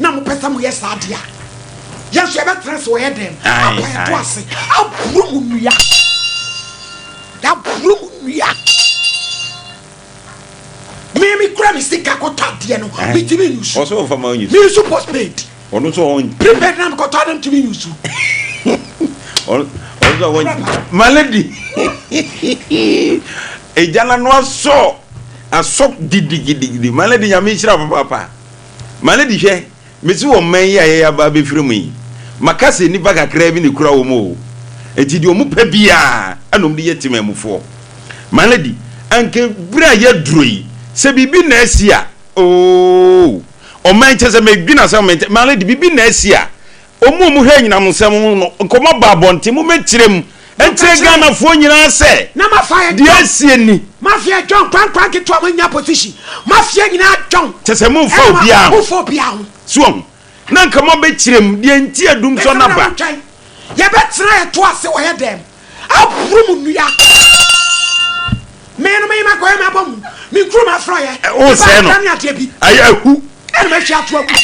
Na mopɛ sɛ moyɛ saa deɛ a, yɛn nso yɛbɛtena ase wɔ yɛn dan mu, Ae, apa yɛn to ae. ase, aboro mo nnua. Yɛaboro mo nnua. Me mekura me sika kɔtɔ adeɛ no, Ae. metumi nyusu. Ɔsɛ ɔmfa ma ɔnyusu. Menyusu postpaid. Ɔno nso ɔn. Prepaid na mekɔtɔ adeɛ metumi nyusu. Ɔno nso ɔn. My lady. Egya na no asɔ asɔ gidigidigidi. My lady nyame nhyira wo papaapa. My lady hwɛ, mesi wɔ man yi a yɛyɛ aba abɛfiri mu yi, maka sɛ nnipa kakraa bi na ekura wɔn o. Enti deɛ wɔn pɛ biara ɛna wɔn de yɛ temanmufoɔ. My lady, anka bere a yɛaduro yi, sɛ biribi na asi a, oo, ɔman kyɛ sɛ medwene asɛm mente, my lady, biribi na asi a, Wɔn a wɔhwɛ anyinam nsɛm ho no, nkɔmmɔ ba abɔnten. Mommɛkyerɛ mu nkyerɛ Ghanafoɔ nyinaa sɛ, Na mafa yɛ deɛ John. asie ni. Mafia John kwankwan ketewa mo nya position mafia nyinaa John. Kyɛ sɛ momfa Ɛna ma obiara ho. momfa obiara ho. So wahu? Na anka moabɛkyerɛ mu deɛ nti a dumsɔ no Bɛsɛm na aba. montwɛn. Yɛbɛtena yɛ to ase wɔ yɛ dɛm aboro mo nnua. Me no me makɔyɛ mabɔ mu. Me nkuru mafrɔyɛ. Ɛ, wosɛe no. Meba adane adeɛ bi. Ayɛ ahu. Ɛna mahwie ato agu.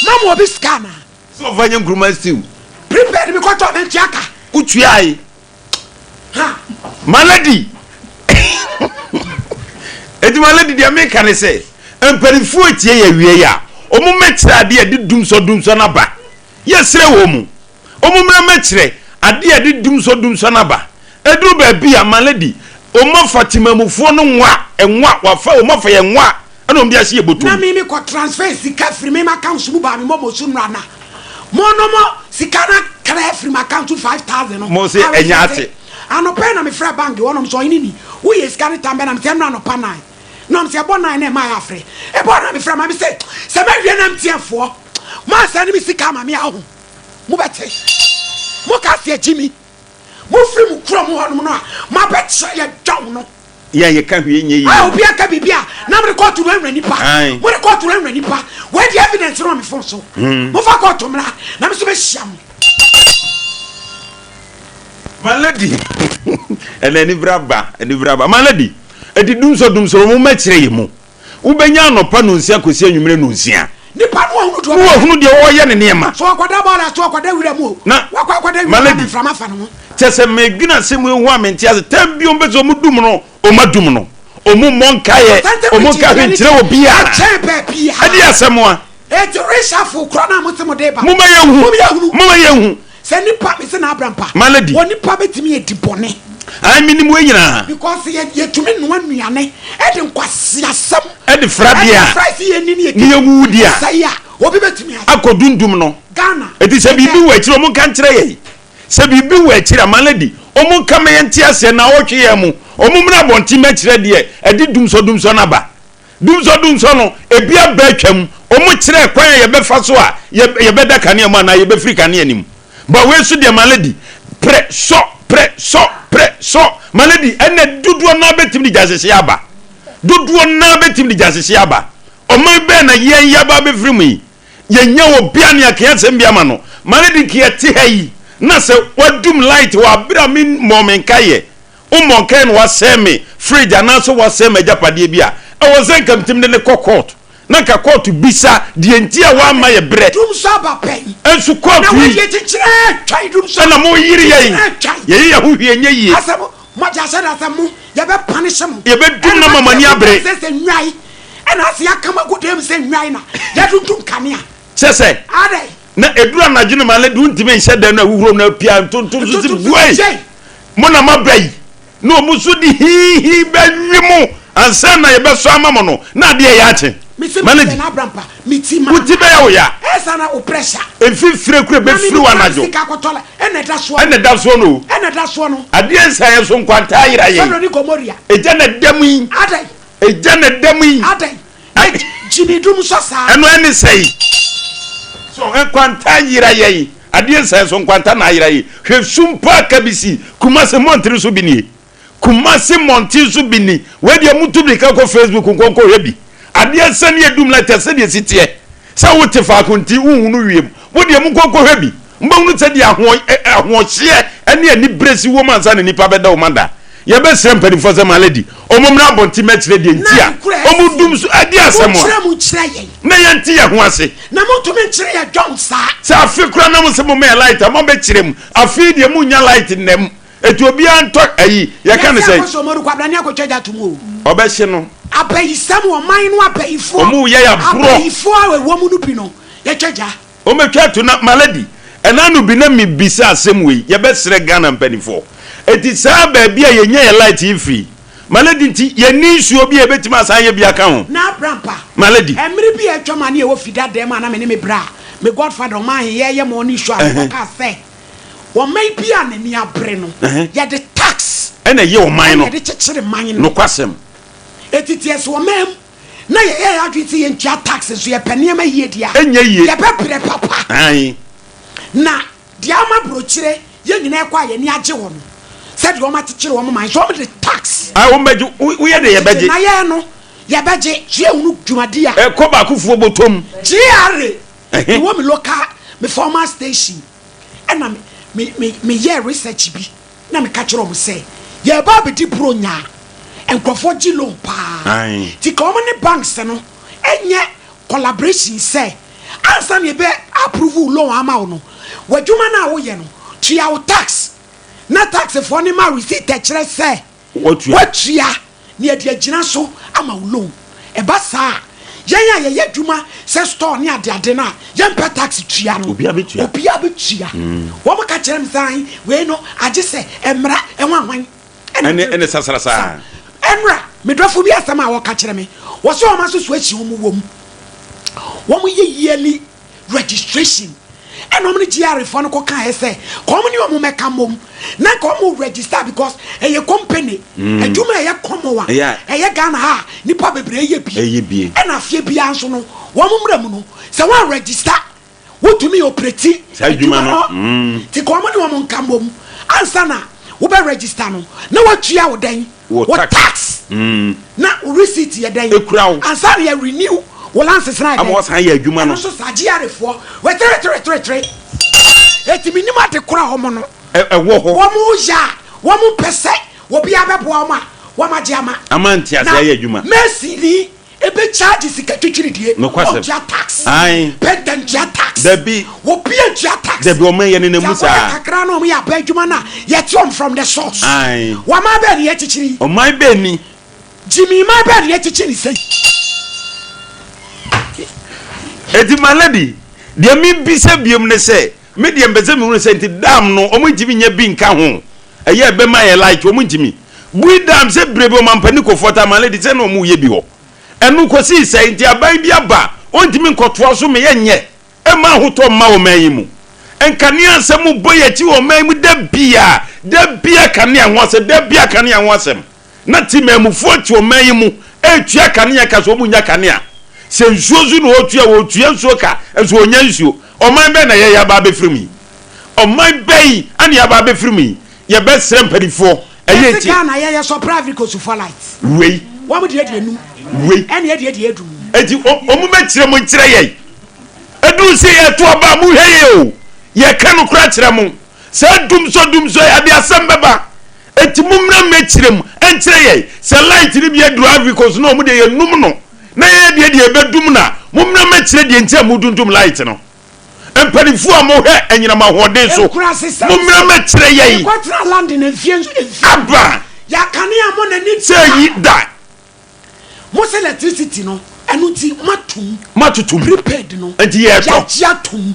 Mama obi sika anaa? Sɛ ɔfa nyɛ nkruma stew. Prepaid me kɔtɔ me ntua ka. Wo tuae. Ha. My lady. Eti my lady deɛ meka ne sɛ mpanimfoɔ etie yɛ awie yi a wɔn mmɛkyerɛ adeɛ a ɛde dumsɔ dumsɔ no aba. Yɛsrɛ wɔn mu. Wɔn mmra mmɛkyerɛ adeɛ a ɛde dumsɔ dumsɔ no aba. Ɛduru baabi a my lady wɔn afa temamufoɔ no nwa nwa wafa wɔn afa yɛn nwa Ɛna wɔn de ahyɛ yɛ bɔtɔ Na mu. me me kɔ transfer sika firi me m'account mu baa me momo so nnora na mo no mo sika no akra afiri m'account mu 5000 no Mo se ɛnyɛ ate. Anɔpa yi na me frɛ bank hɔ nom sɛ ɔhene ni wo yɛ sika no tam bɛ na me sɛ nnora anɔpa 9 na ɔm sɛ ɛbɔ 9 na ɛma yɛ afrɛ ɛbɔ na me frɛ ma me se sɛ mɛ wie na MTN foɔ mo ansa ne me sika ama me a ho mo bɛ te mo ka se agyi mi mo firi mo kuro mu hɔ nom no a mo abɛ kyerɛ yɛ dɔn no. Yɛ a yɛka hwee nyɛ yie. A obi aka biribi a na mode kɔɔto wurawura nipa. Ae. Mode kɔɔto wurawura nipa. Wei deɛ evidence no wɔ me phone so. Momfa kɔɔto mmra na me nso mɛhyia mo. My lady, ɛnna anibere aba, anibere aba. My lady, eti dumsɔ dumsɔ wɔn mɛkyerɛ yɛ mu. Wobɛnya anɔpa nonsia kɔsi anwummerɛ nonsia. Nipa no wahunu deɛ ɔbɛyɛ. No wahunu deɛ ɔreyɛ ne nneɛma. So wakɔda bɔɔla so wakɔda wira mu o. Na wakɔ akɔda wira mu Malady, na mframa fa ne ho. Kyɛ sɛ medwene asɛm yi ho a mente ase. Tɛm bi wɔn bɛ sɛ wɔn dum no, wɔn adum no. Wɔn mmɔ nkaeɛ, wɔn nka hwee nkyerɛ obiara. Ɛkyɛn baabiara. Ɛdeɛ asɛm a. Eti reshuffle korɔ no a mo se mo de ba. Momma yɛnhu. Mom yɛnhunu. Momma yɛnhu. Sɛ nipa, me se na abra mpa. Malady. Wɔ nipa bɛtumi adi bɔne. Ae menim wei nyinaa. Because yɛ yɛtumi noa nnuane ɛde nkwaseasɛm. Ɛde fra deɛ a. Ɛde fra sɛ yɛnni ne yɛdi. Ne yɛwuwu deɛ a. Sɛe a obi bɛtumi ayɛ. Akɔ dundum no. Ghana. Eti sɛ biribi wɔ akyire ɔmo nka nkyerɛ yɛn. Sɛ biribi wɔ akyire a Malady ɔmo nka ma yɛnte aseɛ naawɔtwe yɛn mo ɔmo mmra abɔnten mɛkyerɛ deɛ ɛde dumsɔ dumsɔ no aba. Dumsɔ-dumsɔ no, ebi aba atwam. Wɔkyerɛɛ kwan a yɛbɛfa so a yɛbɛda kanea mu anaa yɛbɛfiri kanea no mu. But wei nso deɛ, my lady, prɛ, sɔ, prɛ, sɔ, prɛ, sɔ. My lady, ɛnna dodoɔ no ara bɛtumi de gyahyehyeɛ aba. Dodoɔ no ara bɛtumi de gyahyehyeɛ aba. Ɔman bɛn na yɛn yɛaba abɛfiri mu yi? Yɛnya obi a ne yɛaka asɛm bi ama no. My lady, nka yɛte ha yi, na sɛ wadum light wɔ abere a memmɔɔ me nkaeɛ. Wommɔ nkae na wasɛe me fridge anaasɛ wasɛe m'agyapadeɛ bi a, ɛwɔ sɛ nka metumi de no kɔ court na nka court bisa deɛ nti a wamma yɛ berɛ. Dumsɔ aba pɛn. Nso court Na yi wɔyɛ kyekyerɛ twan dumsɔ. ɛna moyere yɛn. Kyekyerɛ twan. Yɛyɛ yɛn ho hwee nyɛ yie. Asɛ mo, moagye ahyɛ da sɛ mo, yɛbɛ punish mo. Yɛbɛdum no ama mo ani abere. Ɛna sɛ nnwan, ɛna asɛ yɛaka mo agu dan mu sɛ nnwan na yɛdundum kanea. Kyɛ sɛ. Adɛn? Na ɛduru anadwo no ma no de wontumi nhyɛ dan no a wuhurom no apia ntontom so sɛ buei mo na moaba yi na ɔmo so de hihi bɛwe mo ansa na yɛbɛsɔ ama mo no na adeɛ yɛ akye malady wo ti bɛyɛ wo ya mfimfire kura bɛfiri wo anadwo ɛna ɛda soɔ no o adeɛ nsa yɛ so nkwanta ayera yɛn ɛgya na ɛda mu yi ɛgya na ɛda mu yi Gyimi dum sɔ saa. Ɛno ɛne sɛi. So nkwanta yera yɛn. Adeɛ nsɛn so nkwanta na ayera yi. Hwɛ sum paa kabisi. Kumasi mmɔntene so bi nie. Kumasi mmɔnten so bi ni. Wei deɛ mutu mirika kɔ Facebook nkɔ nkɔhwɛ bi. Adeɛ nsɛn yɛ dum light sɛdeɛ esi teɛ. Sɛ wote faako nti wonhunu wiem. Mo deɛ monkɔ nkɔhwɛ bi. Mobɛhunu sɛdeɛ ahoɔhyeɛ ne anibere si wom ansa na nipa bɛda wo ma da. Yɛbɛsrɛ mpanimfoɔ sɛ my lady, wɔn mmra abɔnten mmɛkyerɛ deɛ nti a wɔn dum so adi asɛm a na yɛnte yɛn ho ase. Na montumi nkyerɛ yɛ dɔm saa. Sɛ afe koraa na mo sɛ mo mɛyɛ light a moabɛkyerɛ mu. Afe yi deɛ monnya light nnɛ mu. Eti obiara ntɔ ayi yɛka ne sɛ. Yɛsɛ akɔsɔ ɔmo kwabra ne akɔtwa gya tom o. Ɔbɛhye no. Abayisɛm ɔman no abayifoɔ. Ɔmo yɛ yɛ aborɔ. Abayifoɔ a ɛwɔ mu no bi no yɛtwa gya. Wɔbɛtwa ato na malady ɛna no bi na me bisa asɛm wei yɛbɛsrɛ Ghana mpanifoɔ eti saa baabi a yɛnya yɛ light yi firi malady nti yɛnni nsuo bi a yɛbɛtumi asan ayɛ bi aka ho Na Abrampa, malady. mmere bi a atwam a ne yɛwɔ Fida dan mu a na me ne me bra, me godfather Ɔmanhe yɛreyɛ morning show a mekɔkaa sɛ ɔman bi a n'ani abere no yɛde tax Ɛna ɛyɛ ɔman ɛna no. yɛde kyekyere man no. Nokwasɛm. Eti te sɛ ɔman mu na yɛyɛ yɛn adwene sɛ yɛntua tax nso yɛpɛ nneɛma yie deɛ a, Ɛnyɛ yie. yɛbɛbrɛ papa. Ae. Na deɛ ama burokyire yɛn nyinaa kɔ a yɛn ani agye hɔ no, sɛdeɛ wɔn akyekyere wɔn man so, wɔn de tax. Ae, wɔn bɛgye, woyɛ deɛ yɛbɛgye. Na yɛn no, yɛbɛgye, so yɛhunu dwumadi a. Ɛkɔ baakofoɔ bɔtɔm. GRA, mewɔ me local, me former station, ɛna me, me, me, meyɛɛ research bi. Na meka kyerɛ wɔn sɛ, Yɛreba abɛdi Buronya a, nkurɔfoɔ gye loan paa. Nti ka wɔn ne banks no nyɛ collaboration sɛ, ansa na yɛbɛ approve wo loan ama wo no, w'adwuma no a woyɛ no, tua wo tax, na taxfoɔ no ma receipt a ɛkyerɛ sɛ woatua. Na yɛde agyina so ama wo loan. Ɛba saa a, yɛn a yɛyɛ adwuma sɛ store ne adeade no a yɛmpɛ tax tua no, Obiara bɛtua. obiara bɛtua. Wɔka kyerɛ me sɛ, Ae, wei no, agye sɛ mmara hwanhwan ɛna Ɛne, ɛne sasra saa. Ɛnora, me dɔfo bi asɛm a ɔka kyerɛ me, wɔsɛ wɔn association wɔn wɔ mu, wɔn yɛ yearly registration ɛna ɔmo ne GRA foɔ no kɔ kaeɛ sɛ ka ɔmo ne ɔmo mɛka mmom na nka ɔmo register because ɛyɛ company adwuma a ɛyɛ common a ɛyɛ Ghana ha a nipa bebree yɛ bi ɛna afeɛ biara nso no wɔn mmra mu no sɛ wɔn register wotumi operate adwuma no nti ka ɔmo ne ɔmo nka mmom ansa na wobɛ register no na watua wo dɛn wo tax na wo receipt yɛ dɛn Ekura wo. ansa na yɛ renew wo license na yɛ Ama dɛn wɔsan ayɛ adwuma no. Ɛno nso saa GRA foɔ wetreretreretre eti mi nim ade koro a wɔn no Ɛ ɛwɔ hɔ. Wɔn yɛ a wɔn mpɛ sɛ obiara bɛboa wɔn a wɔn agye ama. Ama ntease Na ayɛ adwuma. Mercy ni Ebe charge sika twitwiridie. Nokwasɛm. Ɔntua tax. Ae. Penta ntua tax. Dabi. Obia ntua tax. Dabi ɔman yɛ nenam mu Nti akɔyɛ saa. kakra na ɔmo yɛ aba adwuma no a yɛte ɔmo from the source. Ae. Wɔman bɛn na yɛkyekyere yi? Ɔman bɛn ni? Gyimii man bɛn na yɛkyekye ne sei? Enti my lady, deɛ mebisa biom ne sɛ, me deɛ mpɛ sɛ mehunu sɛ nti dam no ɔmo ntumi nyɛ bi nka ho, ɛyɛ ɛbɛma yɛ light ɔmo ntumi. Bui dam sɛ berɛ bi ɔmampanin Kofoɔ taa my lady sɛ na ɔmo yɛ bi hɔ. Ɛno kɔsii sɛn? Nti aban bi aba a ɔntumi nkɔtoa so ma yɛnyɛ ɛmma ahotɔ mma ɔman yi mu. Nkanea asɛm bɔ yɛn akyi wɔ ɔman yi mu da biara, da biara kanea ho asɛm, da biara kanea ho asɛm. Na temanmufoɔ te ɔman yi mu retua kanea ka sɛ wɔnnya kanea. Sɛ nsuo nso na wɔretua, wɔretua nsuo ka nso wɔnnya nsuo. Ɔman bɛn na yɛn aba abɛfiri mu yi? Ɔman bɛn na yɛaba abɛfiri mu yi? Yɛbɛsrɛ mpanimfoɔ, ɛyɛ Yɛse nti. Ghana yɛyɛ supply Ivory Coast foɔ light. Wei. Wɔn deɛ deɛ num. Wei. Ɛna yɛ deɛ deɛ dum. Enti wɔn bɛkyerɛ mo nkyerɛ yɛn. Ɛduru sɛ yɛto aba a, monhwɛ yɛn o. Yɛka nokorɛ kyerɛ mo. Saa dumsɔ dumsɔ yi, ade asɛm bɛba. Enti mommra mmɛkyerɛ mu nkyerɛ yɛn. Sɛ light no bi aduru Ivory Coast na wɔn deɛ yɛnum no, na yɛn deɛ deɛ yɛbɛdum no a, mommra mmɛkyerɛ deɛ nti a modundum light no. Mpanimfoɔ a mohwɛ anyinam ahoɔden so, Nkurasesɛm mommra sɛ, mmɛkyerɛ yɛn. Mekɔtenaa London mfeɛ mfeɛ Aba. Yɛakanea mo n'ani Sɛ yi da. Mo se electricity no, ɛno nti moatom. Moatoto mu. Prepaid no. Nti yɛtɔ. Yɛagye atom.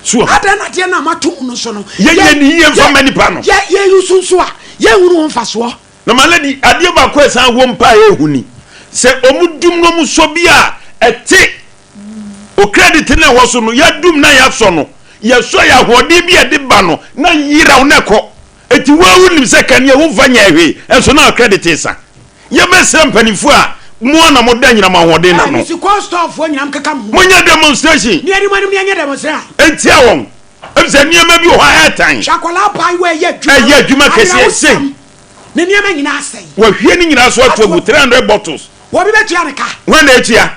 So ahu. Adɛn na adeɛ no a moato mu no so no. Yɛnyɛ ne yie mfa mma nipa no. Yɛ yɛ use nso a, yɛnhunu ho mfasoɔ. Na my lady, adeɛ baako a ɛsan wom paa a ɛyɛ hu ni, sɛ wɔn dum na wɔn sɔ bi a, ɛte o credit no a ɛwɔ so no, yɛadum na yɛasɔ no, yɛsɔ yɛ ahoɔden bi a ɛde ba no, na yeraw na ɛkɔ. Eti wo ara wonim sɛ kanea womfa nyɛɛ hwee, nso na credit resa. Yɛbɛsrɛ mpanimfoɔ a mo ara na moda anyinam ahoɔden no Eh, ano. mesi kɔ store foɔ nyinaa mkeka mo ho. Monyɛ demonstration. Ne anim anim ne ɛnyɛ demonstration. Ntia wɔn. Efisɛ nneɛma bi wɔ hɔ a ɛtan. Hwɛ akwadaa abaayewa ɛyɛ adwuma. Ɛyɛ adwuma kɛseɛ sei. Awerɛhosɛm. Ne nneɛma nyinaa asɛe. Wahwie ne nyinaa so ato agu 300 bottles. Obi bɛtua ne ka. Hwan na atua?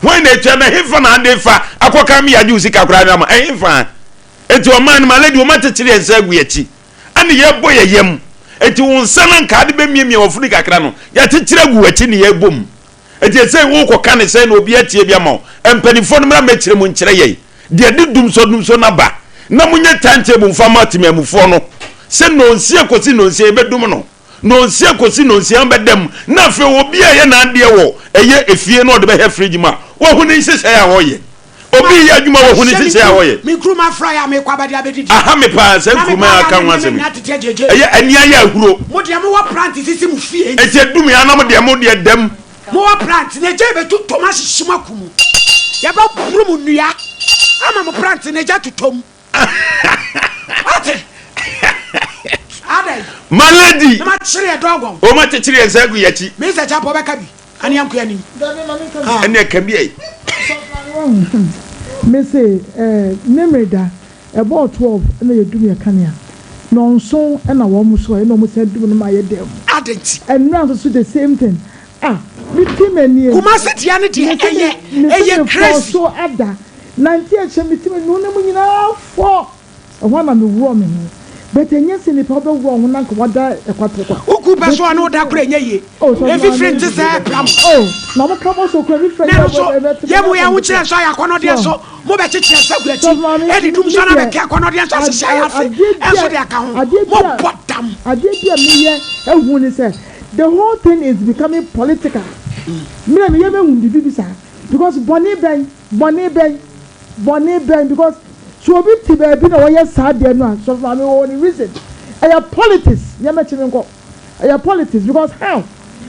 Hwan na atua? Na ɛhefa na ade fa akɔka me yɛagye wo sika koraa no ama? Ɛhefa? Enti ɔman no, my lady, wɔn akyekyere yɛn nsa agu yɛn akyi. Ɛna yɛbɔ yɛn yam. Enti wo nsa no anka ade bɛmiamia w'afunu kakra no, yɛakyekyere agu w'akyi ne yɛrebɔ mu. Enti ɛsei worekɔka ne sɛn na obi atie bi ama wo? Mpanimfoɔ no mmra mmɛkyerɛ mu nkyerɛ yɛn deɛ ɛde dumsɔdumsɔ no aba, na monyɛ timetable mfa mma temanmufoɔ no sɛ nnɔnsia kɔsi nnɔnsia yɛbɛdum no, nnɔnsia kɔsi nnɔnsia bɛda mu, na afei obi a ɛyɛ n'adeɛ wɔ ɛyɛ efie na ɔde bɛhɛ fridge mu a, wahu ne nhyehyɛeɛ a ɔreyɛ. Obi reyɛ adwuma a wahu ne nhyehyɛeɛ a ɔreyɛ. Me nkruma fra yɛ a merekɔ abɛde abɛdidi. Aha me paa saa Na nkruma mekɔ a ayɛ aka a ho me asɛm nneɛma yi. nyinaa tete agyegye. Ɛyɛ ani ayɛ ahuro. Mo deɛ mowɔ plant sisi mo fie nti. Enti adum yɛn anam deɛ mo deɛ dam. Mowɔ plant na egya yɛbɛtotɔ mu ahyehye mo aku mo. Yɛbɛboro mo nnua ama mo plant na egya totɔ mu. Wate? Adɛn? My lady. Na makyere yɛ dɔgɔn. O ma kyekyere yɛn nsa agu yɛn akyi. Me sɛ kyapɔ bɛka bi. Ane yɛn kɔ anim. Dabi ma menka bi. Ɛne ɛka bi ɛ. Me se eh, Memereda ɛbɔɔ 12 na yɛdum yɛ kanea. Nɔnson na wɔn sɔe na wɔn san dum no ma yɛ dan mu. Adɛn nti? Ɛnora nso so the same thing. Ah, me ti m'anie. Kumasi deɛ no deɛ Me se ɛyɛ me, me se ɛyɛ me fɔɔ crazy. so ada. Nante ɛhyɛ me ti me no ne mu nyinaa fɔ. Ɛhɔ a na me worɔ me ho. But ɛnyɛ sɛ nipa wobɛ worɔ wo ho na nka wada ɛkwatekwa. Wo ku pɛ But so a na woda kora ɛnyɛ yie. Oh sɔfo Mfifiri maame. nte sɛ pram. Oh na mo ka bɔ so kora mefiri Na yɛ ɛno nso ɛbɛ te yɛ mu bɛ yɛ ahokyerɛ nso ayɛ akɔnnɔdeɛ so nso mo bɛ kyekyere nsa gu akyi sɔfo maame ɛde dum me nso na deɛ bɛ ke akɔnnɔdeɛ nso ahyehyɛ ayɛ ase adeɛ bi ɛnso a de aka ho adeɛ bi mo a bɔ dam. adeɛ bi a meyɛ ehu ne sɛ the whole thing is becoming political. Me na meyɛ mehu bibi bi saa because bɔne bɛn bɔne bɛn bɔne bɛn because so obi te baabi na wɔyɛ saa deɛ no a sɔfo maame wɔwɔ ne reason ɛyɛ politics nneɛma kyi me nkɔ ɛyɛ politics because how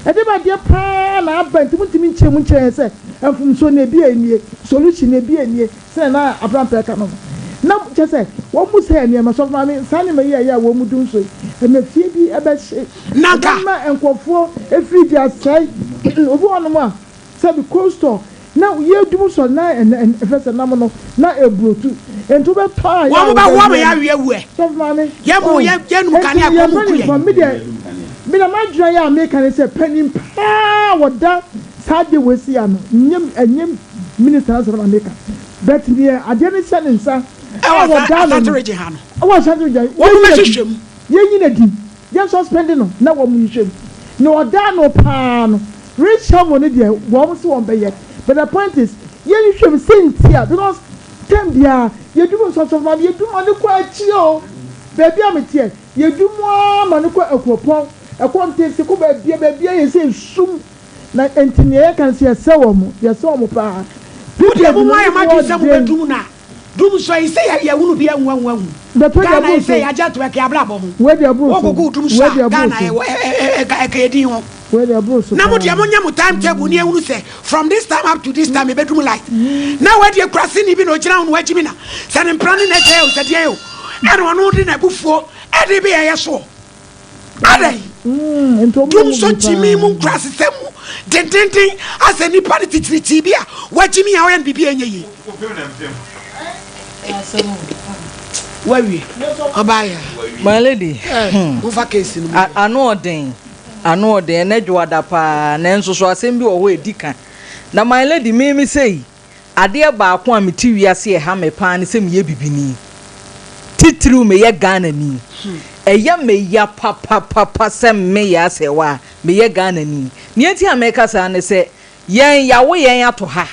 ɛde ba deɛ paa na aba nti mo ntumi nkyerɛ mu nkyerɛ yɛn sɛ mfomsoɔ na ebi enie solution na ebi enie sɛ na abrampɛ ka no no na kyɛ sɛ wɔn mu sɛ nneɛma sɔfo maame saa nneɛma yi a ɛyɛ a wɔn mu dum so yi ɛmɛ fie bi ɛbɛhye Nanka. ɛbɛma nkurɔfoɔ efiri di asɛe obi wɔ nom a sɛbi cold store na yɛdum sɔ na ɛnɛ ɛfɛ sɛ nam no na eburotu nti wobɛtɔ a yɛ Wɔn a mo bɛ hoa ma wobɛyɛ yɛ awie awu ɛ. sɔfo maame Yɛ mo yɛ yɛ num kanea nti kɔn yɛn mu ku yɛ. mpanimfoɔ mi deɛ mi na m'adwene yɛ a meka ne sɛ panin paa wɔda saa adeɛ wɔ esi ano nyɛ ɛnyɛ minister asɛm na meka but deɛ adeɛ no hyɛ ne nsa a Ɛwɔ wɔda ano Asante no region ha no. ɛwɔ Asante region Wɔn mo yɛnyi bɛ n'adi hwehwɛ mu. yɛnyi n'adi yɛn suspend no na wɔn nhwɛ mu na ɔda ano paa no reshuffle no deɛ wɔn si wɔn bɛyɛ but the point is yɛnhwɛ mu sɛ ntia because time biara yɛdum nsɔsɔ ma yɛdum ma ne kɔ akyi o beebi a meteɛ yɛdum ara ma ne kɔ akuropɔn ɛkɔ ntɛnsi kɔ beebi beebi a yɛ sɛ esum na nti nea yɛka no sɛ yɛsɛ wɔn yɛsɛ wɔn paa. Mo deɛ mo mo ayɛ mo adwene sɛ mo bɛ dum na dum sɔ yi sɛ yɛ yɛ wunu bi ɛhu ɛhu ɛhu. Ghana yi sɛ yɛagye ato ɛkɛ abrabɔ ho. Wei deɛ boro so. Wogugu dum Wei sɔ a deɛ boro Ghana so. ɛwɔ ɛ ɛ ɛkɛ yɛ din ho. Wei deɛ boro so Na mo paa. deɛ mo nyɛ mo time table ni ehunu sɛ from this time up to this time ebedum light. Na wɔde ekura sini bi na ogyina ho na wagyi mi na sɛ ne mpra ne n'agya yɛ o sɛ deɛ yɛ o ɛna ɔno de n'abufuo ɛde bi ɛyɛ soɔ. Adɛn? Nti ɔmo Dum mu so bi gyimi paa. mu nkura sesɛ mu dendenden asɛ nipa ne titiritii bi a wagyimi a ɔyɛ no biribi a ɛnyɛ yie. Wawie ɔbaa yɛ My lady, a mofa case no mu. Ano ɔden, ano ɔden, ɛnɛ dwoada paa, nanso so asɛm bi wɔ hɔ a ɛdi ka. Na my lady, me me sei, adeɛ baako a mete wiase ɛha me paa ne sɛ meyɛ bibini. Titiriw meyɛ Ghanani. Ɛyɛ me ya papapapa sɛ meyɛ asɛwa a meyɛ Ghanani. Nea nti a meka saa ne sɛ, yɛn yɛawo yɛn ato ha.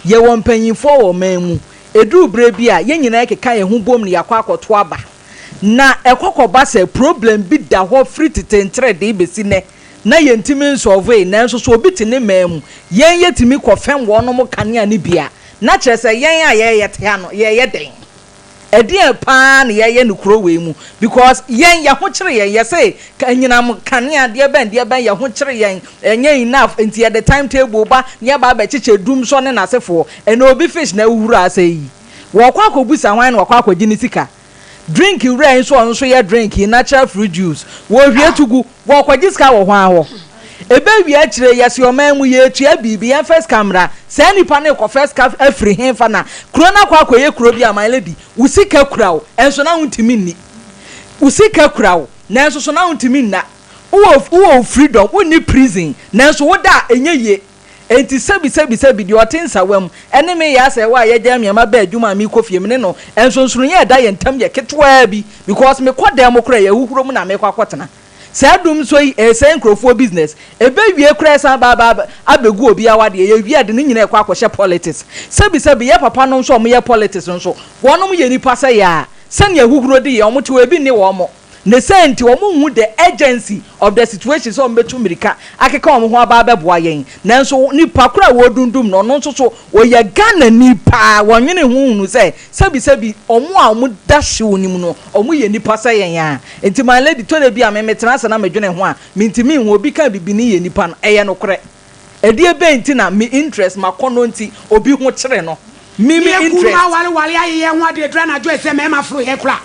Yɛwɔ mpanyinfoɔ wɔ ɔman mu. Ɛduru berɛ bi a, yɛn nyinaa keka yɛn ho bom ne yɛakɔ akɔto aba. Na ɛkɔkɔba sɛ problem bi da hɔ firi tete nkyerɛdee bɛsi nnɛ na yɛntumi nsolve, nanso so obi te ne man mu, yɛn yɛtumi kɔfɛm wɔnom kanea no bi a, na kyerɛ sɛ yɛn a yɛyɛ te ha no, yɛyɛ dɛn? Ɛdeɛn paa na yɛyɛ no kuro wei mu? Because yɛn yɛn ho kyere yɛn, yɛsɛ anyinam kanea deɛ bɛn deɛ bɛn yɛn ho kyere yɛn, ɛnyɛ enough, nti yɛde time table ba na yɛba abɛkyekyɛ dum sɔ ne n'asefoɔ. Ɛna obi fish na awuhuru ase yi. Wɔkɔ akɔbusa hwan na wɔkɔ akɔgye ne sika. Drink wura yi nso ɔno nso yɛ drink yi natural fruit juice. Wɔhwie to gu, wɔkɔgye sika wɔ hwan hɔ? Ɛbɛwie akyire yɛsi ɔman mu yɛtua biribi yɛmfa sika mmra. Saa nipa no rekɔfa sika afiri hefa na kuro no akɔ akɔyɛ kuro bi a my lady, wo sika kura wo ɛnso na wontumi nni. Wo sika kura wo nanso so na wontumi nna. Wowɔ wowɔ freedom, wonni prison nanso woda a ɛnyɛ yie. Enti sɛbi sɛbi sɛbi deɛ ɔte nsawa mu ɛne me yɛ asɛ wɔ a yɛgya nneɛma bɛɛ adwuma a mekɔ fie me ne no nsonsonoeɛ a ɛda yɛn ntam yɛ ketewaa bi because mekɔ dan mu koraa yɛ ahuhuro mu na mekɔ akɔtena. Saa dum nso yi ɛresɛe nkurɔfoɔ business. Ɛbɛwie koraa ɛsan ba aba abɛgu obi awadeɛ. Yɛwie a de ne nyinaa ɛkɔ akɔhyɛ politics. Sɛbi sɛbi yɛ papa nom nso a wɔyɛ politics nso wɔnom yɛ nipa sɛ yɛ a sɛnea ahuhuro de yɛn wɔn te hɔ ebi nne wɔn. Ne saa nti wɔn nhu the urgency of the situation sɛ wɔn bɛtu mmirika akeka wɔn ho aba abɛboa yɛn. Nanso nipa koro a wɔredundum no ɔno nso so ɔyɛ Ghanani paa wɔnwene ho nhunu sɛ sɛbi sɛbi wɔn a wɔn da hyew no mu no wɔn yɛ nipa sɛ yɛn a. Nti my lady tɔ da bi a me metena ase na medwene ho a mentumi nhu obi ka bibini yɛ nipa no ɛyɛ nokorɛ. Ɛdeɛ bɛn nti na me interest makɔnɔ nti obi ho kyere no me me Yɛ kuw no interest. awareware ayeyɛ ho ade aduru anadwo ɛsɛ mmarima foro yɛ kora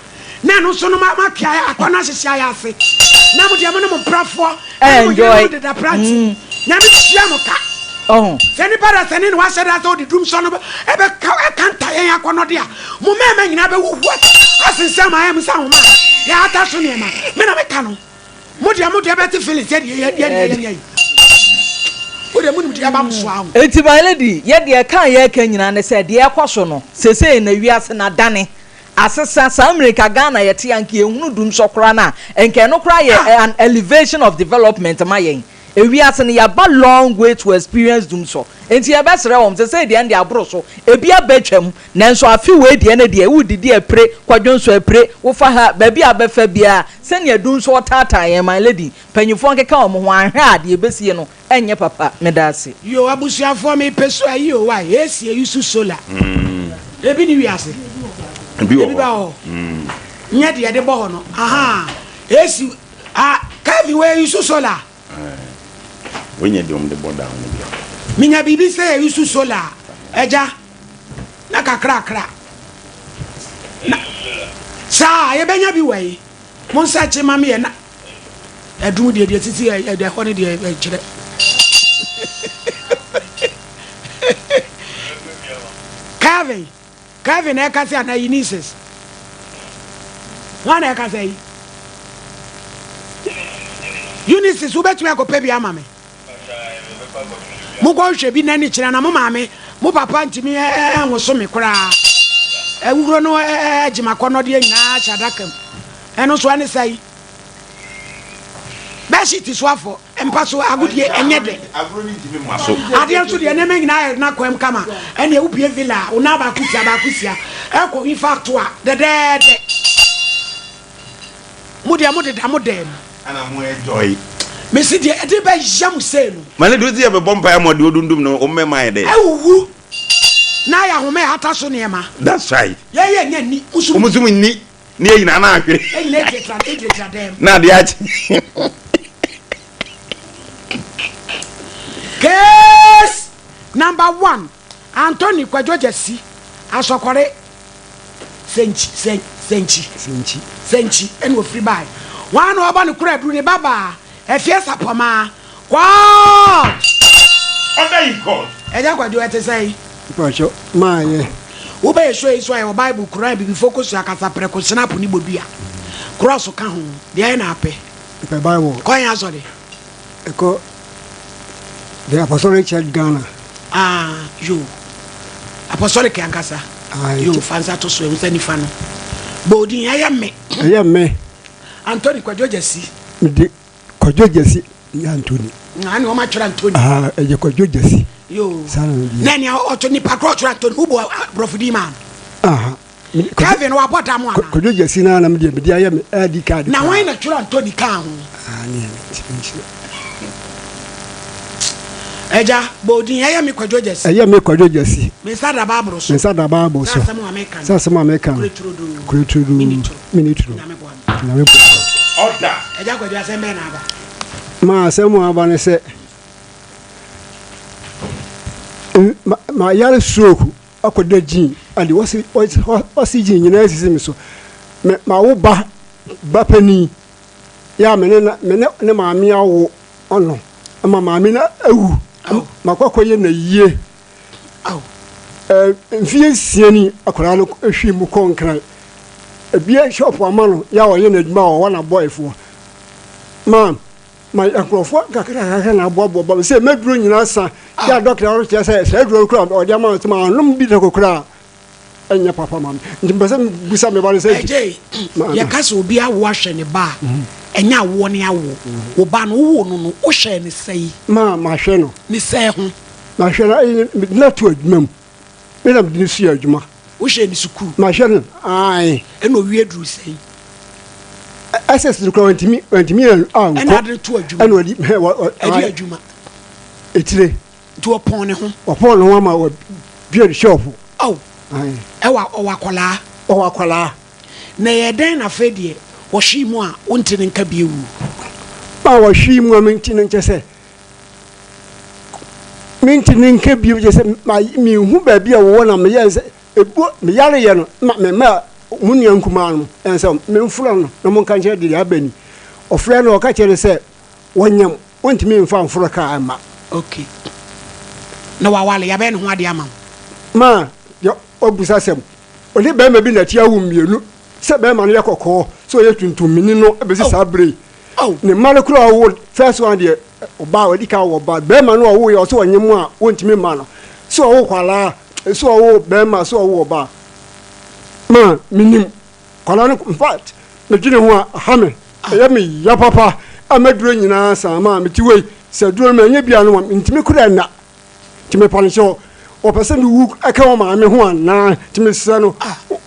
na ɛno nso no ma matwe ayɛ akɔnnɔ ahyehye ayɛ ase na mo deɛ mo ne mo mprafoɔ ɛne mo Enjoy. yerenom deda pranti Nyame tua mo ka Ɔho. sɛ nipa da sɛne na wahyɛ da sɛ ɔde dum sɔ no ɛbɛka ɛkanta yɛn akɔnnɔde a mo mmarima nyinaa bɛwuwu asensɛn mo ayɛ mo sɛ ahoma a yɛahata so nneɛma me na meka no. Mo deɛ mo deɛ bɛte feeling sɛ deɛ yɛ deɛ deɛ yɛ yi. Wo deɛ mo nim deɛ ɛba mo so aho. Enti my lady, yɛ deɛ ɛka a yɛreka nyinaa ne sɛ deɛ ɛkɔ so no sesei na wiase no adane, asesa, saa mmerɛ nka Ghana yɛte a nka yɛnhunu dumsɔ koraa no a, nka ɛno koraa yɛ an elevation of development ma yɛn. Ewiase no yɛaba long way to experience dumsɔ. Enti yɛbɛsrɛ wɔn, sesei deɛ ɛnde aboro so, ebi aba atwam, nanso afe wei deɛ ne deɛ wodidi apire, kɔdwonsɔ apire, wofa ha, baabi a wobɛfa biara, sɛnea dumsɔ taataa yɛn, my lady, mpanyinfoɔ nkeka wɔn ho, anhwɛ a deɛ ɛbɛsie no ɛnyɛ papa. Medaase. Yoo abusuafoɔ me pɛ so ayi o wai esi eyi so solar ebi ni wiase Ebi wɔ ebi ba hɔ. hɔ nyɛ deɛ yɛde bɔ hɔ no ahaa esi ah Kevin wei eyi so solar. Wei nyɛ deɛ wɔn de bɔ dan no bi a. Menya biribi sɛ yɛ use solar agya na kakrakra na saa yɛbɛnya bi wɔ yi mo nsa kye ma me yɛ na ɛdum deɛ deɛ sisi ɛdɛ hɔ ne deɛ ɛkyerɛ Kevin Kevin na ɛkasa anaa Eunices? Hwan na ɛkasa yi? Eunices, wobɛtumi akɔpɛ bi ama me? Monkɔhwehwɛ bi na ne kyerɛ na mo maame, mo papa ntumi nwoso me koraa. Awuhuro no agye m'akɔnnɔdeɛ nyinaa ahyɛ adaka mu. Ɛno nso ɛne sɛe. Bɛhyete so afɔ. Mpa so agodie ɛnyɛ dɛ. Adeɛ nso deɛ nneɛma nyinaa yɛ n'akwam kama. Ɛnneɛ wopue villa a, wo nan baako tia baako sia. Ɛkɔ nfa to a, dɛdɛɛdɛ. Mo deɛ mo deda mo dan mu. Ɛna mo enjoy. Mesi deɛ ɛde bɛya mo sei no. Mane de wosi yɛ bɛbɔ mpaeɛ ama deɛ ɔdundum no wo mmɛma ayɛ dɛ. Awuwu na ayɛ ahoma ɛhata so nneɛma. That's right. Yɛyɛ nya nni, mo nso mo nni. Ne yɛ nyinaa na ahwere. Yɛn nyinaa gyinagyina dɛm. Na adeɛ akye. Case number one, Anthony Kwadwo Gyasi, Asɔkɔre, Sɛnkyi, Sɛn, Sɛnkyi, Sɛnkyi. Sɛnkyi ɛna ofiri bae. Wɔn a na ɔbɔ ne kora aduru ne babaa, Afie Sapɔmaa, Court! Order in court. Agya Kwadwo, ɛte sɛn? Mpakyɛ maayɛ. Wo bɛyɛ show yi so a yɛwɔ bible Quran abibifo kosua kasa prɛko snap ne bodua cross ka ho deɛ na apɛ. Mepɛ bible. Kɔ yɛn asɔre. Ɛkɔ the apostolic church Ghana. Ah yo apostolic ankasa. Ah, yo fa nsa to so ehu sɛ nifa no. Bɔ odin ɛyɛ me. Ɛyɛ me. Anthony Kwadwo Gyasi. Mede Kwadwo Gyasi nyɛ Anthony. Na ne wɔn atwerɛ Anthony. Ah, ɛyɛ Kwadwo Gyasi. Yoo. Saa na medi. Na nea ɔtɔ nipa korɔ ɔtwerɛ Anthony wobɔ aborɔfo din maa no. Aha. Kevin wabɔ dam ana? Kwadwo Gyasi na na mede mede ayɛ me ID card. Na wɔn na twerɛ Anthony kaa ho. Ah, ne yɛ me nkyerɛ. Ɛgya, bɔ odin ɛyɛ me Kwadwo Gyasi. Ɛyɛ me Kwadwo Gyasi. Me nsa da Bible so. Me nsa da Bible so. Sɛ asɛm a meka no. Sɛ asɛm a meka no. Kure turodoo. Kure turodoo. Mini turo. Mini turo. Nyame boa me. Nyame boa me. Order. Agya Kwadwo asɛm bɛn na aba? Ma asɛm a aba ne sɛ mayare stroke akɔda gyin ade oxygen nyinaa sisi me so. Me mawo ba ba panin yɛ a me ne me ne ne maame awo ɔno ma maame no awu makɔ akɔyɛ na yie. Mfeɛ nsia ni akwadaa no hwii mu kɔɔ Nkran. Ebia shop ama no yɛ a ɔyɛ n'adwuma wɔ hɔ na bɔefoɔ. Ma ma nkurɔfoɔ kakrakakra na aboaboa ba sɛ mɛduro nyinaa sa. Yɛ a dɔkta no kyerɛ sɛ saa aduro no koraa ɔde ama no sɛ manom bi dako koraa ɛnyɛ papa ma me. Nti mpɛ sɛ mebisa me ba no sɛ. Ɛgyei, yɛka sɛ obi awo ahwɛ ne ba a. Ɛnyɛ awoɔ ne awoɔ. Wo ba no, wowoo no no, wohwɛɛ no sɛn? Ma mahwɛ no. Ne sɛn ho? Mahwɛ no, ɛyɛ mede no ato adwuma mu. Me na mede no sua adwuma. Wohwɛɛ no sukuu? Mahwɛ no, ae. Ɛna owie duru sɛn? SS no koraa wantumi wantumi ankɔ. Ɛna ade no to adwuma. Ɛna ɔde hɛ wɔ ɔ. Ɛde adwuma. Etire. Nti ɔpɔn ne ho. Ɔpɔn ne ho ama wɔ bue ne shop. Aw. Ɛwɔ ɔwɔ akwadaa. Ɔwɔ akwadaa. Na ɛyɛɛ dɛn na afei deɛ wɔhwee mu a wonte ne nka bio? A wɔhwee mu a mente no nkyɛ sɛ mente ne nka bio kyɛ sɛ menhu baabi a wɔwɔ na meyɛɛ sɛ ebuo meyareyɛ no ma mema mo nua nkumaa no ɛn sɛ memfrɛ no na monka nkyerɛ deɛ aba ni. Ɔfrɛ no ɔka kyerɛ no sɛ wɔnyam wɔntumi mfa mforo kaa mma. Okay. Na wawale yɛabɛyɛ ne ho adeɛ ama wo? Ma deɛ wabusa sɛm. Ɔne barima bi na ɛte awo mmienu. Sɛ barima no yɛ kɔkɔɔ, sɛ ɔyɛ tuntum, menni no bɛsi saa berɛ yi. Ne mma no koraa ɔwo, first one deɛ, ɔbaa, wadi kan wɔ ba. Barima no ɔwoeɛ, ɔsɛ ɔnye mo a, wɔntumi mma no. Sɛ ɔwo kwalaa, sɛ ɔwo barima, sɛ ɔwo ɔbaa. Ma, mennim. Kwalaa no, in fact, medwene ho a, aha me. Ɛyɛ me ya papa. A maduro nyinaa saa ma mete wei. Sɛ aduro no manyɛ bi anom a, mentumi koraa nna. Nti mepa no kyɛw, ɔpɛ sɛ mewu ka wɔ maame ho anaa? Nti mesrɛ no,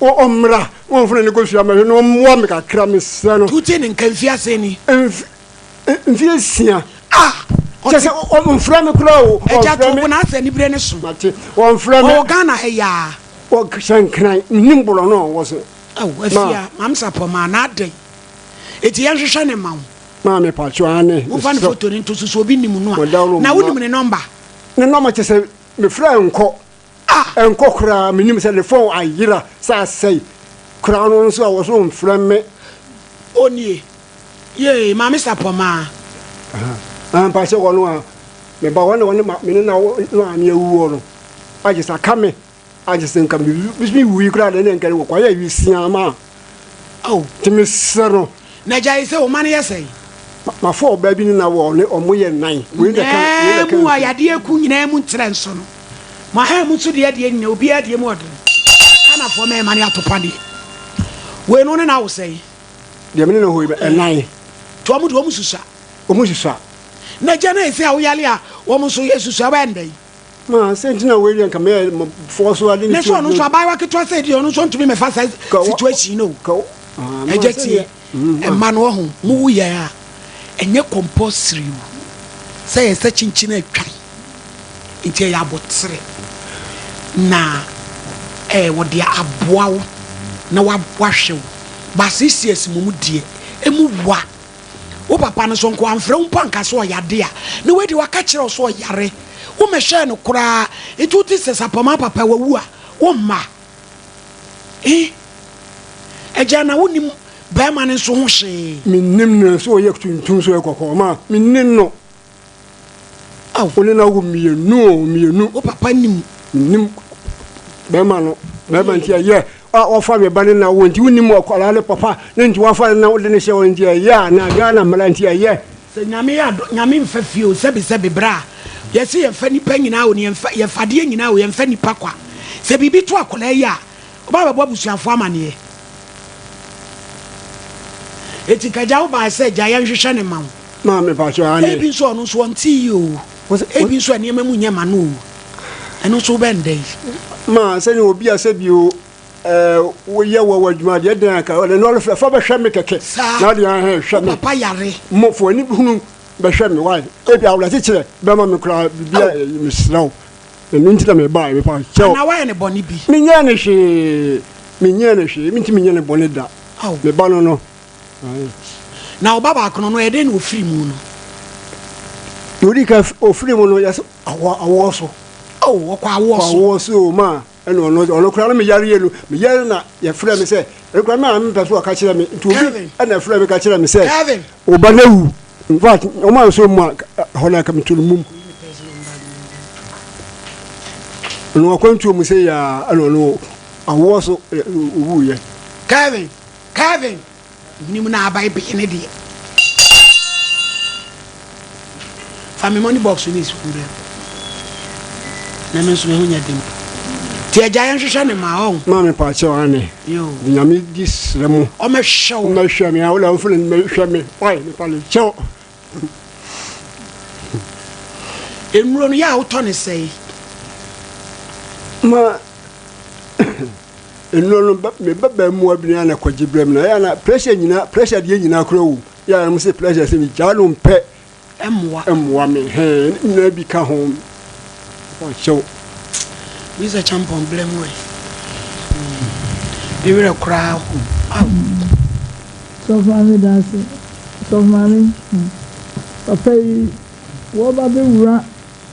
ɔmmra na ɔmfa n'ani kɔsua mɛhwɛ na ɔmmoa me kakra, mesrɛ no. Nti wotee ne nka mfie asen ni? Mfie nsia. Ah! Kyɛ sɛ ɔmfrɛ me koraa o. Agya to wo na asɛ anibere ne so. Mate, ɔmfrɛ me. Ɔwɔ Ghana ha yi aa. Ɔhyɛ Nkran, mennim borɔno a ɔwɔ so. Ao, Afia, Maame Sapɔmaa, na adɛn? Enti yɛnhwehwɛ no mma wo. Maame pacho aane. Momfa ne photo no nto so sɛ obi nim no a. Na wonim ne number? Ne number kyɛ sɛ me frɛ nkɔ. Ah! Ɛnkɔ koraa menim sɛ ne phone ayera sɛ asɛe koraa no nso a wɔ so mfrɛ me. Onie. Yee Maame Sapɔmaa. Ah mpakyɛ wɔ no a me ba wɔne wɔne ma me ne na wo maame awuo no agye sɛ aka me. Agye sɛ nka me wui koraa deɛ ne nka ne wɔkɔyɛ awisia ma Oh. Nti mesrɛ no. Na agya yi sɛ wo ma no yɛ sɛn? Mafa ɔbaa bi ne na wɔ ne ɔmo yɛ nan. Wei na ka wei na Nyinaa ka mu a nsu. yadeɛ ku nyinaa mu nkyerɛ nso no. Mo ahaa mu nso deɛ deɛ nyina obiara deɛ mu ɔdene. Ghanafoɔ mɛɛma ne atopa deɛ. Wei no ne na wo sɛn? Deɛ me ne no hɔ yi ɛnan. Nti ɔmo deɛ ɔmo susua. Ɔmo susua. Na agya no ɛsɛ a woyale a wɔn nso yɛ susua wobɛyɛ no dɛn? Ma sɛ nti na wei deɛ nka mɛyɛ fɔɔ so ade ne Ne so ɔno nso abaayewa ketewa sɛ deɛ ɔno nso ntumi mɛfa saa situation no o. Ɛgya tie mma no ɔho mo wo yɛn a ɛnyɛ compulsory o sɛ yɛ sɛ kyinkyin atwan nti ɛyɛ abotere na ɛɛ wɔde aboa wo na wahwɛ wo ba 6 years mo mu deɛ emu wa. Wo papa no so nka wamfrɛ wo mpo anka sɛ ɔyade a, na wei deɛ waka kyerɛ wo sɛ ɔyare. Wommɛhwɛɛ no koraa, nti wote sɛ Sapɔmaa papa wawu a, womma. Eh? Agya, na wonnim barima no nso ho hwee? Mennim no, sɛ ɔyɛ tuntum sɛ ɔyɛ kɔkɔɔ, ma mennim no. Ao. Wo ne no awo mmienu o, mmienu. Wo papa nim. Mennim bɛrima no. Bɛrima nti ɛyɛ a ɔfa me ba ne na wo nti wonim akwadaa no papa ne nti wafa ne na wode ne hyɛ hɔ nti ɛyɛ a na Ghana mmara nti ɛyɛ. Sɛ Nyame yɛ adɔ Nyame nfa fie o sɛbi sɛbi bra yɛse yɛfa nipa nyinaa o ne yɛnfa yɛfa adeɛ nyinaa o yɛnfa nipa kwa sɛ biribi to akwadaa yi a ɔba bɛbɔ abusuafoɔ amaneɛ eti kagya wo baa sɛ gya yɛnhwehwɛ ne ma wo. Maame pakyɛ aane. Ebi nso ɔno nso ɔnte yie o. Ebi nso a nneɛma mu nyɛ ma no o. Ɛno nso wobɛ ndɛ yi. Ma sɛnea obi a sɛbi o ɛɛ woyɛ wɔ w'adwuma deɛ dɛn aka ɔde no ɔlefɛ fa bɛhwɛ me kɛkɛ. Saa. Na deɛ ahɛn hwɛ me. Wo papa yare. Mo fo ani hunu bɛhwɛ me wae. Ebi awerɛkyekyerɛ bɛma me koraa bibi a ɛyi mesrɛ wo. Ɛno nti na mebaeɛ mepa kyɛw. Anaa woayɛ no bɔne bi? Menyɛɛ no hwee. Menyɛɛ no hwee. Mentumi nyɛ no bɔne da. Ao. Me ba no no. Na wo ba baako no, ɔno ɛyɛ dɛn na ɔfiri mu no? Deɛ ɔdi kan ɔfiri mu no, yɛsɛ awɔ awoɔ so. Oh, ɔkɔ awoɔ so. Kɔ awoɔ so o ma ɛna ɔno ɔno koraa no meyareɛ no meyare na yɛfrɛ me sɛ ɛno koraa me a mempɛ so ɔka kyerɛ me nti obi ɛna ɛfrɛ me ka kyerɛ me sɛ wo ba no awu. In fact wɔn a nso mu a hɔ no aka meto no mum. Ɔno akwantuo mu sɛ yaa ɛna ɔno awoɔ so owuiɛ. Kevin. Kevin, menim na abae bee ne deɛ. Fa me money box no si hɔ brɛ me. Na me nso me ho nyɛ den mpo. Nti agya yɛnhwehwɛ ne ma ɔho. Maame paakyɛw ane. Yoo. De nyame di srɛ mo. Ɔmɛhwɛ wo. Ɔmɛhwɛ me a wona wofrɛ no mɛhwɛ me. Wai mepa no kyɛw. Nnuro no yɛ a wotɔ ne sɛe? Ma nnuro no me ba bɛɛmoa bi na kɔgye brɛ me na yɛ na pressure nyina pressure deɛ nyina kora wom yɛ a mo sɛ pressure sɛ megyaa no mpɛ Mmoa. Mmoa me hɛn ne nyinaa bi ka ho ɔkyɛw. Bisa champon blɛ mu ɛ. Me werɛ koraa ho. Aw. Sɔfo maame daase. Sɔfo maame hmm papa yi wɔba bɛ wura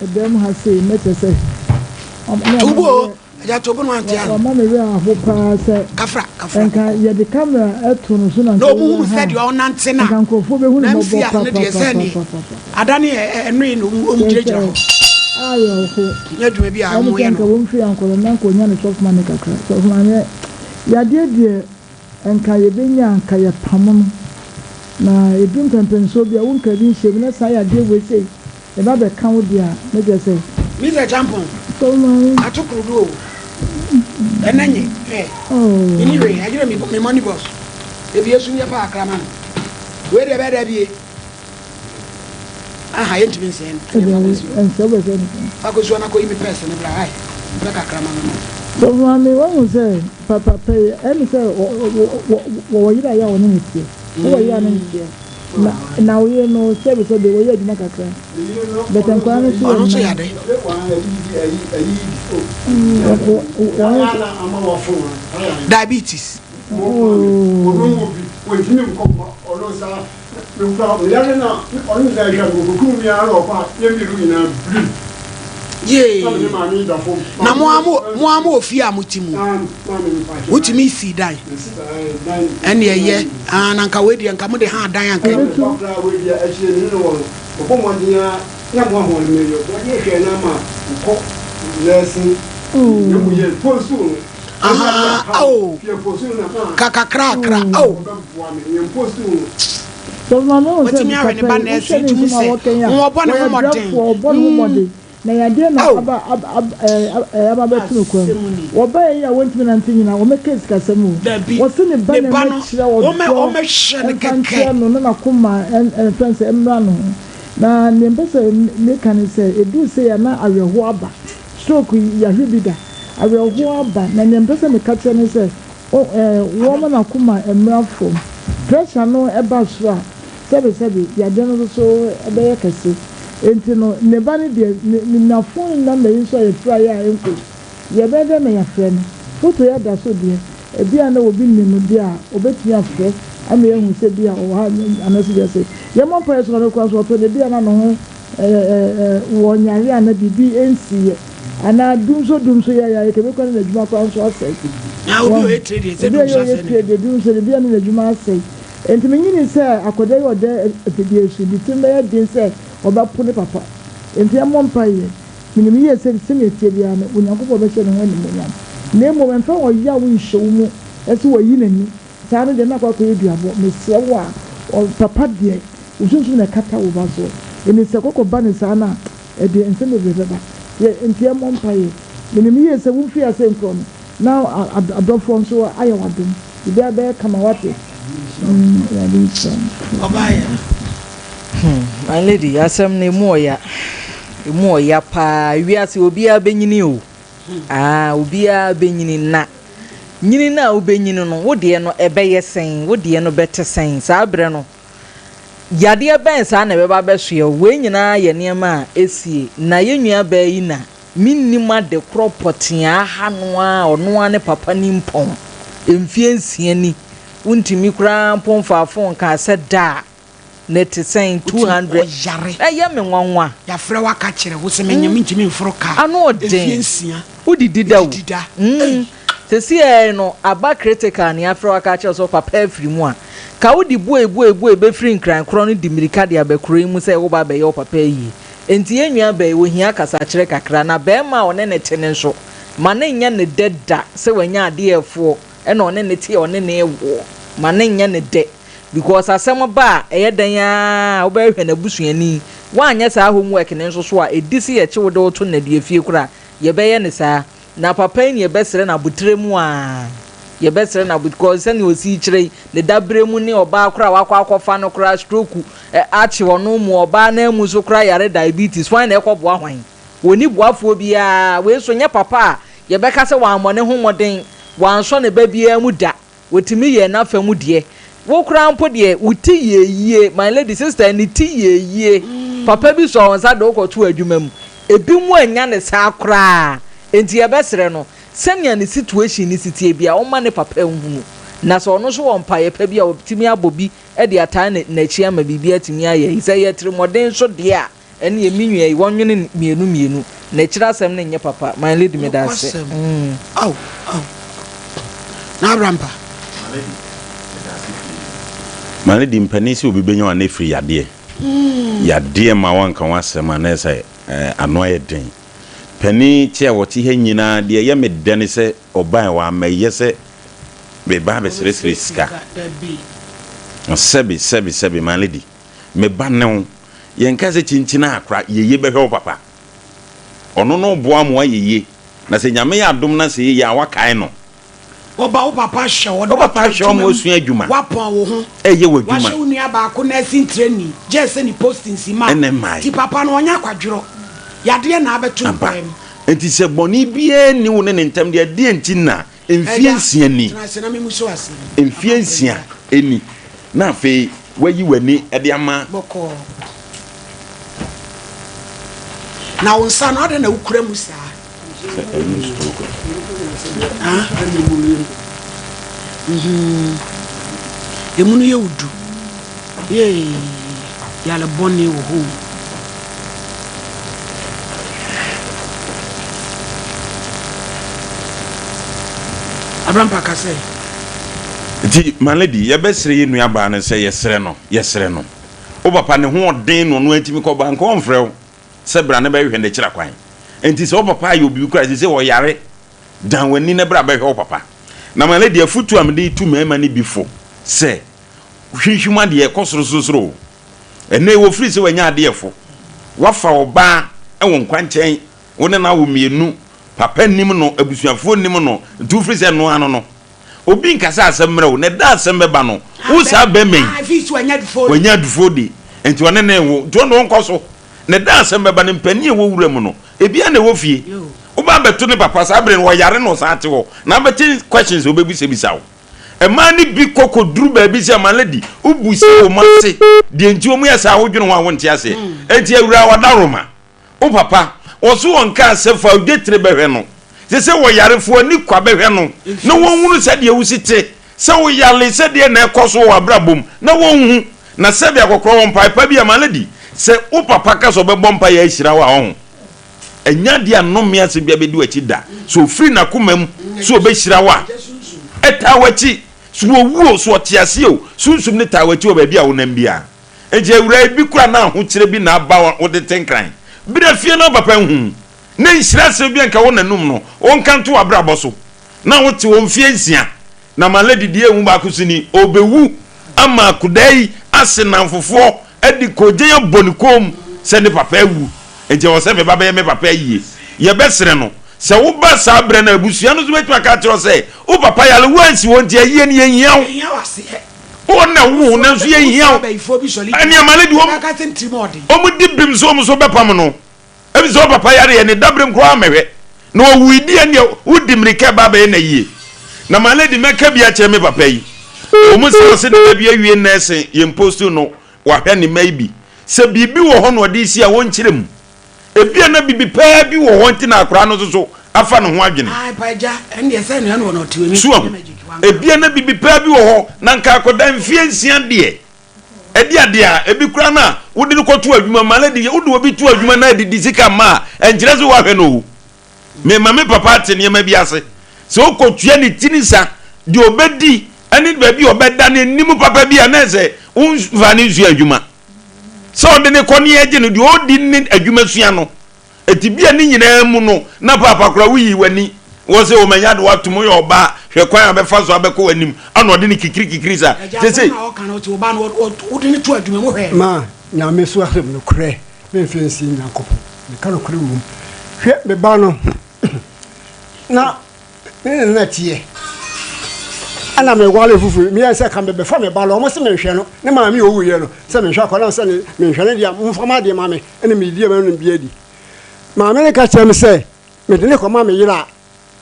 ɛdɛm ha sei nɛ kyɛ sɛ ɔma Tubo o. Agya to bo no ante ano. Wama me werɛ aho paa sɛ Kafra, kafra. nka yɛde camera to no so na Na nka ɔmo ɔwura hunu ha sɛdeɛ a, ɔnante no nka a, nkurɔfoɔ bɛhu no na mmɔbɔ MC a no deɛ sɛ neɛ papapapapapa. ada ne ɛnoe na ɔmo Kyerɛ gyinagyina sɛ hɔ. awerɛho. Nyɛ adwuma bi a Ɛne ɔmo sɛ yɛ nka no. wɔmfiri ankɔ no na nka ɔnya ne sɔfo maame kakra. Sɔfo maame, yadeɛ deɛ nka yɛbɛnya a nka yɛpamo no. Na ɛduru mpɛnpɛnsoɔ bi a wonka bi nhyɛ mu na saa yadeɛ wei sei Ɛba bɛka wo deɛ a, na kyerɛ sɛ. Misa Kyampong, ato koro do o, ɛnɛ nye hwɛ, menni hwee, agyerɛ me me money box, ebie sum yɛ paa akra ma no, wei deɛ ɛbɛyɛ dɛ abie, aha yɛntumi nsɛe no, ɛdeɛ fa kɔsi hɔ, fa kɔsi hɔ na kɔyi me pɛɛse no bra, ai, mpɛ kakra ma no no. Sɔfo maame, wahu sɛ papa pɛ yi, ɛne sɛ wɔwɔ yere a yɛ a wɔne no teɛ, wowɔ yere a ne no teɛ. Na na wo yere no sɛbi sɛbi wɔyɛ adwuma kakra but nkwadaa no nso yɛ Ɔno nso mma. yɛ ade. Diabetes. Oh. Yee. Na mo a mo mo a mo wɔ fie a mo te mu. Wotumi si dan. Ɛne ɛyɛ ah na nka wei deɛ nka mo de ha dan anka. Aha oh ka kakrakra oh. Watumi ahwɛ ne ba nɛɛse tumi sɛ wɔbɔ ne ho mmɔden. Na yadeɛ na Oh! aba ab ab ɛɛ ɛɛ aba abɛto no kwan Asɛm mu. ni. Wɔbaeɛ yi a wɔntumi nante nyinaa, wɔmmɛka sikasɛm o. Dabi, Wɔse ne ba ne na ba no, mmɛkyerɛ wɔmmɛ ɔdɔ wɔmmɛhwɛ no mfa kɛkɛ. nkyerɛ no na n'akoma ɛn ɛn ɛfrɛ no sɛ mmra ne ho. Na deɛ mepɛ sɛ meka ne sɛ, ɛduru sei a na awerɛhoɔ aba. Stroke yi, yɛahwɛ bi da. Awerɛhoɔ aba. Na deɛ mepɛ sɛ meka kyerɛ ne sɛ, o ɛɛ wɔmma n'akoma mmra fam. Pressure no ba soro a, Sɛbesɛbe, yadeɛ no nso so bɛyɛ kɛse. Enti no, ne ba no deɛ, ne, ne na phone number yi nso a yɛfrɛ a ɛnkɔ yi, yɛbɛyɛ dɛn na yɛafrɛ no? Foto yi ada so deɛ, ebia na obi nim no deɛ a, ɔbɛtumi afrɛ ama yɛahu sɛ ebia ɔwɔ ha anaasɛ biribi sei. Yɛmmɔ mpaeɛ sɛ ɔno koraa nso ɔtɔ no, ebia na ne ho ɛ, ɛ, ɛ, wɔ nyareɛ anaa biribi nsiiɛ. Anaa dumso dumso yɛ yɛ kɛbɛ kura ne n'adwuma koraa nso asɛe. Na obi a ɔyɛ tire deɛ, sɛ Obi a dumso ɔyɛ asɛe tire n'adwuma. deɛ, dumso deɛ, ebia ne n'adwuma asɛe. Enti minyinii sɛ akwadaa yi a ɔda afidie so, ne tirim bɛyɛ den sɛ ɔbɛpo ne papa. Enti yɛmmɔ mpaeɛ. Menim yie sɛ sɛnea ɛteɛ biara no, Onyankopɔn bɛhyɛ ne ho animuonyam. Na mmom ɛmfa ɔyaw nhyɛ wo mu sɛ wayi n'ani. Saa no deɛ na akɔ akɔyɛ duabɔ. Mesrɛ wo a, papa deɛ, wo sunsum na ɛkata wo ba soɔ. Enti sɛ kɔkɔ ba no saa no a, ɛde nsɛm bebree bɛba. Enti yɛmmɔ mpaeɛ. Menim yie sɛ womfiri ase nkorɔ no, Na adɔfoɔ nso ayɛ wo adom. Biribiara bɛyɛ kama wate. Mm, Awurade nhyira wo. Ɔbaayɛ no. Hmm, my lady, asɛm no emu ɔya. Emu ɔya paa. Wiase obiara bɛnyini o. Ah, obiara bɛnyini na nyini no a wobɛnyini no, wo deɛ no ɛbɛyɛ sɛn? Wo deɛ no bɛte sɛn? Saa berɛ no, yadeɛ bɛn saa na ɛbɛba abɛsoɛ wo? Wei nyinaa yɛ nneɛma a ɛsie. Na yɛn nuabaa yi na Mennim ade korɔ pɔtee a aha no ara a ɔno ara ne papa nimpɔn mfeɛ nsia ni wontumi koraa mpo mfaa phone nkaa sɛ da a na ɛte sɛn Wotumi 200 ɔyare. Ɛyɛ me nwanwa. Yɛafrɛ wo aka kyerɛ wo sɛ menyɛ mentumi mforo kaa Ano mfeɛ ɔden. nsia. Wodidi da o. Medidi da. Ei. Sesei no aba critical na yɛafrɛ wo aka akyerɛ wo sɛ wo papa afiri mu a, ka wode buei buei buei bɛfiri Nkran korɔ no de mmirika de aba kuro yi mu sɛ woba abɛyɛ wo papa ayie. Enti yɛn nua baa yi, ohia kasakyerɛ kakra, na barima a ɔne no te no nso, ma no nyɛ no dɛ da sɛ wanya adeɛ ɛfoɔ ɛna ɔne no te a ɔne no rewoɔ. Ma no nyɛ no dɛ because asɛm ba a, ɛyɛ dɛn ara a wobɛhwehwɛ n'abusuani. Woanyɛ saa homework no nso so a, ɛdi sɛ yɛkye wo de wo to nnaduafie koraa a, yɛbɛyɛ no saa. Na papa yi na yɛbɛsrɛ no aboterɛ mu aa. Yɛbɛsrɛ no abot cause sɛnea ɔsi kyerɛ yi, ne daberɛ mu ne ɔbaa koraa a wakɔ akɔfa no koraa stroke akye ɔno mu, ɔbaa no amu nso koraa yare diabetes, hwan na ɛkɔboa hwan? Ɔnni boafoɔ biara, wei nso nyɛ papa a yɛbɛka sɛ wammɔ ne ho mmɔden, wansɔ ne ba biara mu da. Otumi yɛɛ n'afa mu deɛ. Wo koraa mpo deɛ, wo ti yɛɛ yie. My lady, sister yi, ne ti yɛɛ yie. Papa bi sɔɔ wo nsa de wo kɔtoo adwuma mu. Ebinom annya no saa koraa. Enti yɛbɛsrɛ no, sɛnea ne situation no si teɛ biara, ɔmma ne papa nhunu. Na sɛ ɔno nso wɔ mpaeɛ pa bi a, ɔbɛtumi abɔ bi de ataa n'akyi ama biribi atumi ayɛ. Sɛ ɛyɛ atirimuɔden nso deɛ a, Ɛneɛ me nua yi wɔnwene mmienu mmienu na akyire asɛm no nyɛ papa my lady medase. Nokwasɛm ao ao na abrampa. My lady mpanin sɛ obi bɛnya wo a na ɛfiri yadeɛ yadeɛ ma wanka ho asɛm a na ɛsɛ ano ayɛ den panin te a wɔte ha nyinaa deɛ ɛyɛ me dɛ ne sɛ ɔbae wammɛyɛ sɛ meba abɛsrɛsrɛ sika sɛbe sɛbe sɛbe my lady Me ba ne wo. Yɛnka sɛ kyinkyin a kora yeye bɛhwɛ wo papa. Ɔno no boa ma wayɛ yie. Na sɛ Nyame yɛ adom na sɛ yeye a wakae no. Ɔba wo papa hwɛ wo, ɔde Wo wo papa ato hwɛ wo ma adwuma mu, wasua adwuma. wapɔn wo ho. Ɛyɛ w'adwuma. Wahyɛ wo nua baako nursing training, gyɛɛ sɛ ne postings ma. Ɛna ɛmmae. Nti papa no ɔnyɛ akwadworɔ. Yadeɛ na abɛto no Ampa. kwan mu. Nti sɛ bɔne biara nni wo ne ne ntam deɛ, deɛn nti na Mfeɛ Agya, nsia ni. tena ase na memmisa wo asɛm bi. Mfeɛ nsia ni na afei woayi w'ani de ama. Bɔkɔɔ. Na wo nsa no, adɛn na wokura mu saa? Sɛ ɛnyɛ stroke. Ah? Mhm. Emu no yɛ wo du. Yee, yare bɔne wɔ hɔ o. Abrampa ka sɛ. Nti my lady yɛbɛsrɛ yɛn nua baa no sɛ yɛsrɛ no yɛsrɛ no wo papa ne ho ɔden na ɔno atumi kɔ ba nka ɔmfrɛ wo sɛ bra ne bɛhwehwɛ n'akyira kwan nti sɛ wo papa ayɛ obi kora sɛ sɛ ɔyare dan w'ani na bra bɛhwɛ wo papa na my lady afutu a mede tu mmarima no bi fo sɛ hwinhwim adeɛ ɛkɔ sorosorosoro o Ɛnnɛ yi wɔfiri sɛ wanya adeɛ fo. Wafa ɔbaa wɔ nkwankyɛn, wo ne no awo mmienu, papa nnim no, abusuafoɔ nnim no, nti wofiri sɛ ɛno ano no. Obi nka sɛ asɛm mmerɛ wo, na ɛda asɛm bɛba no, wo saa bɛrima yi, wanya adufoɔ di, nti ɔne no rewo, nti ɔne ɔnkɔ so. Na ɛda asɛm bɛba no, mpanin a ɛwɔ wura mu no, ebi ara na ɛwɔ fie. Woba abɛto ne papa saa berɛ no, ɔyare na ɔsan te hɔ, na abɛte questions a ɔbɛbisabisa wo. Mmaa no bi kɔ kɔduru baabi sɛ, My lady, wobu sɛ wɔn ase deɛ nti wɔn yɛ saa wodwene ho a wonte aseɛ. Enti awuraa wadaworoma, wo papa, wɔso wɔn kaa sɛ fa odwetire bɛhwɛ no. Sɛ sɛ wɔyarefoɔ ani kwa bɛhwɛ no na wɔnhunu sɛdeɛ wosi te, sɛ woyare sɛdeɛ na ɛkɔ so wɔ w'abrabɔ mu na wɔnhu. Na sɛbi akɔkorɔ wɔ mpae pa bi a, my lady, sɛ wo papa ka sɛ ɔbɛbɔ mpaeɛ ahyira wo a, ɔho. Ɛnyɛ adeɛ a nnome asɛm biara bɛdi w'akyi da. Sɛ ɔfiri n'akoma mu sɛ ɔbɛhyira wo a, ɛtaa w'akyi. Sɛ ɔwu o, sɛ ɔte ase o, sunsum no taa w'akyi wɔ baabi a wonam biara. Enti awuraa yi, bi koraa na ahokyerɛ bi na aba wode te nkran. Bra fie na wo papa nhu wo, na nhyira asɛm bi a nka wɔ n'anum no, ɔnka nto w'abrabɔ so. Na wote hɔ mfeɛ nsia. Na my lady deɛ ehu baako so ni, ɔbɛwu ama akodaa yi ase nnamfofoɔ de koogyan abɔ ne kɔn mu sɛ ne papa awu, nti ɛwɔ sɛ me ba bɛyɛ me papa ayie. Yɛbɛsrɛ no, sɛ woba saa berɛ no a, abusua no nso bɛtumi aka akyerɛ wo sɛ, wo papa yare, woansi hɔ nti ayie no yɛnhia wo. Wo na wo nanso yɛnhia wo. Ɛnneɛ my lady, wɔn di bem sɛ wɔn nso bɛpam no. Ebisa wo papa yareɛ ne daberem koraa mɛhwɛ na ɔwui deɛ neɛ wodi mmirika ɛba abɛyɛ na yie na my lady mɛka bi akyerɛ me papa yi ɔmu sɛ ɔse ne ba bi awie nursing yɛn post no wahwɛ ne mma yi bi sɛ biribi wɔ hɔ na ɔde si a wɔnkyerɛ mu ebia na biribi paa bi wɔ hɔ nti na akwaraa no nso so afa ne ho adwene so ahu ebia na biribi paa bi wɔ hɔ na nka akɔda mfie nsia deɛ Ɛde adeɛ a, ebi koraa no a, wode no kɔto adwuma ma no adi, wode obi to adwuma na adidi sika mma a, ɛnkyerɛ sɛ woahwɛ no o. Mema me papa ate nneɛma bi ase. Sɛ wokɔtua ne ti ne sa, deɛ ɔbɛdi ne baabi a ɔbɛda no anim papa bi a, na ɛsɛ womfa no nsua adwuma. Sɛ ɔde no kɔ ne yɛgye no, deɛ ɔdi ne adwuma sua no. Enti bia ne nyinaa mu no na paapa koraa woyii w'ani wɔ sɛ omanya de woatom woyɛ ɔbaa hwɛ kwan a bɛfa so abɛkɔ w'anim ana ɔde ne kikiri kikiri saa Agya sesei. asɛm na ɔka no ɔte ɔbaa no wode no to adwuma mu hwɛ. Ma Nyame so asɛm nokorɛ memfa nsie Nyankopɔn meka nokorɛ wom hwɛ me ba no. Na me ne no na teɛ. Ɛna meware foforɔ yi, meyɛɛ sɛ ka mebɛfa me ba no, wɔn se menhwɛ no, ne maame a ɔwuiɛ no, sɛ menhwɛ akwadaa no, sɛ menhwɛ no deɛ a, momfa m'adeɛ ma me, ɛna medie ma no bi adi. Maame no ka kyerɛ me sɛ, mede no kɔma me yere a,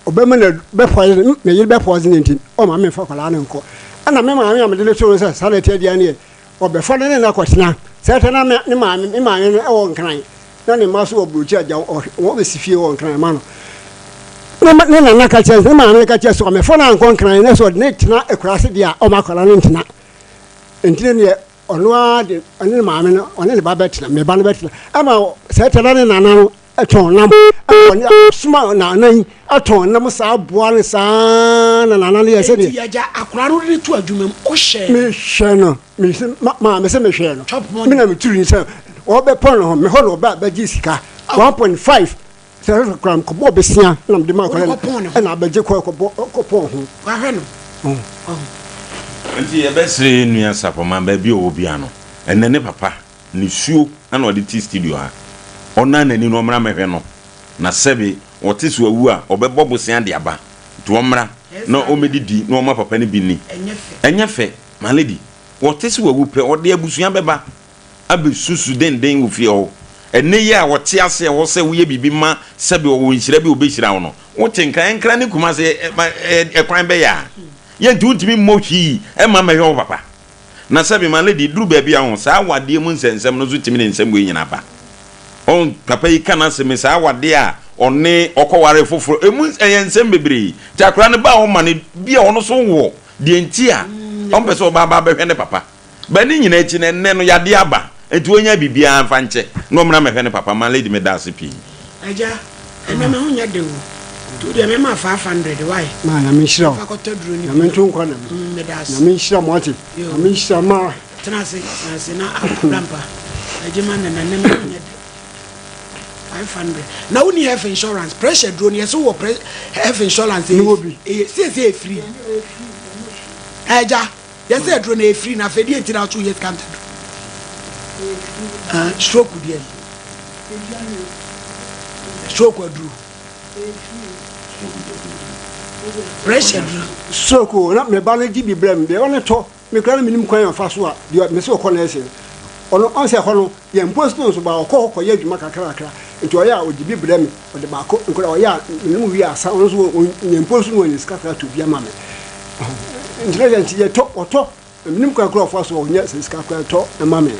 ɔbɛma no bɛpɔe, me yere bɛpɔse no nti, ɔma memfa akwadaa no nkɔ. Ɛna me maame a mede no too no sɛ saa na ɛteɛ deɛ neɛ, ɔbɛfa no ne no akɔtena. Sɛ ɛtɛ na ne maame, me maame no wɔ Nkran, na ne mma nso wɔ burokyi agya wɔbɛsi fie wɔ Nkran ma no. Ne ne nana ka kyerɛ ne maame ka kyerɛ sɛ ɔmɛfa no ankɔ Nkran na sɛ ɔde ne tena akuraase deɛ a ɔma akwadaa no ntena. Nti ne deɛ ɔno ara de ɔne ne maame no ɔne ne ba bɛtena me ba no bɛtena ɛma sɛ ɛtɛ na ne nana no tɔn nam ɔne soma nana yi tɔn nam saa boa no saa na nana no yɛ sɛdeɛ. Eti agya akwadaa no de to adwuma mu wohyɛ. Mehwɛ no mese maame sɛ mehwɛ no me na meturu ni sɛ ɔbɛpɔn ne ho me hɔ na ɔbɛ abɛgye sika 1.5 sɛ ɛsɛ kora mekɔbɔ besia na mede ma akwadaa no ɛna abɛgye kɔ kɔbɔ kɔpɔn ho. Wahwɛ no. Nti yɛbɛsrɛ yɛn nua Sapɔman baabi a ɔwɔ biara no ɛnɛ ne papa Nisuo na ɔde te studio ha. Ɔnnan n'ani na ɔmmra mmɛhwɛ no. Na sɛbe ɔte sɛ wawu a, ɔbɛbɔ bosea de aba. Nti ɔmmra na ɔmmɛdidi na ɔmma papa no bi nni. Ɛnyɛ fɛ, my lady. Ɔte sɛ wawu pɛ, ɔde abusua bɛba abɛsu su denden wɔ fie hɔ. Ɛnnɛ yi a ɔte ase a ɛwɔ sɛ woyɛ biribi ma sɛbe ɔwɔ nhyira bi a ɔbɛhyira wo no, wote Nkran, Nkran ne Kumase ɛkwan bɛyɛ a, yɛnti wontumi mmɔ hwii mma mmɛhwɛ wo papa. Na sɛbi ma lady duru baabi a ɔho saa awadeɛ mu nsɛnsɛm no nso tumi de nsɛm wei nyinaa ba. Ɔho papa yi ka n'asɛm yi saa awadeɛ a ɔne ɔkɔ ware foforɔ emu ɛyɛ nsɛm bebree. Nti akwadaa no ba a ɔma no bi a ɔno nso wɔ deɛ nti a ɔmpɛ sɛ ɔba aba abɛhwɛ ne papa. But ne nyinaa akyi no ɛnnɛ no yadeɛ aba nti ɔnya biribiara mfa nkyɛ na ɔmmra mmɛhwɛ ne papa. Ma lady meda ase pii. Agya, ɛnɛ me ho nyɛ den o, nti wo deɛ mɛma 500 wai? Ma Nyame nhyira wo. Fa kɔtɔ duro no bi. Nyame nto nkwa na mu. Mm, meda ase. Nyame nhyira mo ate. Yo. Nyame nhyira ma. Tena ase, tena ase na abra mpa. Agye ma nana, ɛnɛ me ho nyɛ den. 500. Na wonni health insurance, pressure duro no yɛsɛ wowɔ pre health insurance. Mewɔ bi. Ɛyɛ siesie ɛfiri. Agya. Yɛ sɛ aduro no ɛyɛ free na afei deɛ nti na wo so woyɛ sika ntɛm ah stroke deɛ stroke aduro pressure aduro. Stroke o na me ba no gye bi brɛ me deɛ ɔne tɔ me kura no menim kwan a ɔfa so a deɛ me sɛ ɔkɔ nɛɛse ɔno ɔn sɛ ɛhɔ no yɛn mpo stone so ba ɔkɔ hɔ kɔyɛ adwuma kakra kakra nti ɔyɛ a ɔgye bi brɛ me ɔde baako nkora ɔyɛ a menom wie asa ɔno nso yɛn mpo so no ɔnya sika kakra to bi ama me Nti na yɛn nti yɛtɔ ɔtɔ na menim kwan kora ɔfa so a ɔnya sɛ sika kora tɔ ɛma me.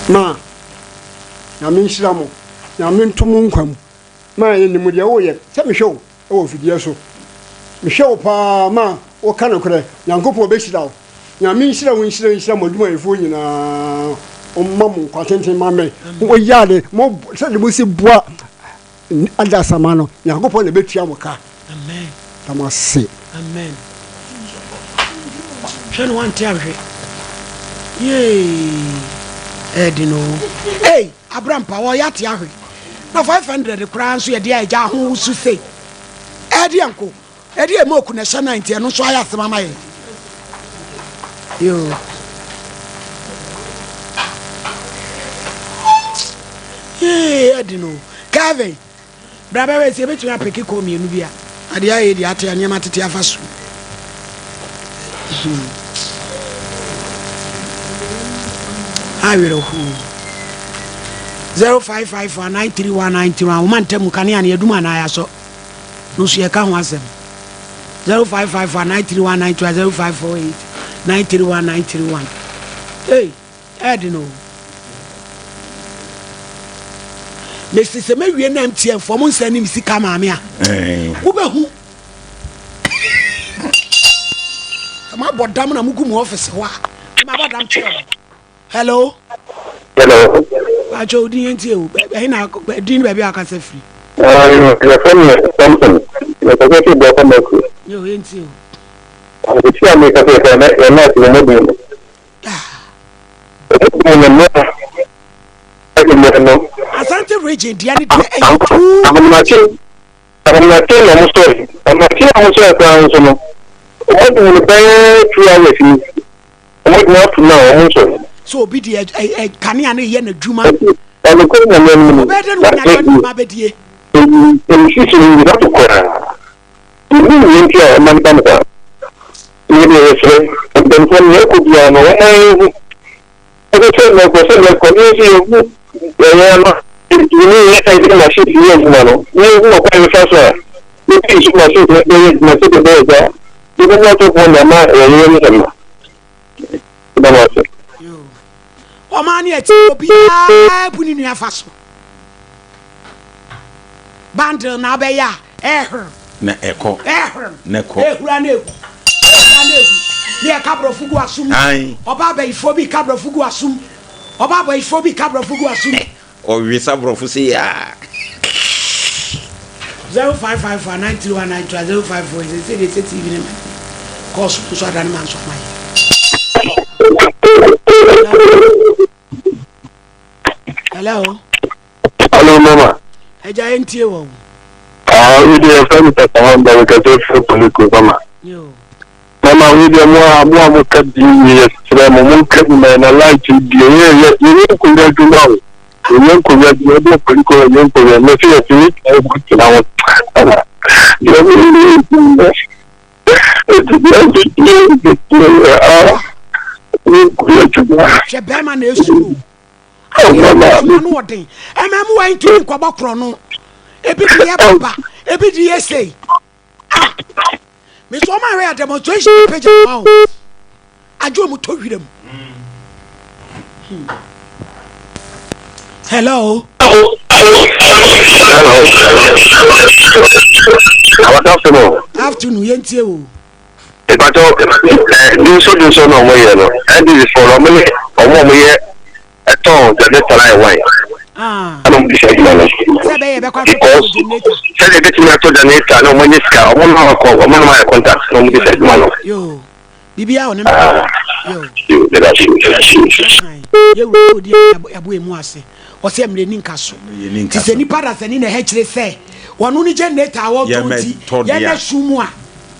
Ma nyame nhyira mo nyame nto mo nkwa mu ma yɛnim deɛ woyɛ sɛ mehwɛ wo wɔ mfidie so mehwɛ wo paa ma woka nokorɛ nyankopɔn bɛhyira wo Nyame nhyira wo nhyira nhyira mo adwumayɛfoɔ nyinaa ɔmma mo nkwa tenten ma me mo yɛ ade mo sɛde mo si boa adasama no Nyankopɔn na ɛbɛtua mo ka Amen. Da mo ase. Amen. Hwɛ no wante ahwɛ. Yee. Ɛdi no. Hey, Abrampa wɔ yate ahwɛ. Na 500 koraa nso yɛde a ɛgya ho wusu sei. Ɛdi anko. Ɛde ɛma oku na ɛhyɛ nan nti ɛno nso ayɛ asɛm ama yɛn. Yoo. Yee ɛde no. Kevin, bra bɛwɛ sɛ yɛbɛtumi apeke kɔɔ mmienu bi a. Adeɛ ayɛ deɛ ate nneɛma tete afa so. Hmm. Awerɛhoɔ. 0554 931 931 woma ntamu kanea no yɛdum anaa yɛasɔ. no nso yɛka ho asɛm. 0554 931 931 0548 931 931. Hey, ɛɛde no. Mesi sɛ mɛwie na MTN fɔ mo nsa nim sika maame a. Wobɛhu. Sɛ moabɔ dam na mogu mo ɔfise hɔ a, mabɔ dam kyerɛ mo. Hello. Hello. Bàtchɛ o din yɛn ti o ɛyin na din baabi a akasa firi. Yɛfrɛ me Samson mekasa firi Boakwa Mercury. Yɛ o yɛn ti o. Esi a mekasa yɛ sɛ yɛn nurse no mo dum no. Ɔmo dum no mmerɛ a mmerɛ no. Asante region deɛ ne deɛ ɛyɛ too. Ahomakye ahomakye na ɔmo sɔre ahomakye na ɔmo sɔre koraa nso no ɔmo dum no bɛyɛ 2 hours ni. Wɔn adwuma ato no a wɔn nsɔre. Sɛ obi de kanea no reyɛ n'adwuma. Ɛnokorɛ Nyame anim no, Ɔbɛyɛ dɛn na wanya adeɛ ɔde ma abɛdie? Nsisi no nyina so koraa. Mennim nea nti a ɛma no ba no saa. Yei deɛ yɛsrɛ, mpanimfoɔ no, nea ɛkɔ biara no wɔmma yɛnhu. Ɛsɛ sɛ mɛkɔ sɛ mɛkɔ ne yɛn nso yɛhu yɛn ano yɛne yɛn a yɛde machines yɛ adwuma no na yɛhu ɔkwan a yɛbɛfa so a yɛde nsu machines no bɛyɛ adwuma sɛdeɛ ɛbɛyɛ sɛ yɛbɛnya atɔfoɔ na ama yɛyɛ ne sɛm no. Meda mo ase. Ɔmaa ne akyi obiara bu ne nua fa so. Bundle na abɛyɛ a ɛhwerem. Na ɛkɔ. Ɛhwerem. Na ɛkɔ. Ehura na egu. Ehura na egu. Ne ɛka borɔfo gu asom. Ɔbaa bayifoɔ bi ka borɔfo gu asom. Ɔbaa bayifoɔ bi ka borɔfo gu asom. Ɔwesa borɔfo sei a. 0554 93192 054 sɛ sɛ deɛ sɛ TV ne ma kɔɔso nso adane ma nso ama yɛ. Hello. Hello mama. Ẹja yẹn tie wọ. Ah, mi deɛ fɛn mi tata hɔ mba mi kɛse fɛ poliko mama. Mama mi deɛ mo a mo a mo ka bi mi yɛ srɛ mo mo nka bi ma yɛ na light deɛ yɛ yɛ yɛ yɛ nkonnwa adwuma o yɛ yɛ nkonnwa adwuma ɛbɔ poliko yɛ yɛ nkonnwa mɛ sɛ yɛ fi ne tena ɛbɔ tena hɔ mama yɛ mi yɛ ɛti bi ɛti bi ɛti bi ah yɛ nkonnwa adwuma. Hwɛ bɛrima na esuro. Adwuma no ɔden. Ɛmɛ mu wɔn ntumi nkɔbɔ korɔ no. Ebi de yɛ papa, ebi de yɛ sei. Ah, me so ɔmo ahwɛ yɛ demonstration page ama o. Adwo ɔmo tɔ wira mu. Hello. Hello. Good afternoon. Afternoon, yɛn tie o. Ìbàtɔ ɛ dunso dunso na ɔmo yɛ no NDC fo no ɔmo ne ɔmo a ɔmo yɛ ɛtɔn generator ayɛ wan ɛna ɔmo de hyɛ adwuma no because sɛdeɛ ebetumi atɔ generator na ɔmo nye sika ɔmo nom akɔ ɔmo nom ayɛ contact na ɔmo de hyɛ adwuma no. Yoo biribiara wɔ ne mmerɛ yoo. Yoo deda ase. Yɛwura odi abo emu ase ɔsɛ mmerɛ ni nka so ti sɛ nipa dasani na ɛhɛ kyerɛ sɛ wɔn ne generator a wɔtɔn ti yɛn na sum mu a.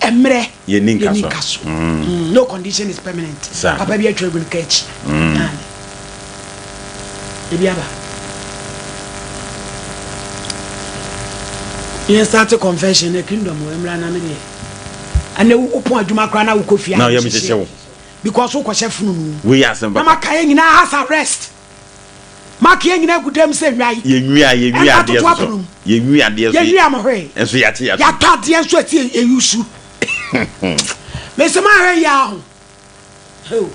Mmerɛ yɛnni nka so. No condition is permanent. Papa bi atwa agu no ka akyi. Ebi aba. Yɛn start confession na kingdom wɔ mmra na me deɛ. Ɛnna wopɔn adwuma koraa na wokɔ fie a Na yɛm hyehyɛ wo. Because wokɔhyɛ fononoo. Wei yɛ asɛm papa. Na maka yɛn nyinaa house arrest. Mark yɛn nyinaa gu dɛm sɛ nnwan. Yɛnwi a yɛnwi Ɛnka adeɛ toto nso apono mu. Yɛnwi adeɛ nso. Yɛnwi ama hwee. Nso yɛate yɛato. Yɛatɔ adeɛ nso ɛte ɛyusu. Mese mahwɛ yi ara ho. Heo.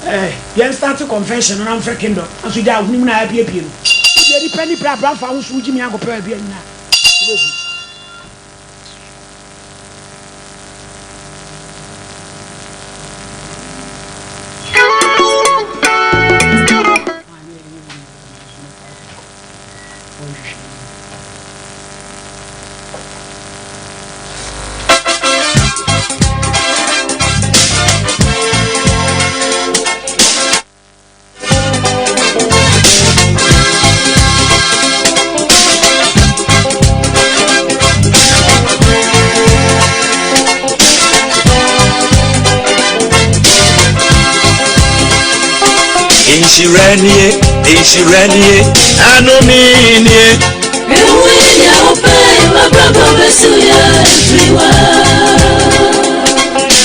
Eh, yɛn start confession no na mfrɛ kingdom. Nso gya ahonim na apiepie no. Wodeɛ nipa ni bra bra mfa ho so wogye mi ankɔpɛ baabi anyina. Wobɛhu. Nhyira nie, nhyira nie, anome nie.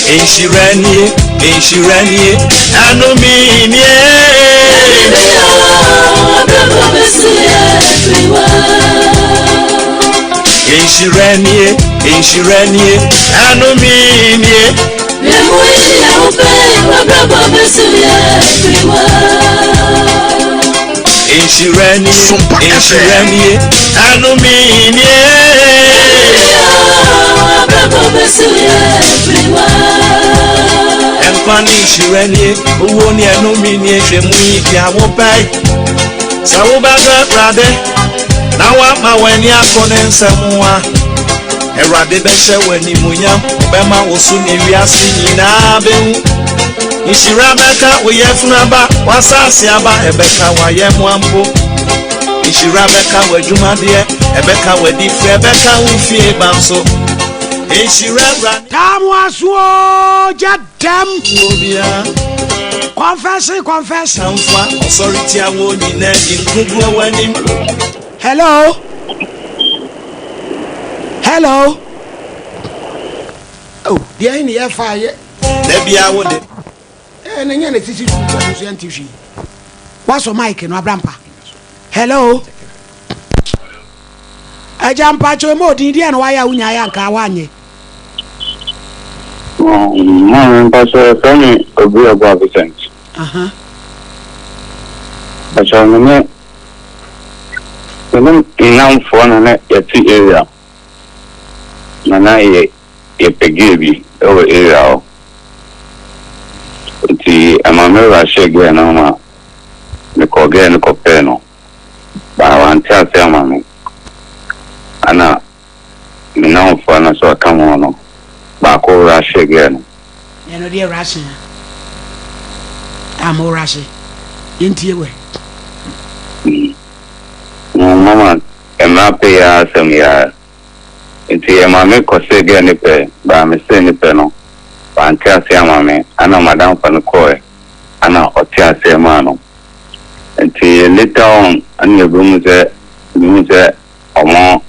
Nhyira nie, nhyira nie, anome nie. Nhyira nie, nhyira nie, anome nie. Nhyira nie, nhyira nie, anome nie. Nkwa ne nhyira nie, owuo ne ɛnome nie, hwɛ mu yi deɛ wopɛ. Sɛ wobɛdɔ Awurade na woama w'ani akɔ ne nsɛm a, Awurade bɛhyɛ w'animuonyam, ɔbɛma wo so ne wiase nyinaa bɛhu. Nhyira bɛka wo yafunu aba, w'asase aba, ɛbɛka w'ayɛmmoa mpo. Nhyira bɛka w'adwumadeɛ, ɛbɛka w'adifire, ɛbɛka wo fie ba nso. Taa mo aso oo, gya dɛm. Confession, confession. Hello. Hello. Oh, deɛ ne yɛ fa yɛ. Eh, na nyɛ na sisi su sɛ nso yɛnte hwee. Wasɔ mic no abrampa. Hello. Agya mpakyɛ ma odin deɛ na wayɛ a wonya ayɛ anka wanyɛ. Maame mpakyɛ yɛfrɛ me Obi Ɔboa Vincent. Mpakyɛ me ne me ne nnamfoɔ na na yɛte area na na yɛ yɛpɛ gay bi wɔ area hɔ. Nti ɛma me werɛ hyɛɛ girl no ma mekɔɔ girl no kɔpɛɛ no. But wante ase ama me. Ana me nnamfoɔ no nso ɔka ho no baako rushee girl no. Ɛno deɛ rushing a. A mo rushe. Yɛntie wɛ. No mama mmra pɛ yi ara asɛm yi ara. Nti ɛma me kɔsee girl no pɛ, but me see no pɛ no wante ase ama me. Ana madamfo no kɔɔɛ ana ɔte aseɛ maa no. Nti later on ɛna yɛbɛhu sɛ mehu sɛ ɔmo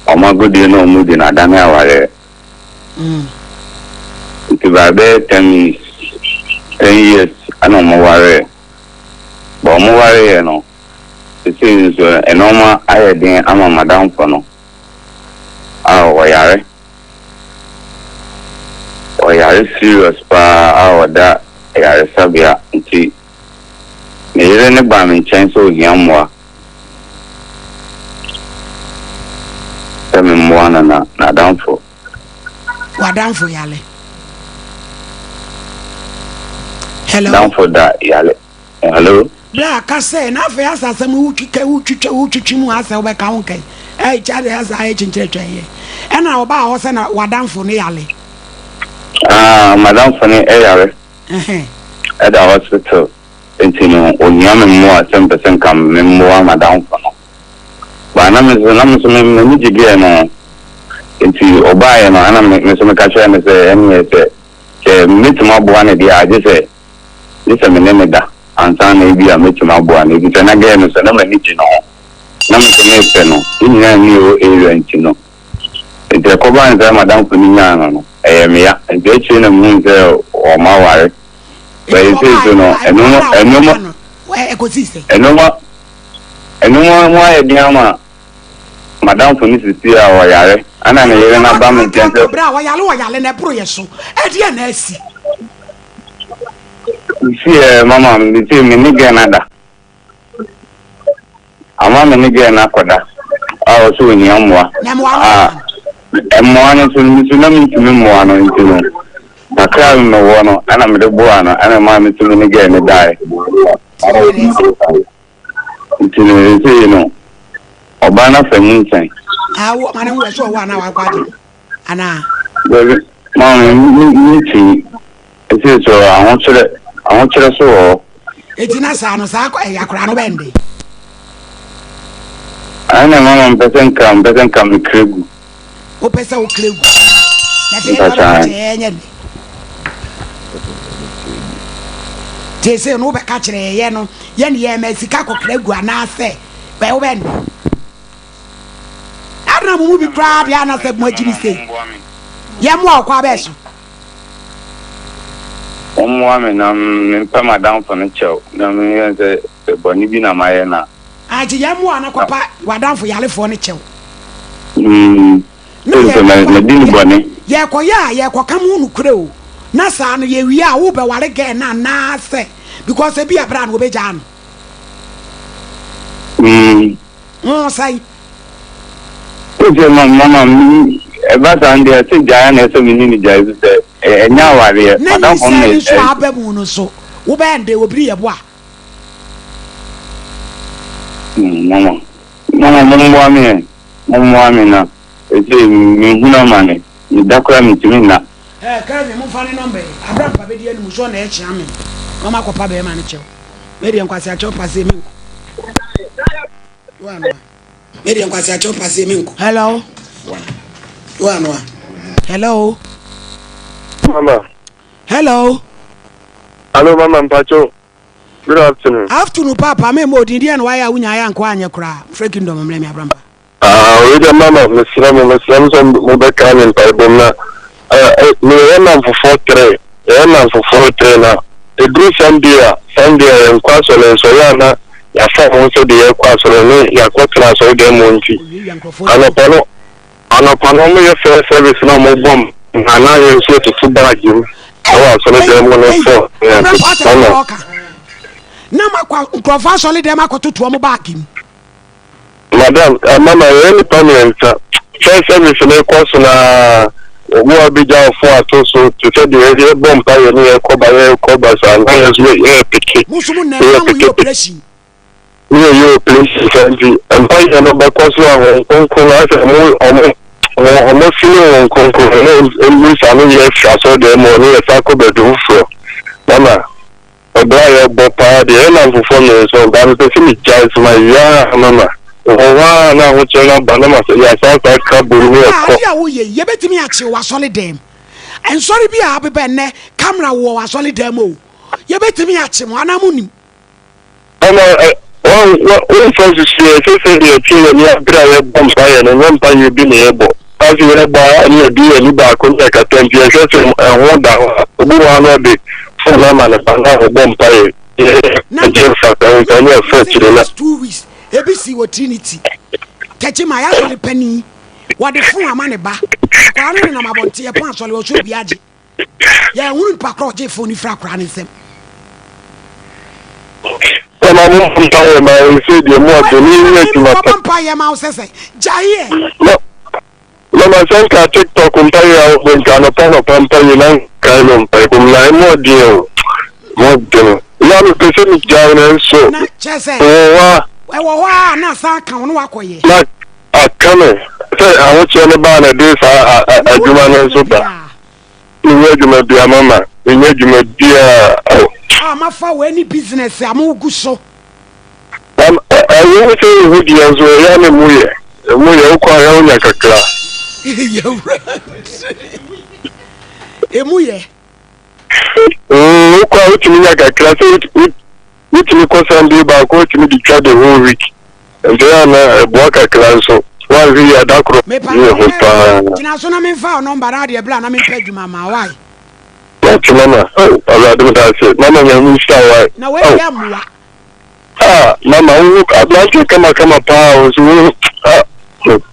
ɔmo agodie na ɔmo di no adane awareɛ. Nti by bɛyɛ 10 minutes 10 years ɛna ɔmo wareɛ. But ɔmo wareɛ no sesei nso nneɛma ayɛ den ama madamfo no a ɔyare. Ɔyare serious paa a ɔda ayaresabea, nti me yere ne baa me nkyɛn sɛ ohia mmoa sɛ me mmoa no na n'adamfo. W'adamfo yale. Hello. Adamfo da yale. Hello. Bla ka sɛ na afei asa asɛm wotwitwa wotwitwa wotwitwi mu asɛ wobɛka wo nkɛn ɛyɛ kyade asa ayɛ kyenkyerɛ twɛn yɛ ɛna ɔbaa hɔ sɛ na w'adamfo no yale. Ah, madamfo no ɛyare. Ɛda hospital, nti no ohia me mmoa sɛ mpɛ sɛ nka me mmoa madamfo no. Ba na me nso na me nso me m'ani gye girl no ho. Nti ɔbaeɛ no ɛna me me nso meka kyerɛɛ no sɛ ɛneɛ sɛ mɛtumi aboa no deɛ a gye sɛ me ne no da ansa na ebi a mɛtumi aboa no, efisɛ na girl no sɛ na m'ani gye ne ho na me nso mepɛ no, yɛn nyinaa nni wɔ area nti no. Nti ɛkɔbaa no sɛ madamfo no nyaa no no ɛyɛ me ya, nti akyire na mehuu sɛ ɔma ware. Bɛyɛ sei so no ɛno ɛnneɛma ɛkɔsi sɛ ɛnneɛma ɛnneɛma ho ayɛ den ama madamfo no sisi a ɔyare, ɛna ne yere no aba me nkyɛn sɛ berɛ a wɔyale wɔyale na ɛboro yɛ so ɛdeɛ na asi. Si ɛ mama me se me ne girl no ada ama me ne girl no akɔda a ɔsɛ ohia mmoa. Na mmoa no a mmoa no nso me nso na mentumi mmoa no, nti no kakra a mewɔ no ɛna mede boa no, ɛna maa me so me ne girl no daeɛ. Nti no seesei no ɔbaa no afa nyinsɛn. Awo ma ne ho ɛsɛ ɔwɔ anaa wakɔ agye anaa? Dabi maame, me nti ɛsei so ahokyerɛ so wɔ hɔ. Eti na saa no saa ɛyɛ akora no bɛn de? Ɛna mama mpɛ sɛ nka mekra gu. Wopɛ sɛ wokra gu na sɛ yɛba bɛka kyerɛ yɛnyɛ ne te sɛ no wobɛka kyerɛ yɛyɛ no yɛne yɛ ma sika kɔkra gu anaasɛ bɛyɛ wobɛn de adena mo mu bi koraa deɛ anasɛ mo agyi ne sei yɛmmoa wo kɔ abɛɛ so. Wɔmmoa me na mempɛ m'adamfo no kyɛw na meyɛ sɛ sɛ bɔne bi na mayɛ na Agye yɛmmoa no kɔpa w'adamfo yarefoɔ no kyɛw. Na sɛ madi no bɔne. Yɛkɔyɛ a yɛkɔka mu nokorɛ o, na saa no yɛwie a wobɛware girl no anaasɛ because ebi a berɛ a no wɔbɛgyaa no. Ho sɛn? Sɛ mama ɛba saa ndeɛ sɛ gyae na ɛsɛ me ne no gyae bi sɛ ɛnyɛ awareɛ. Na madamfo no nyinsɛn na nso a aba mu no so wobɛyɛ ndɛ wɔbiri yɛ bo a. Mama mommoa me ɛ, mommoa me na ɛsɛ mehunu amane meda koraa mentumi nna. Ɛ Kelvin, momfa ne nɔmba yi abra mpa bɛdi anim so ɔna ɛkyea me na ɔma kɔpa bɛrima no kyɛw. Medeɛ nkwasi akyɛw pa se menkɔ. Woanoa. Medeɛ nkwasi akyɛw pa se menkɔ. Hello. Woanoa. Hello. Mama. Hello. Hello mama mpacho. Good afternoon. Afternoon papa me mo din deɛ na wayɛ a wonya ayɛ anko anyɛ koraa. Frɛ kingdom mmerɛ me abrampa. Ah, wei deɛ mama mesrɛ mo mesrɛ mo sɛ mobɛka me mpaebɔ mu na meyɛ nnamfofoɔ tere yɛyɛ nnamfofoɔ tere na ɛduru Sunday a Sunday a yɛnkɔ asɔre nso ɛyɛ a na yɛafa ho sɛ deɛ yɛkɔ asɔre ne yɛakɔtena asɔre dan mu nti anɔpa no anɔpa no wɔyɛ first service na wɔbɔ m na na yɛn nso yɛtoto baagye mu ɛwɔ asɔre dan mu no fɔ mama na makɔ nkurɔfoɔ asɔre dan mu akɔtoto wɔn baage mu Madam, eh, mama yɛyɛ nnipa mmiɛnsa. First service no rekɔ so na wo a bɛgya wo fon ato so te sɛ deɛ yɛbɔ mpa yɛ ne yɛkɔ ba yɛkɔ ba saa na yɛn nso yɛ peke. Mo nso mo nna na mo yɛ operation. Ne yɛ yɛ operation saa nti mpa yɛ no bɛkɔ so a wɔn kronkron no asɛ ɔmo ɔmo ɔmo fili wɔn kronkron ne emu saa no yɛ firi asɔrɔdan mu ne yɛ saa kɔ baabi foforɔ. Mama. Ɔbra a yɛbɔ paa deɛ, yɛn nnamfofoɔ mmiɛnsa ɔbaa mepɛ sɛ megyae so mayɛ a mama wɔ hɔ a na ahokyerɛ no aba na masɛ yɛasan saa ka bom ne yɛkɔ. Adeɛ a woyɛ yi yɛbɛtumi akye wo asɔre dɛm nsɔre bi a abeba ɛnnɛ camera wɔ asɔre dɛm o yɛbɛtumi akye mo anaa mo nim. Mama ɛ womfa nsusuiɛ sɛ sɛdeɛ ɛteɛ yɛn ani abere a yɛbɔ mpaeɛ no nyɛ mpaeɛ bi na yɛbɔ ase yɛbɔ a ne yɛde yɛn ani baako ne yɛkata nti yɛhwɛ sɛ ɛho da hɔ a obi wɔ ha na ɔde fon ama ne ba na ɔbɔ mpaeɛ yɛgye mfa nsa ne ɛfa akyire na 2 weeks ebi si wɔ Trinity tɛkyi ma yɛasɔre panin wɔde fon ama ne ba akwaraa no nenam abɔnten yɛpɔn asɔre wɔ so obi agye yɛhunu nipa korɔ ɔgye fon no firi akwaraa no nsam. Mama mo mpa yɛ ma ɛsɛ deɛ mu ɔde ne nyɛ adwuma pa. Mpa yɛ ma wo sɛ sɛ gyae yɛ. Mama sɛ nka TikTok mpa yɛ a wobɔ nka anɔpa anɔpa mpa yɛ na nkae no mpa yɛ na ɛmu ɔden o mu ɔden ya mepɛ sɛ megyae no nso na kyɛ sɛ wɔ hɔ a ɛwɔ hɔ a na san ka wo no wakɔ yɛ na aka me sɛ ahokyerɛ no baa na ɛde saa adwuma no nso ba. Menyɛ adwuma biara mama, menyɛ adwuma biara oh. A mafa wei ne business a mo gu so. Ɛwɔ mu sɛ ehu deɛ nso ɛyɛ na emu yɛ, emu yɛ wokɔ a wonya kakra. Yɛwura emu yɛ. Wokɔ a wotumi nya kakra sɛ Wotumi kɔ Sunday baako wotumi de twa the whole week nti ɛyɛ a na ɛboa kakra nso woanhwɛ yie a da koro Mepa yɛ ho paa. Gyina so na memfa wo number na adeɛ bra na mempɛ adwuma ma wo wai. Mate mama oh awurade meda ase mama nyame nhyira wo wai Na wei oh. deɛ mmoa. Ah mama wo aberanteɛ kama kama paa wo nso wo ah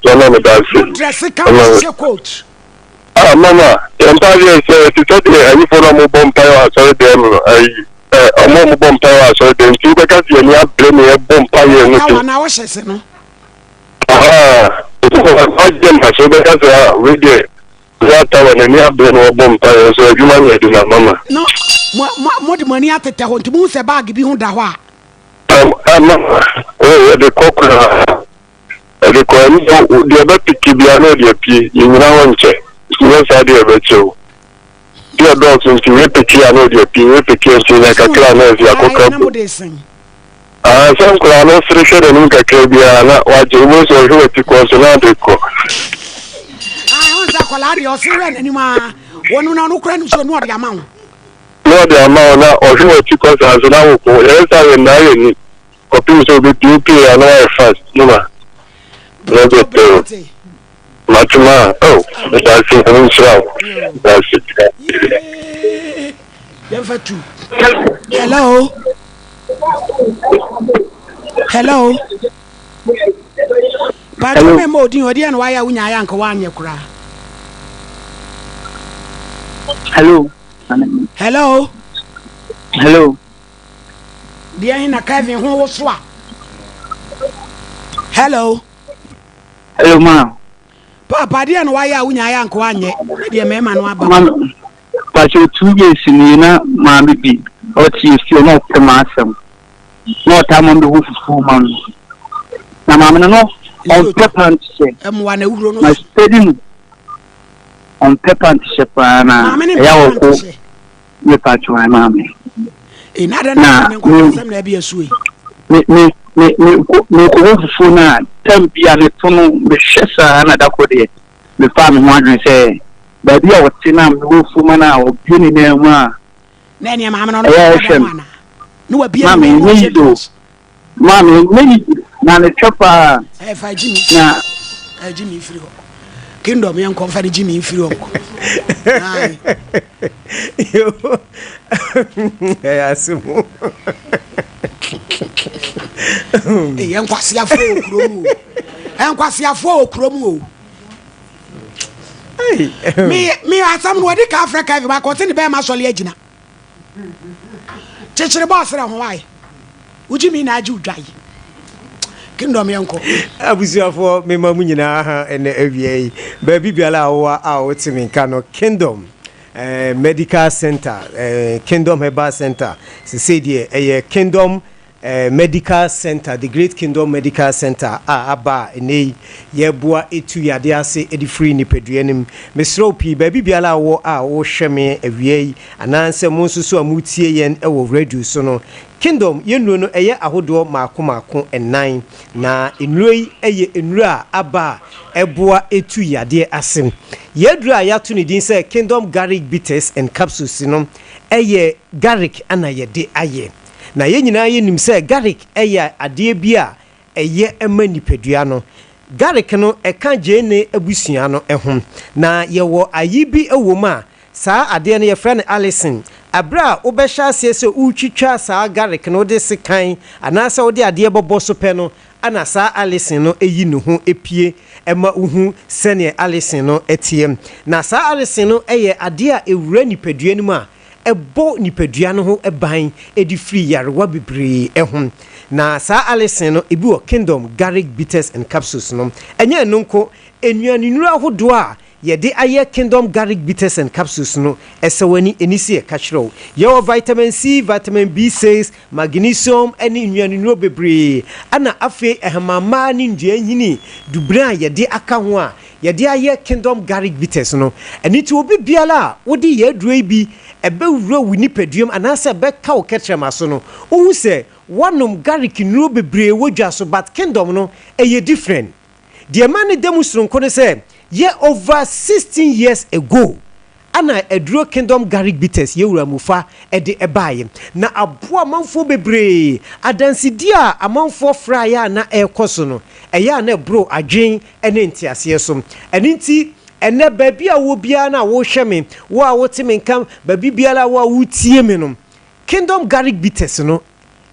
mama meda ase. Wo dresse kama hyehyɛ coat. Ah mama yɛn mpaeɛ sɛ ɛte sɛ deɛ ayifoɔ no a wɔbɔ mpaeɛ wɔ asɔre dɛm no ayi ɛ ɔmo a wɔbɔ mpaeɛ wɔ asɔre dɛm nti wobɛka sɛ yɛn ani abere na yɛbɔ mpaeɛ no Ɔka de wa na wohyɛ se no. Ahaa wagye mpa so wobɛka sɛ ah wei deɛ wata wɔ n'ani abere na wɔbɔ mpaeɛ nso adwuma no yɛ den mama. No mo mo mo de mo ani atetɛ hɔ nti mo hu sɛ bag bi ho da hɔ a. Mama oh yɛde kɔ koraa. Ɛde kɔ ɛno deɛ deɛ ɛbɛpeke biara na ɔde apue yɛnyina hɔ nkyɛ nyɛ saa deɛ ɛbɛkyɛ o deɛ ɛdɔɔso nti wei peke a na ɔde apue wei peke a nti nya kakra a na ɛsi akɔka na mode sen Ah, sɛ nkwadaa no sere hwɛ n'anim kakra biara na wagye wobɛhu sɛ ɔhwɛ w'ati kɔ so na ade kɔ. Ah, ɛho sɛ akwadaa deɛ ɔsere hwɛ n'anim a wɔn na ɔno kura no so na ɔde ama wo. Na ɔde ama wo na ɔhwɛ w'ati kɔ saa so na wokɔ yɛyɛ saa yɛ nnaa yɛ ni. Kɔpem sɛ obepie wopie a na wayɛ fast no ma na ɔbɛ pɛ o mate ma oh medase nyame nhyira wo medase. Yɛmfa tu. Hello. Hello. Paatwa mɛ ma odin ɔdeɛ na wayɛ a wonya ayɛ anka woanyɛ koraa. Hello. Hello. Hello. Deɛ he na Kevin ho woso a? Hello. Hello ma. Papa deɛ na wayɛ a wonya ayɛ anka wanyɛ ne deɛ mmarima no aba. Maame pakyɛ 2 years ni na maame bi ɔte efie na ɔpɛ m'asɛm na ɔtaa ma mbɛhu fufuo ma no na maame no no ɔmpɛ pant hyɛ. Ɛmoa na ewuro no. Ma steady no ɔmpɛ pant hyɛ paa na ɛyɛ a ɔkɔ. Me pacho ai maame. E na dɛn na ne nkɔkɔsɛm na ɛbi asu yi. Me me me me ko me ko ho fufuo na tam bi a me to no me hwɛ saa na da koro deɛ me faa me ho adwene sɛ. Baabi a ɔte no a mewɔ fuma no a ɔbue ne nan mu a Na ɛneɛ maame no ɔno ɛyɛ ɔda ɛhwɛ mu me. anaa? Na wabue ne Maame nan mu ɛnyɛ ɔhyɛ yize o. drawers. Maame ɛnyɛ yize na ne twɛ paa Ɛɛ fa Jimmy na. Ɛɛ Jimmy mfiri hɔ. Kingdom yɛnkɔ mfa ne Jimmy mfiri hɔ nkɔ. Aye. Ɛyɛ asɛm o. Ɛyɛ nkwaseafoɔ wɔ kurom o. Nkwaseafoɔ wɔ kurom o. Me me asɛm no wɔde ka afrɛ Kevin baako ɔse ne bɛrima asɔle agyina. Kyekyere bɔɔs rɛ ho wae. Wogye mi na agye wodwae. Kingdom yɛnkɔ. Abusuafoɔ mema mu nyinaa ha ɛnɛ awia yi baabi biara a wowɔ a wote me nka no Kingdom eh, Medical Center eh, Kingdom Herbal Center sesei deɛ ɛyɛ Kingdom Medical Center, The Great Kingdom Medical Center a aba a ɛnnɛ yi yɛreboa tu yadeɛ ase de firi nipadua no mu. Mesrɛ wo pii, baabi biara a wowɔ a worehwɛ me awia yi, anaasɛ mo nso so a moretie yɛn wɔ radio so no, Kingdom yɛn nnuro no ɛyɛ ahodoɔ mmaako mmaako nnan, na nnuro yi yɛ nnuro a aba a ɛboa tu yadeɛ ase. Yɛn aduro a yɛato ne din sɛ Kingdom Garlic Bitters and Capsules no yɛ garlic na yɛde ayɛ. Na yɛn nyinaa yɛnim sɛ garlic yɛ adeɛ bi a ɛyɛ ma nipadua no. Garlic no ɛka gyeene abusua no ho. Na yɛwɔ ayi bi wɔ mu a saa adeɛ no yɛfrɛ no allicin. Ɛberɛ a wobɛhyɛ aseɛ sɛ woretwitwa saa garlic no wode sekan anaasɛ wode adeɛ bɛbɔ so pɛ no na saa allicin no yi ne ho pue ma wohu sɛdeɛ allicin no teɛ. Na saa allicin no yɛ adeɛ a ɛwura nipadua no mu a ɛbɔ nipadua no ho ban de firi nyarewa bebree ho. Na saa allicin no, ebi wɔ Kingdom Garlic Bitters and Capsules no. Ɛnyɛ ɛno nko, nnuanennuru ahodoɔ a yɛde ayɛ Kingdom Garlic Bitters and Capsules no, ɛsɛ w'ani, ɛni sɛ yɛka kyerɛ wo. Yɛwɔ vitamin C, vitamin B6, magnesium ne nnuanennuro bebree, ɛna afei ahamammaa ne nnua nhini dubene a yɛde aka ho a Yɛde ayɛ Kingdom Garlic Bitters no. Ɛno nti obi biara a wode yɛn aduro yi bi bɛwura wo nipaduam anaasɛ ɛbɛka wo kɛtrɛma so no, wohu sɛ woanom garlic nnuro bebree wɔ dwa so but Kingdom no ɛyɛ different. Deɛ ɛma no da mu sononko ne sɛ yɛ over 16 years ago Ana aduro Kingdom Garlic Bitters yɛ wura mufa de baeɛ, na aboa amanfoɔ bebree. Adansedie a amanfoɔ fraeɛ a na ɛrekɔ so no, ɛyɛ a na ɛboro adwene ne nteaseɛ so. Ɛno nti, ɛnnɛ, baabi a wowɔ biara no a worehwɛ me, wo a wote me nka, baabi biara a wo a woretie me no, Kingdom Garlic Bitters no,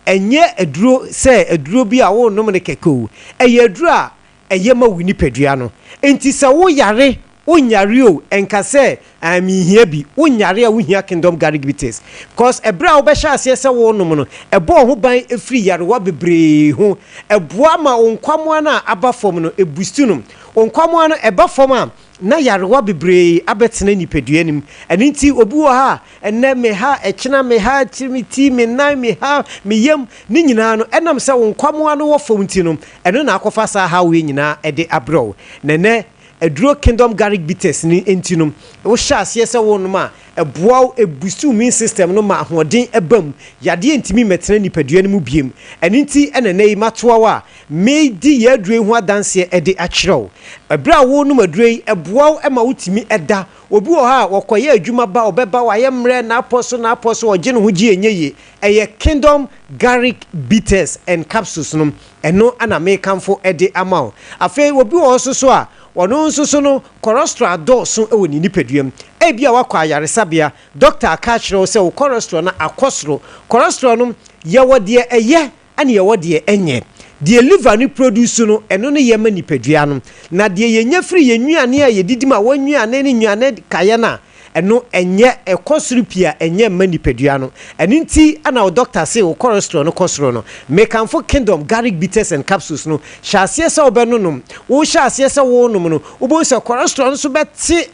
ɛnyɛ aduro sɛ aduro bi a worenom no kɛkɛ o. Ɛyɛ aduro a ɛyɛ ma wo nipadua no. Enti sɛ wo yare, wo nyare o, ɛnka sɛ ah menhia bi, wo nyare a wohia Kingdom Garlic Bitters. Cos ɛberɛ a wobɛhyɛ aseɛ sɛ worenom no, ɛbɔ wo ho ban firi yarewa bebree ho. Ɛboa ma wo nkwamoa no a aba fam no, ɛbustu no. Wo nkwamoa no ɛba fam a, na yarewa bebree abɛtena nipadua no mu. Ɛno nti obi wɔ hɔ a, ɛnnɛ me ha, ɛkyena me ha, akyiri me ti, me nan, me ha, me yam, ne nyinaa no, ɛnam sɛ wo nkwamoa no wɔ fam nti no, ɛno na akɔfa saa haw yi nyinaa de abrɛ wo. Na ɛnnɛ, aduro Kingdom Garlic Bitters no nti no, wohyɛ aseɛ sɛ worenom a, ɛboa wo, ɛboost wo immune system no ma ahoɔden ba mu, yadeɛ ntumi mmɛtena nipadua no mu biom. Ɛno nti na ɛnnɛ yi matoa wo a, Meredi yɛn aduro yi ho adanseɛ de akyerɛ wo. Ɛberɛ a worenom aduro yi, ɛboa wo ma wotumi da. Obi wɔ hɔ a, ɔkɔyɛ adwuma ba, ɔbɛba, wayɛ mmerɛ, n'apɔ so, n'apɔ so, ɔgye ne ho gye ɛnyɛ yie. Ɛyɛ Kingdom Garlic Bitters and Capsules no, ɛno na merekamfo de ama wo. Afei obi wɔ hɔ nso so a, ɔno nso so no, cholesterol adɔɔso wɔ ne nipadua mu. Ebia woakɔ ayaresabea, dɔkta aka akyerɛ wo sɛ wo cholesterol no akɔ soro. Cholesterol no, yɛwɔ deɛ ɛyɛ Ɛna yɛwɔ deɛ ɛnyɛ. Deɛ liver no produce no, ɛno no yɛ ma nipadua no. Na deɛ yɛnya firi yɛn nnuane a yɛdidi mu a wɔnnuane ne nnuane kaeɛ no a, ɛno ɛnyɛ, ɛkɔ soro pii a ɛnyɛ mma nipadua no. Ɛno nti na wo doctor se wo cholesterol no kɔ soro no. Mekamfo Kingdom Garlic Bitters and Capsules no. Hyɛ aseɛ sɛ wobɛnonom. Wohyɛ aseɛ sɛ worenom no, wobɛhu sɛ cholesterol no nso bɛte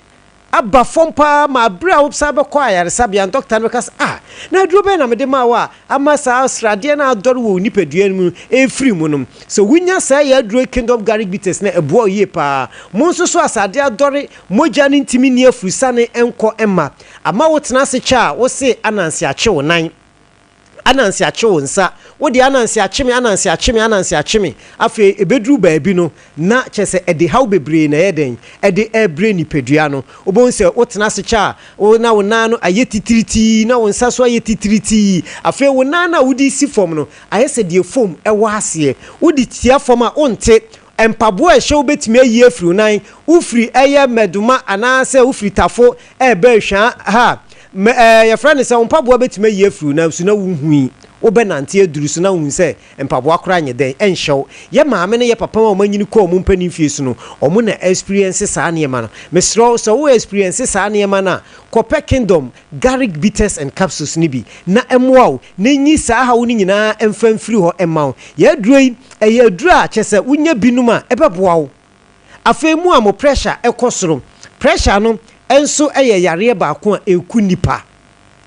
aba fam paa ma bere a wosan bɛkɔ ayaresabea no, dɔkta no bɛka sɛ, Ah, na aduro bɛn na mede maa wo a ama saa sradeɛ no a adɔre wɔ wo nipadua no mu no refiri mu no? Sɛ wunya saa yɛ aduro yi Kingdom Garlic Bitters no a, ɛboa wo yie paa. Mo nso so a sradeɛ adɔre mogya no ntumi nni afurusane nkɔ mma ama wotena ase kyɛ a, wose ananse akye wo nan. Ananse akye wo nsa. Wo deɛ ananse akye me, ananse akye me, ananse akye me. Afei ɛbɛduru baabi no, na kyerɛ sɛ ɛde haw bebree na ɛyɛ dɛn? Ɛde rebrɛ nipadua no. Wobɛhu sɛ wotena ase kyɛ a, wo na wo nan no ayɛ titiritii, na wo nsa nso ayɛ titiritii. Afei wo nan no a wode resi fam no, ayɛ sɛ deɛ foam wɔ aseɛ. Wode tia fam a, wonte. Mpaboa a ɛhyɛ wo bɛtumi ayi afiri wo nan. Wofiri ɛyɛ Mɛdoma anaasɛ wofiri Tafo reba Ahwaa ha a, mɛ ɛɛ yɛfrɛ no sɛ wo mpaboa bɛtumi ayi afiri wo nan so na wonhui. Wobɛnante aduru so na wohu sɛ mpaboa koraa nyɛ dɛn, ɛnhyɛ wo. Yɛ maame ne yɛ papa a wɔanyini kɔ wɔn mpanin mfie so no, wɔn na experience saa nneɛma no. Mesrɛ wo, sɛ wo experience saa nneɛma no a, kɔpɛ Kingdom Garlic Bitters and Capsules no bi na ɛmmoa wo na ɛnyi saa haw no nyinaa mfa mfiri hɔ mma wo. Yɛn aduro yi, ɛyɛ aduro a kyerɛ sɛ wonya bi nom a, ɛbɛboa wo. Afei mo a mo pressure kɔ soro, pressure no nso yɛ yareɛ baako a ɛku nnipa.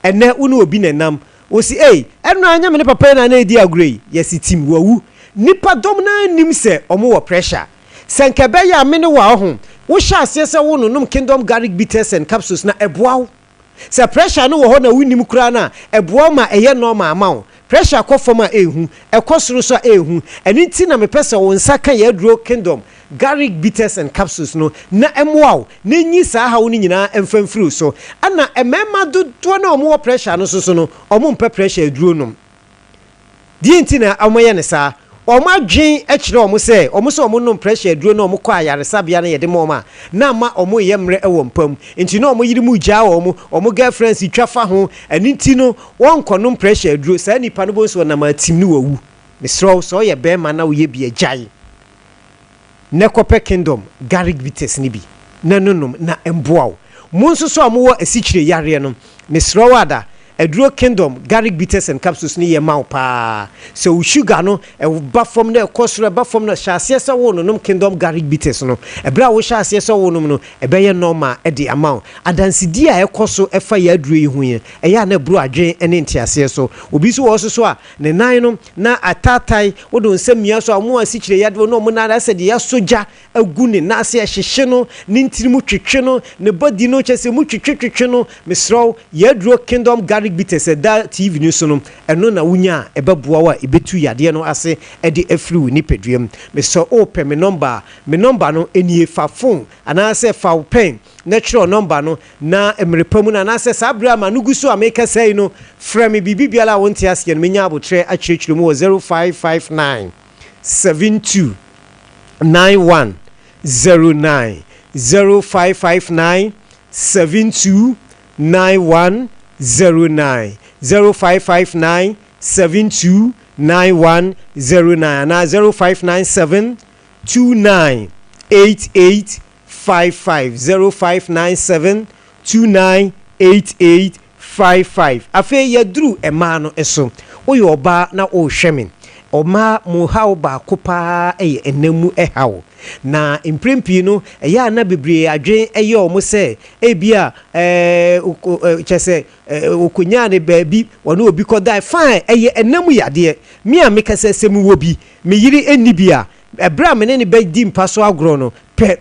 Ɛnnɛ wo ne obi na ɛnam, wo se ei, ɛno ara nyɛ me ne papa yi na na ɛredi agorɔ yi, yɛse tim, wawu. Nnipa dɔm no ara nnim sɛ wɔwɔ pressure. Sɛ nka ɛbɛyɛ a me ne wo a ɔho, wohyɛ aseɛ sɛ wononom Kingdom Garlic Bitters and Capsules no a, ɛboa wo. Sɛ pressure no wɔ hɔ na wonnim koraa no a, ɛboa wo ma ɛyɛ normal ma wo. Pressure kɔ fam a ɛnhu, ɛkɔ soro nso a ɛnhu. Ɛno nti na mepɛ sɛ wo nsa ka yɛn aduro Kingdom Garlic Bitters and Capsules no na ɛmmoa wo na ɛnyi saa haw no nyinaa mfa mfiri wo so. Ɛna mmarima dodoɔ no a wɔwɔ pressure no nso so no, wɔmpɛ pressure aduro nom. Deɛ nti na wɔyɛ no saa, wɔn adwene kyerɛ wɔn sɛ, wɔn sɛ wɔnom pressure aduro na wɔkɔ ayaresabea na yɛde ma wɔn a, na ama wɔreyɛ mmerɛ wɔ mpa mu. Nti na wɔn yere mu gyaa wɔn, wɔn girlfriends twa fa ho, ɛno nti no wɔnkɔnom pressure aduro. Saa nipa no wobɛhu sɛ ɔnam atim ne wawu. Mesrɛ wo, sɛ woyɛ barima na woyɛ bi a, gyae. Nɛ kɔpɛ Kingdom garlic bitters no bi na no nom na ɛmboa wo. Mo nso so a mowɔ asikyire yareɛ no, mesrɛ wo ada, aduro Kingdom garlic bitters and capsules no yɛ ma wo paa. Sɛ wo sugar no ba fam na ɛkɔ soro ɛba fam no, hyɛ aseɛ sɛ wononom Kingdom garlic bitters no. Ɛberɛ a wohyɛ aseɛ sɛ wonom no, ɛbɛyɛ normal de ama wo. Adansedie a ɛkɔ so fa yɛn aduro yi ho yi, ɛyɛ a na ɛboro adwene ne nteaseɛ so. Obi nso wɔ hɔ nso so a, Ne nan no na ataatae, wode wo nsa mia so a, wɔn a asikyire yadeɛ no, wɔn nan ayɛ sɛ deɛ yɛasɔ gya agu ne nan ase, ɛhyehye no, ne ntini mu twetwe no, ne body no, kyerɛ sɛ emu twetwetwetwe no. Mesrɛ wo, yɛn aduro Kingdom Garlic Bitters a ɛda TV no so no, ɛno na wonya a, ɛbɛboa wo a ɛbɛtu yadeɛ no ase de afiri wo nipadua mu. Mesrɛ wo, wopɛ me nɔmba a, me nɔmba no nie, fa phone anaasɛ fa wo pɛn na twerɛ nɔmba no Na mmere pa mu no, anaasɛ saa bere a m'ano gu so a merekasa yi no, frɛ me biribi biara a wonte aseɛ no, mɛnya aboterɛ akyerɛkyerɛ mu wɔ 0559 72 91 09, 0559 72 91 09, 0559 72 91 09 anaa 0597 29 88 55 0597 29 88 55 Afei yɛaduru mmaa no so. Woyɛ ɔbaa na worehwɛ me. Ɔmaa mo haw baako pa ara yɛ ɛna mu haw. Na mprɛn pii no, ɛyɛ a na bebree adwene yɛ wɔn sɛ ebia ɛɛ kyerɛ sɛ wɔkɔnyaa no baabi, wɔne obi kɔdae. Fine, ɛyɛ ɛna mu yadeɛ. Me a mekasa sɛ mewɔ bi, me yere nni bi a, Ɛberɛ a me ne no bɛdi mpa so agorɔ no pɛ,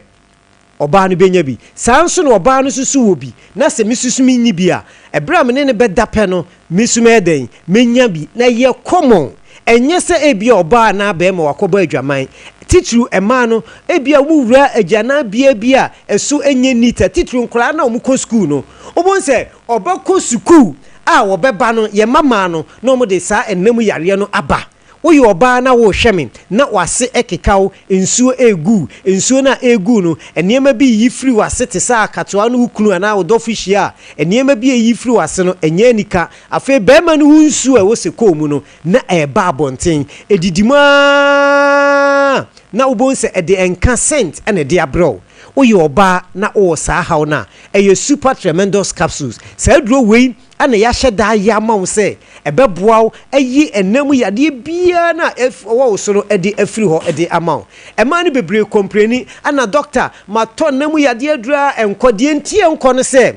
ɔbaa no bɛnya bi. Saa ara nso na ɔbaa no nso so wɔ bi, na sɛ me nso so menni bi a, ɛberɛ a me ne no bɛda pɛ no, me nso mɛyɛ dɛn? Mɛnya bi. Na ɛyɛ common. Ɛnyɛ sɛ ebia ɔbaa anaa barima wakɔbɔ adwaman. Titiriw mmaa no, ebia wɔwura agyananbea bi a ɛso nyɛ neat a, titiriw nkwadaa no a wɔkɔ sukuu no, wobɛhu sɛ ɔbɛkɔ sukuu a wɔbɛba no, yɛn mmammaa no, na wɔde saa ɛnna mu yareɛ no aba. Woyɛ ɔbaa na worehwɛ me na w'ase keka wo, nsuo regu wo. Nsuo no a ɛregu wo no, nneɛma bi reyi firi w'ase te sɛ akatoa ne wo kunu anaa wo dɔfo hyia a, nneɛma bi a ɛyi firi w'ase no, ɛnyɛ anika. Afei barima no ho nsuo a ɛwɔ sekɔɔ mu no, na ɛreba abɔnten. Ɛdidi mu ara na wobɛhu sɛ ɛde nka, scent, na ɛde abrɛ wo. Woyɛ ɔbaa na wowɔ saa haw no a, ɛyɛ Super Tremendous Capsules. Saa aduro wei na yɛahyɛ da ayɛ ama wo sɛ ɛbɛboa wo ayi ɛnna mu yadeɛ biara no a ɛwɔ wo so no de afiri hɔ de ama wo. Mmaa no bebree kɔmpleni, ɛna dɔkta, matɔ nna mu yadeɛ aduro ara ɛnkɔ. Deɛ nti a ɛnkɔ ne sɛ,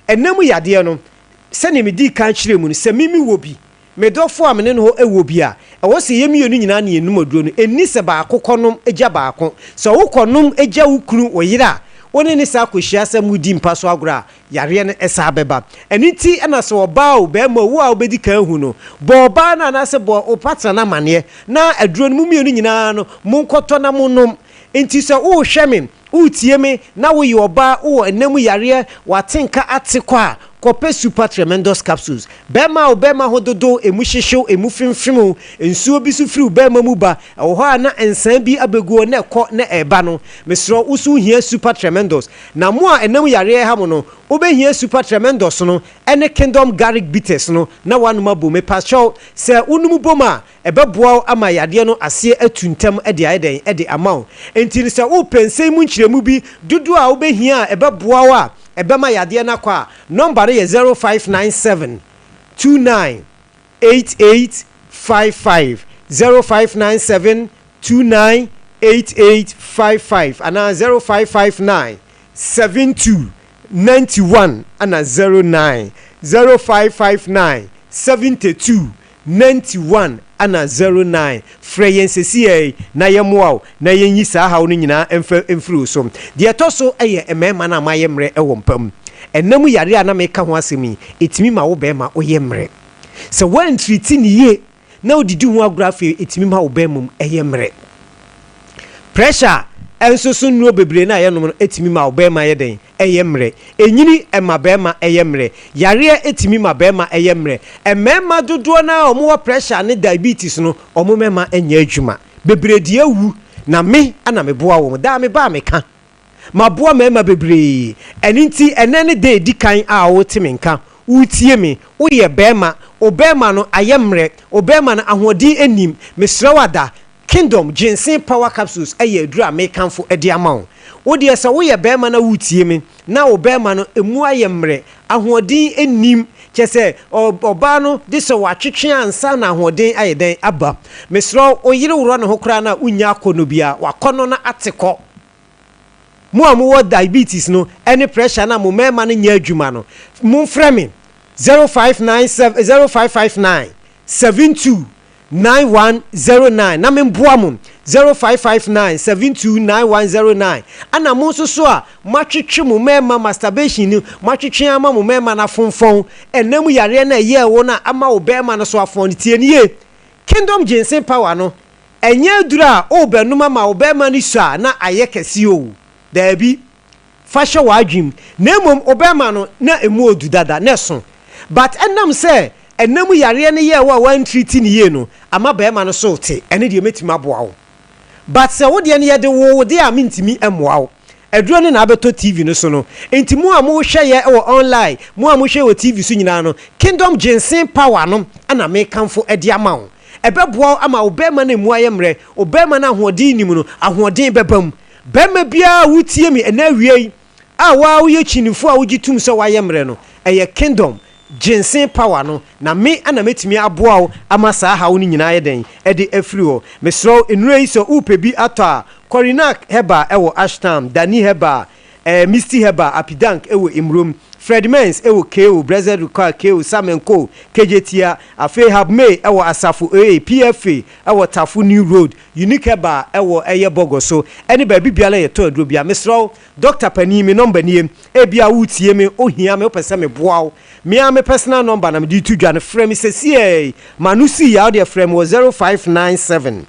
ɛnna mu yadeɛ no, sɛdeɛ medii kan kyerɛɛ mu no, sɛ me mewɔ bi, me dɔfo a me ne no wɔ bi a, ɛwɔ sɛ yɛn mmienu nyinaa na yɛnom aduro no. Ɛnni sɛ baako kɔnom gya baako. Sɛ wokɔnom gya wo kunu, wo yere a, Wo ne no san kɔhyia sɛ moredi mpa so agorɔ a, yareɛ no san bɛba. Ɛno nti na sɛ ɔbaa o, barima o, wo a wobɛdi kan ahu no, bɔ ɔbaa no anaasɛ bɔ wo partner no amaneɛ na aduro no mo mmienu nyinaa no monkɔtɔ na monnom. Nti sɛ worehwɛ me, woretie me na woyɛ ɔbaa, wowɔ nna mu yareɛ, w'atenka ate kɔ a, kɔpɛ Super Tremendous Capsules. Barima o, barima ho dodow, emu hyehyew, emu femfem o, nsuo bi nso firi wo barima mu ba, ɛwɔ hɔ a na nsaa bi abɛgu hɔ na ɛkɔ na ɛreba no, mesrɛ wo, wo nso wohia Super Tremendous. Na mo a ɛnam yareɛ reha mo no, wobɛhia Super Tremendous no ne Kingdom Garlic Bitters no na woanom abom. Mepakyɛw, sɛ wonom bom a, ɛbɛboa wo ama yadeɛ no aseɛ atu ntɛm de ayɛ dɛn? De ama wo. Enti no sɛ wopɛ nsɛm mu nkyerɛmu bi dodoɔ a wobɛhia a ɛbɛboa wo a ɛbɛma yadeɛ no akɔ a, nɔmba no yɛ 0597 29 88 55, 0597 29 88 55 anaa 0559 72 91 ɛna 09, 0559 72 91 ɛna 09. Frɛ yɛn sesiei yi na yɛmmoa wo na yɛnyi saa haw no nyinaa mfa mfiri wo so. Deɛ ɛtɔ so yɛ mmarima no a moayɛ mmerɛ wɔ mpa mu. Ɛna mu yareɛ a na meka ho asɛm yi, ɛtumi ma wo barima woyɛ mmerɛ. Sɛ woantriti no yie na wodidi ho agorɔ afei ɛtumi ma wo barima mu yɛ mmerɛ. Pressure nso so nnuro bebree no a yɛnom no tumi ma wo barima yɛ dɛn? Ɛyɛ mmerɛ. Ɛnyini ma barima yɛ mmerɛ. Yareɛ tumi ma barima yɛ mmerɛ. Mmarima dodoɔ no ara a wɔwɔ pressure ne diabetes no, wɔn mmarima nyɛ adwuma. Bebree deɛ awu, na me na meboa wɔn. Daa meba a meka. Maboa mmarima bebree. Ɛno nti ɛnnɛ ne da a ɛdi kan a worete me nka, woretie me. Woyɛ barima, wo barima no ayɛ mmerɛ, wo barima no ahoɔden nnim. Mesrɛ wo ada, Kingdom Ginseng Power Capsules yɛ aduru a mekamfo de ama wo. Wo deɛ sɛ woyɛ barima na woretie me na wo barima no ɛmu ayɛ mmerɛ, ahoɔden nnim, kyerɛ sɛ ɔbaa no de sɛ watwetwe ansa na ahoɔden ayɛ dɛn aba. Mesrɛ wo, wo yere worɔ ne ho koraa no a wonnya akɔnnɔ biara, w'akɔnnɔ no ate kɔ. Mo a mowɔ diabetes no ne pressure no a mo mmarima no nyɛ adwuma no, momfrɛ me 0597 0559 72 9109 na memboa mo 0559 72 9109 ɛna mo nso so a moatwetwe mo mmarima masturbation no moatwetwe ama mo mmarima no afonfɔn ɛna mu yareɛ no a ɛyɛɛ wo no a ama wo barima no so afɔn no tie no yie Kingdom Ginseng Power no ɛnyɛ aduro a worebɛnom ama wo barima no sua a na ayɛ kɛse oo daabi fa hyɛ w'adwene mu na mmom wo bɛrima no na ɛmu ɔdu dada na ɛso but ɛnam sɛ ɛna mu yareɛ no yɛɛ wo a woantreati no yie no ama bɛrima no so te ɛno deɛ mɛtumi aboa wo but sɛ wo deɛ no yɛde woo wo deɛ a mentumi mmoa wo aduro no na abɛtɔ TV no so no nti mo a mohwɛ yɛ wɔ online mo a mohwɛ wɔ TV so nyinaa no Kingdom Ginseng Power no na mekamfo de ama wo ɛbɛboa wo ama wo bɛrima no ɛmu ayɛ mmerɛ wo bɛrima no ahoɔden nni mu no ahoɔden bɛba mu Barima biara a woretie me ɛnnɛ awia yi a wo ara woyɛ kyinifo a wogye tom sɛ woayɛ mmerɛ no, ɛyɛ Kingdom, Ginseng Power no na me na mɛtumi aboa wo ama saa haw no nyinaa ayɛ dɛn? de afiri hɔ. Mesrɛ wo, nnuro yi sɛ worepɛ bi atɔ a, Kɔrinak Herbal wɔ Ashtown, Dani Herbal, eh, Misty Herbal, Apidank wɔ Mmrom, Fred Mens wɔ KO, Blessed Require, KO, Samenko, Kejetia, afei Habmay wɔ Asafo AA, PFA wɔ Tafo New Road, Unique Herbal wɔ ɛyɛ Bɔgɔ so ɛne baabi biara yɛtɔ aduro biara. Mesrɛ wo Doctor panin me number nie, ebia woretie me, wohia me, wopɛ sɛ meboa wo. Me ara me personal number na mede reto dwa no, frɛ me sesiei. M'ano sii a wodeɛ frɛ me wɔ 0597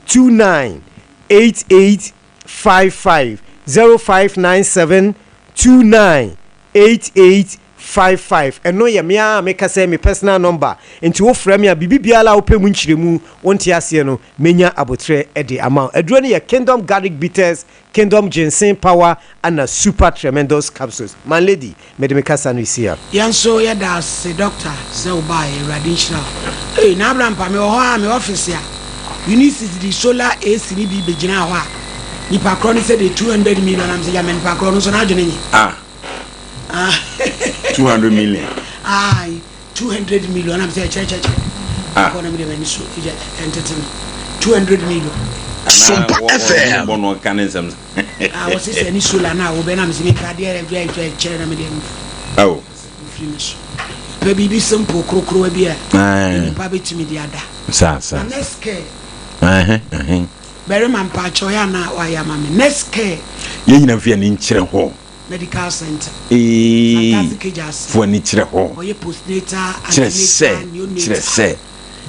29 88 55, 0597 29 8855 ɛno yɛ me ara a mekasa yi me personal number nti wo frɛ me a biribi biara a wopɛ mu nkyerɛmu wonte aseɛ no mɛnya aboterɛ de ama wo. Aduro no yɛ Kingdom Garlic Bitters, Kingdom Ginseng Power ɛna Super Tremendous Capsules. Man lady mede me kasa no resi ha. Yɛn nso yɛda ase doctor sɛ wo baeɛ awurade nhyira wo. Ei na Abrampa mewɔ hɔ a me office a Unisys de solar AC no bi bɛgyinaa hɔ a nipa korɔ no sɛ de 200 million na mesɛ gyama nipa korɔ no nso n'adwene nye. Ah. 200 million. Aye, 200 million. I'm saying, che, che, che. Ah. Kɔ na mi de m'ani so gya ɛntete no 200 million. Sompa FM. Bɔ no ka ne nsɛm. Ah, wɔsi sɛ ni solar na wo bɛ na mi si mi ka adeɛ ɛfɛ ɛfɛ kyerɛ na mi de mi. Awo. Firi mi so. Pɛ biribi simple korokorowa bi a. Nipa bɛtumi de ada. Sa sa. Na next care. Ɛhɛn ɛhɛn. Barima mpakyɛw yɛ anaa wayɛ ama me next care. Yɛn nyina mfa yɛn ani nkyerɛ hɔ. Medical center. Eeii Santase Kegya ase. fa w'ani kyerɛ hɔ. Ɔyɛ postnatal, Kyerɛ sɛ, antenatal, neonatal. kyerɛ sɛ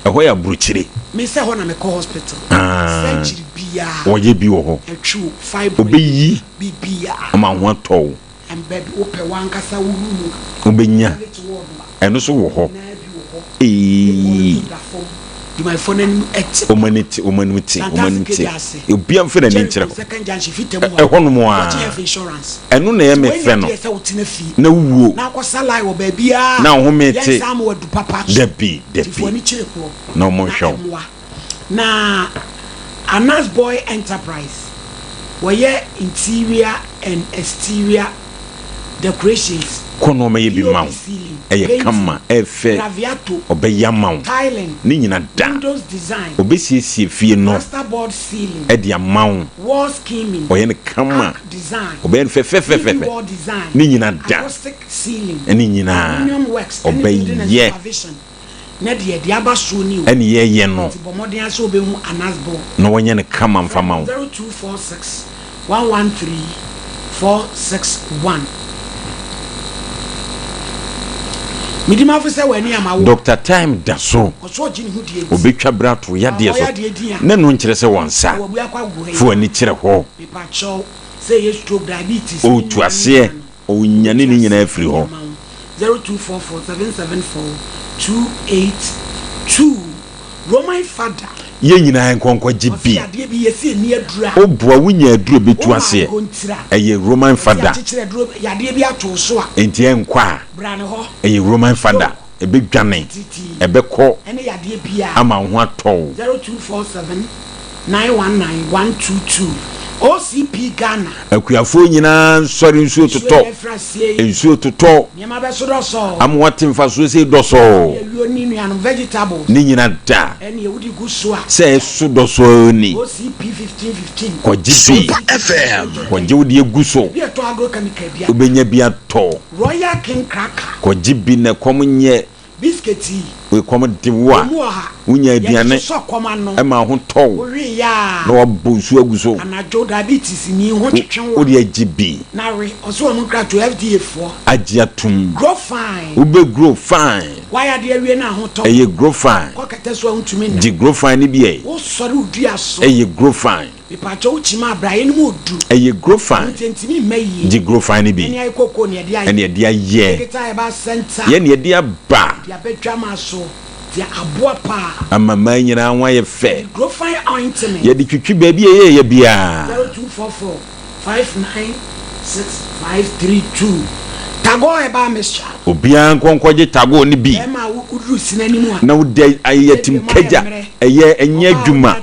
ɛhɔ yɛ aburokyire. Me sɛ hɔ na mekɔ hospital. Aah Surgery biaa. wɔyɛ bi wɔ hɔ. Ɛtwe o, fibroid. Obeyi Biribiaa. ama wo ho atɔ wo. And baabi wopɛ w'ankasa wo room a. Wobɛnya. Private ward a. Ɛno nso wɔ hɔ. Nyinaa bi wɔ hɔ. Eeii. Ne bɔɔl nso da fam. Dwumayɛfoɔ no anim te. Wɔn ani te, wɔn anim te, wɔn anim te. Santase Kegya ase. Obiara mfa n'ani nkyerɛ Jericho hɔ. second junction Fitam hɔ. Ɛhɔ nom ara. Wɔgye health insurance. Ɛno na ɛyɛ me Nti fɛ wei no. nyɛ deɛ sɛ wotena fie. Na wuo. Na akɔsa line wɔ baabiara. Na wo home te. Yɛnsan ama wadu papa so. Dabi, Nti fa dabi. w'ani kyerɛ kuro. Na wɔn Na nhwɛ wo. ɛmmoa. Na Anas Boy Enterprise, wɔyɛ interior and exterior decorations, Kɔ na ɔmɛyɛ bi ma POP wo. ceiling, Ɛyɛ painting, kama, ɛfɛ, graviato, ɔbɛyɛ ama wo. tiling, Ne nyina da. windows design, Ɔbɛsiesie fie no plasterboard ceiling, de ama wo. wall skimming, Ɔyɛ no kama. arc design, Ɔbɛyɛ no TV fɛfɛfɛfɛfɛ. wall design, Ne nyina da. acoustic ceiling, Ne nyinaa aluminium works, ɛne building and ɔbɛyɛ. supervision. Na deɛ deɛ aba soɔ ni o. Ɛne yɛyɛ no. Nti bɔ mmɔden ara sɛ wobɛhu Anas bɔ. Na wɔnyɛ no kama mfa ma wo. 0246 113 461. Medi m'afo sɛ w'ani ama wo. Doctor Time da so. Ɔsɛ ɔgye ne ho die nti. Obetwa bere ato yadeɛ Ɔyɛ so. adeɛ din a. Na ɛno nkyerɛ sɛ wɔn nsa. Na wabu akɔ agogo ha yi. Fa w'ani kyerɛ hɔ. Mepa kyɛw sɛ ɛyɛ stroke, diabetes ne Ɔretu nyinaa ne aseɛ. nyinaa no. Ɔnyane ne nyinaa afiri hɔ. Yɛn nyinaa nkɔ nkɔgye bi. Woboa wonya aduru a ɛbɛtu aseɛ. Ɛyɛ Roman fada. Enti ɛnkɔ a, ɛyɛ Roman fada. Ɛbɛdwane, ɛbɛkɔ ama wo ho atɔ wo. 9 1 9 1 2 2 OCP Ghana. Akuafoɔ nyinaa nsɔre nsuo Nsuo totɔ yɛ afiri aseɛ yi. nsuo totɔ Nneɛma bɛso dɔsɔɔ. ama wate mfasoɔ sei dɔsɔɔ. Ɛne ayuo ne nnuanom, vegetables. Ne nyina da. Ɛne wode gu so a. Sɛ ɛso dɔsɔɔ ni. OCP 15 15. Kɔgye bi. Super FM. Kɔgye wo deɛ gu so. Ebi ɛtɔ agrochemical bi a. Wobɛnya bi atɔ. Royal King Cracker. Kɔgye bi na ɛkɔm nyɛ. Biscuit yi. Kɔm de wo a, Emu wɔ ha. wonya Yɛde aduane sosɔ kɔm ano. ma ho tɔ wo, Wowe yɛ a. na wɔabɔ nsuo agu so. Anadwo diabetes ni ho twetwe wo a. Wode agye bi. Na we. Ɔse wɔn nkratoɔ FDA foɔ. Agye atom. Grow fine. Wobɛ grow fine. Wayɛ adeɛ awie na ho tɔ wo. Ɛyɛ grow fine. Kɔ kɛtɛ so a wontumi nna. Gye grow fine no bi ɛ. Wosɔre wo dua so. Ɛyɛ grow fine. Mepakyɛw wo kyima a brayɛ no mu odu. Ɛyɛ grofine. Ɛno nti ɛntumi mma yie. Gye grofine no bi. Ɛne ayɛ kookoo na yɛde ayɛ. Ɛne yɛde ayɛ. Digital Herbal Centre. Yɛn na yɛde aba. De aba dwamaa so. De aboa paa. Ama mmaa nyinaa ho ayɛ fɛ. Yɛde grofine ointment. Yɛde twitwi baabi a ɛyɛ yɛ biara. 0244 596 532 Tagore Herbal Mixture. Obiara nkɔ nkɔgye Tagore no bi. Bɛrima a woduru sini anim a. Na wode ayɛ atimkagya. Ɛyɛ ɛnyɛ adwuma.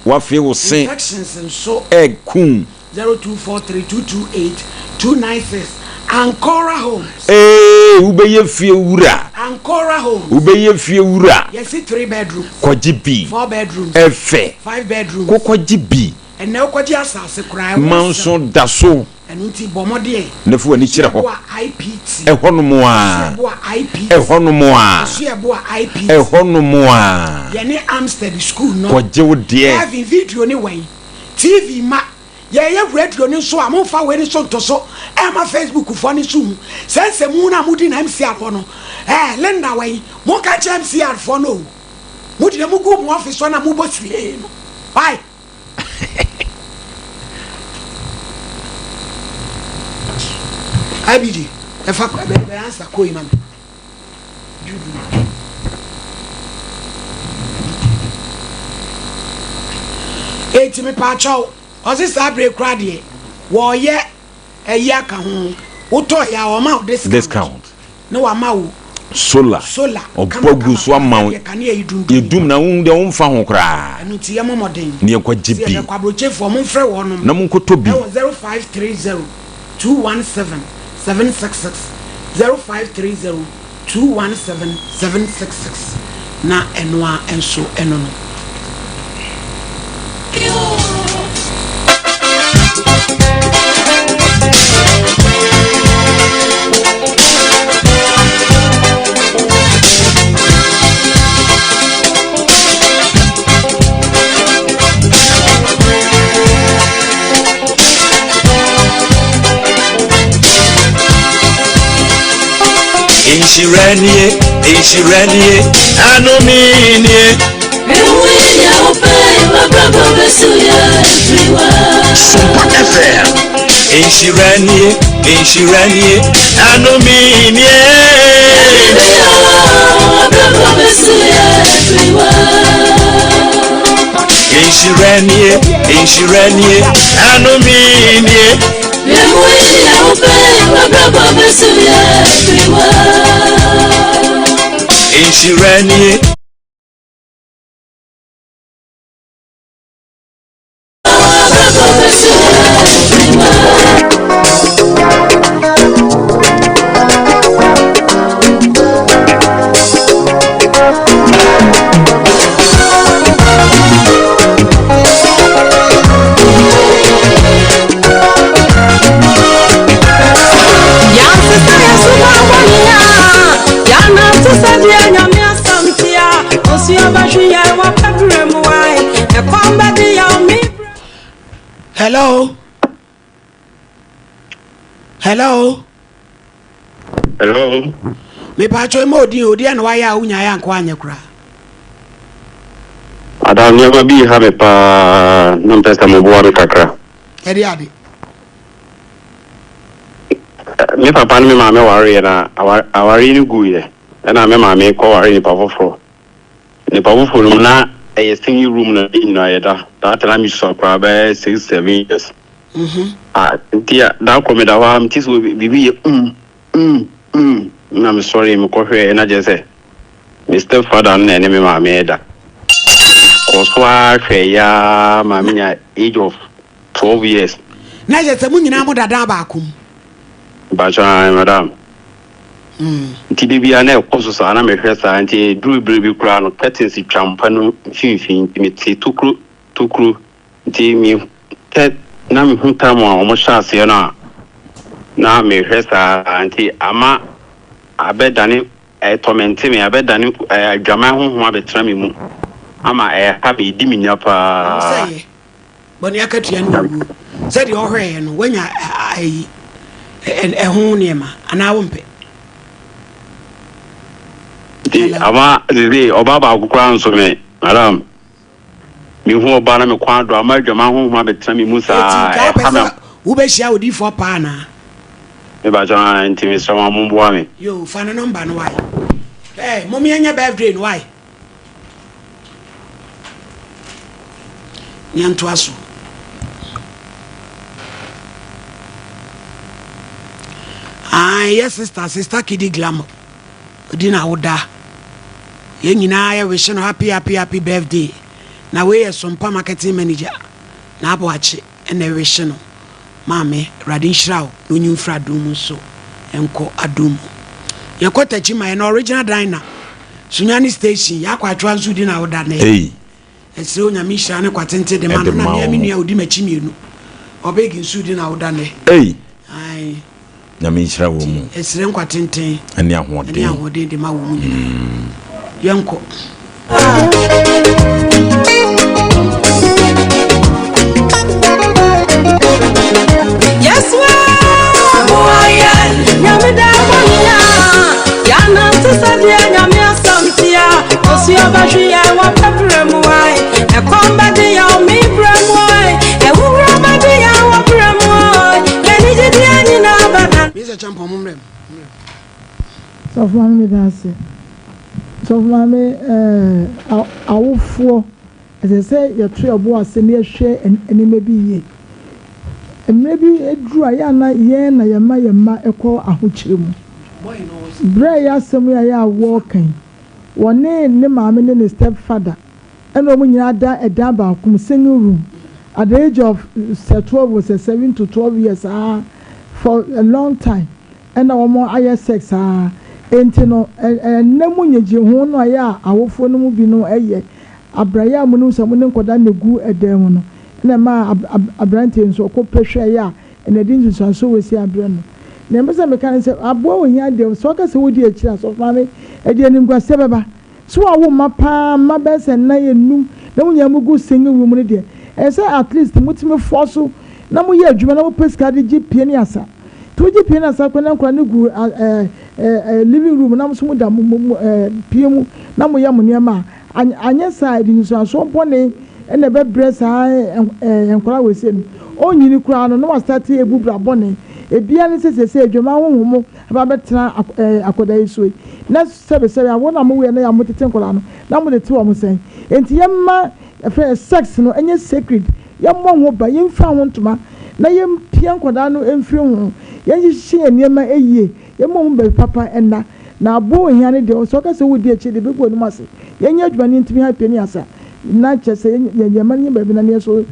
Wafee wo se Infections nso. Ɛku. 0243 228 296 Ancora Homes. Ee wobɛyɛ fie wura. Ancora Homes. Wobɛyɛ fie wura. Yɛsi 3 bedrooms. Kɔgye bi. 4 bedrooms. Ɛfɛ. 5 bedrooms. Kɔ kɔgye bi. Ɛnɛ wokɔgye asase koraa ɛho Manso nsɛm. da so. Ɛno nti bɔ mmɔden. Na fa w'ani kyerɛ hɔ. Ɛsoɛboa IPT. Ɛhɔnom a. Ɛsoɛboa IPT. Ɛhɔnom a. Ɛsoɛboa IPT. Ɛhɔnom a. Yɛne Amstead School no. Kɔgye wo deɛ. Kevin video ne wɛn? TV ma. Yɛyɛ radio no nso a momfa wei no nso nto so ɛma Facebook foɔ no nso hu sɛ nsɛmhu no a modi na MCR foɔ no ɛɛ Linda wɛn? Monka nkyerɛ MCR foɔ no o. Mo deɛ mogu mo office hɔ na mobɔ siree no. Why? IBD, ɛfa bɛ ansa kɔ yi ma me. Judu. Eti me paakyɛw, ɔse saa bere kora deɛ wɔyɛ Ayi aka ho, wotɔ yɛ a wɔma wo discount. Discount. Na wama wo. Solar. Solar. Ɔbɔ gu so ama wo. Yɛ kanea yi dundum. Yɛdum na wohu deɛ womfa ho koraa. Ɛno nti yɛmmɔ mmɔden. Na yɛnkɔgye bi. Sɛ yɛbɛkɔ aburokyefoɔ momfrɛ wɔnom. Na monkɔtɔ bi. Ɛwɔ 0530 217 766 0530 217 766 na ɛno ara nso ɛno no. Nhyira nie, nhyira nie, anome nie. Sompa FM. Nhyira nie, nhyira nie, anome nie. Nhyira nie, nhyira nie, anome nie. Nhyira nie. Hello. Hello. Hello. Mepatwo ma odin o deɛ na wayɛ a wonya yɛ anka wanyɛ koraa. Ada nneɛma bi ha me paa na mpɛ sɛ moboa me kakra. Ɛde ade. Me papa ne me maame wareɛ na awareɛ no guiɛ ɛna me maame kɔware nipa foforɔ. Nipa foforɔ no mu na ɛyɛ single room na yɛn nyinaa yɛda. That time na mesua koraa bɛyɛ 6, 7 years. Ah, nti a da koro meda hɔ a mete sɛ biribi yɛ na mesɔre mekɔhwɛɛ na kyerɛ sɛ me step father no na ɛne me maame ɛda. Kɔɔ so ara hwɛɛ yaa ma menya age of 12 years. Na kyerɛ sɛ mo nyinaa mo dada baako mu. Mpakyɛ ae madam. Nti da biara na ɛkɔ so saa na mehwɛ saa nti ɛduru berɛ bi koraa no curtains twa mpa no mfimfini nti mete tokuro tokuro nti me tɛ na mehu time a wɔn hyɛ aseɛ no a na mehwɛ saa nti ama abɛdane ɛtɔmɛnte me abɛdane adwaman honhom abɛtena me mu ama ɛha me ɛdi me nya paa. Sɛ bɔne akatua ne owuo. Sɛdeɛ ɔhwɛeɛ no wanya ayi ɛho nneɛma anaa wompɛ? Nti ama sese ɔbaa baako koraa nso me madam mehu ɔbaa na me kwan do ama adwaman honhom abɛtena me mu saa Eti nka wopɛ ɛha me. sɛ wobɛhyia odiyifoɔ paa anaa? Mebakyɛ aa nti mesrɛ mo a momboa me. Yo, fa ne number no wae. Hey, mom yɛnyɛ birthday no wae. Yɛntoa so. Ae, yɛ sister, sister Kidi Glamour. Odi na woda. Yɛn nyinaa yɛ wish no happy happy happy birthday. Na wei yɛ Sompa marketing manager. Na aboakye ɛna wish no. Maame, Awurade nhyira wo na onyi wo mfiri adom mu nso nkɔ adom mu. Yɛkɔ Takyi ma yɛn original diner, Sunyani station, yɛakɔ Atwoa nso di na woda nɛ. Ei. Ɛsrɛ Onyame nhyira ne kwatenten de ma no Ɛde na ma mea me wo. nua odi m'akyi mmienu. Ɔbeg nso di na woda nɛ. Ei. Ae. Nyame nhyira wɔ mu. Ɛsrɛ nkwa tenten. Ɛne ahoɔden. Ɛne ahoɔden de ma wɔ mu nyinaa. Yɛnkɔ. Sɔfo maame meda ase. Sɔfo maame ɛɛ awofoɔ ɛsɛ sɛ yɛto yɛn bo ase na yɛhwɛ nneɛma bi yie. Mmerɛ bi duru a yɛ a na yɛn na yɛma yɛn mma kɔ ahokyere mu. Berɛ a ɛyɛ asɛm yi a yɛ a wɔreka yi, wɔne ne maame ne ne step father ɛna wɔn nyinaa da ɛdan baako mu single room at the age of sɛ 12 o sɛ 7 to 12 years saa for a long time ɛna wɔn ayɛ sex saa. Enti no ɛnna mu nnyegyeho no a ɛyɛ a awofoɔ no mu binom yɛ abrayɛ a monim sɛ mo ne nkwadaa na ɛgu ɛdan mu no ɛna ɛmaa aberanteɛ nso ɔkɔ pɛ hwɛeɛ a ɛna ɛde nsunsuansoɔ wei sei abrɛ no. Nea mepɛ sɛ meka ne sɛ aboa ohia deɛ sɛ ɔka sɛ wodi akyire a sɔfo maame ɛde animguaseɛ bɛba. Sɛ wawo mma paa mma bɛyɛ sɛ nnan nnum na mo nyinaa mogu single room no deɛ ɛyɛ sɛ at least motumi foa so na moyɛ adwuma na mopɛ sika de gye pie ne asa. Nti wogye pie ne asa koraa na nkwadaa no gu ɛɛ living room na mo nso mo da mo mo ɛɛ pie mu na mo yɛ mo nneɛma a, anyɛ saa a, ɛde nsunsuansoɔ bɔne na ɛbɛbrɛ saa ɛɛ nkwadaa wɔ ese no. Ɔnyini koraa no na wasate ebu bra bɔne. Ebia ne sɛ seesei adwaman honhom aba abɛtena ɛɛ akwadaa yi so yi. Na sɛbesɛbe awo na mowoeɛ na yɛ a motete nkwadaa no, na mode te wɔn sɛn? Enti yɛmma yɛfrɛ no sex no nyɛ sacred, yɛmmɔ ho ban, yɛmfira ho ntoma na yɛmpia nkwadaa no mfiri ho, yɛnhyehyɛ yɛn nneɛma yie, yɛmmɔ wɔn baabi papa nna. Na aboa ohia no deɛ, sɛ ɔka sɛ wodi akyire deɛ, ɛbɛgu w'anim ase. Yɛnyɛ adwuma na yɛntumi ha pie ne asa, na kyerɛ sɛ yɛn yɛn mma no nyɛ baabi na yɛn nso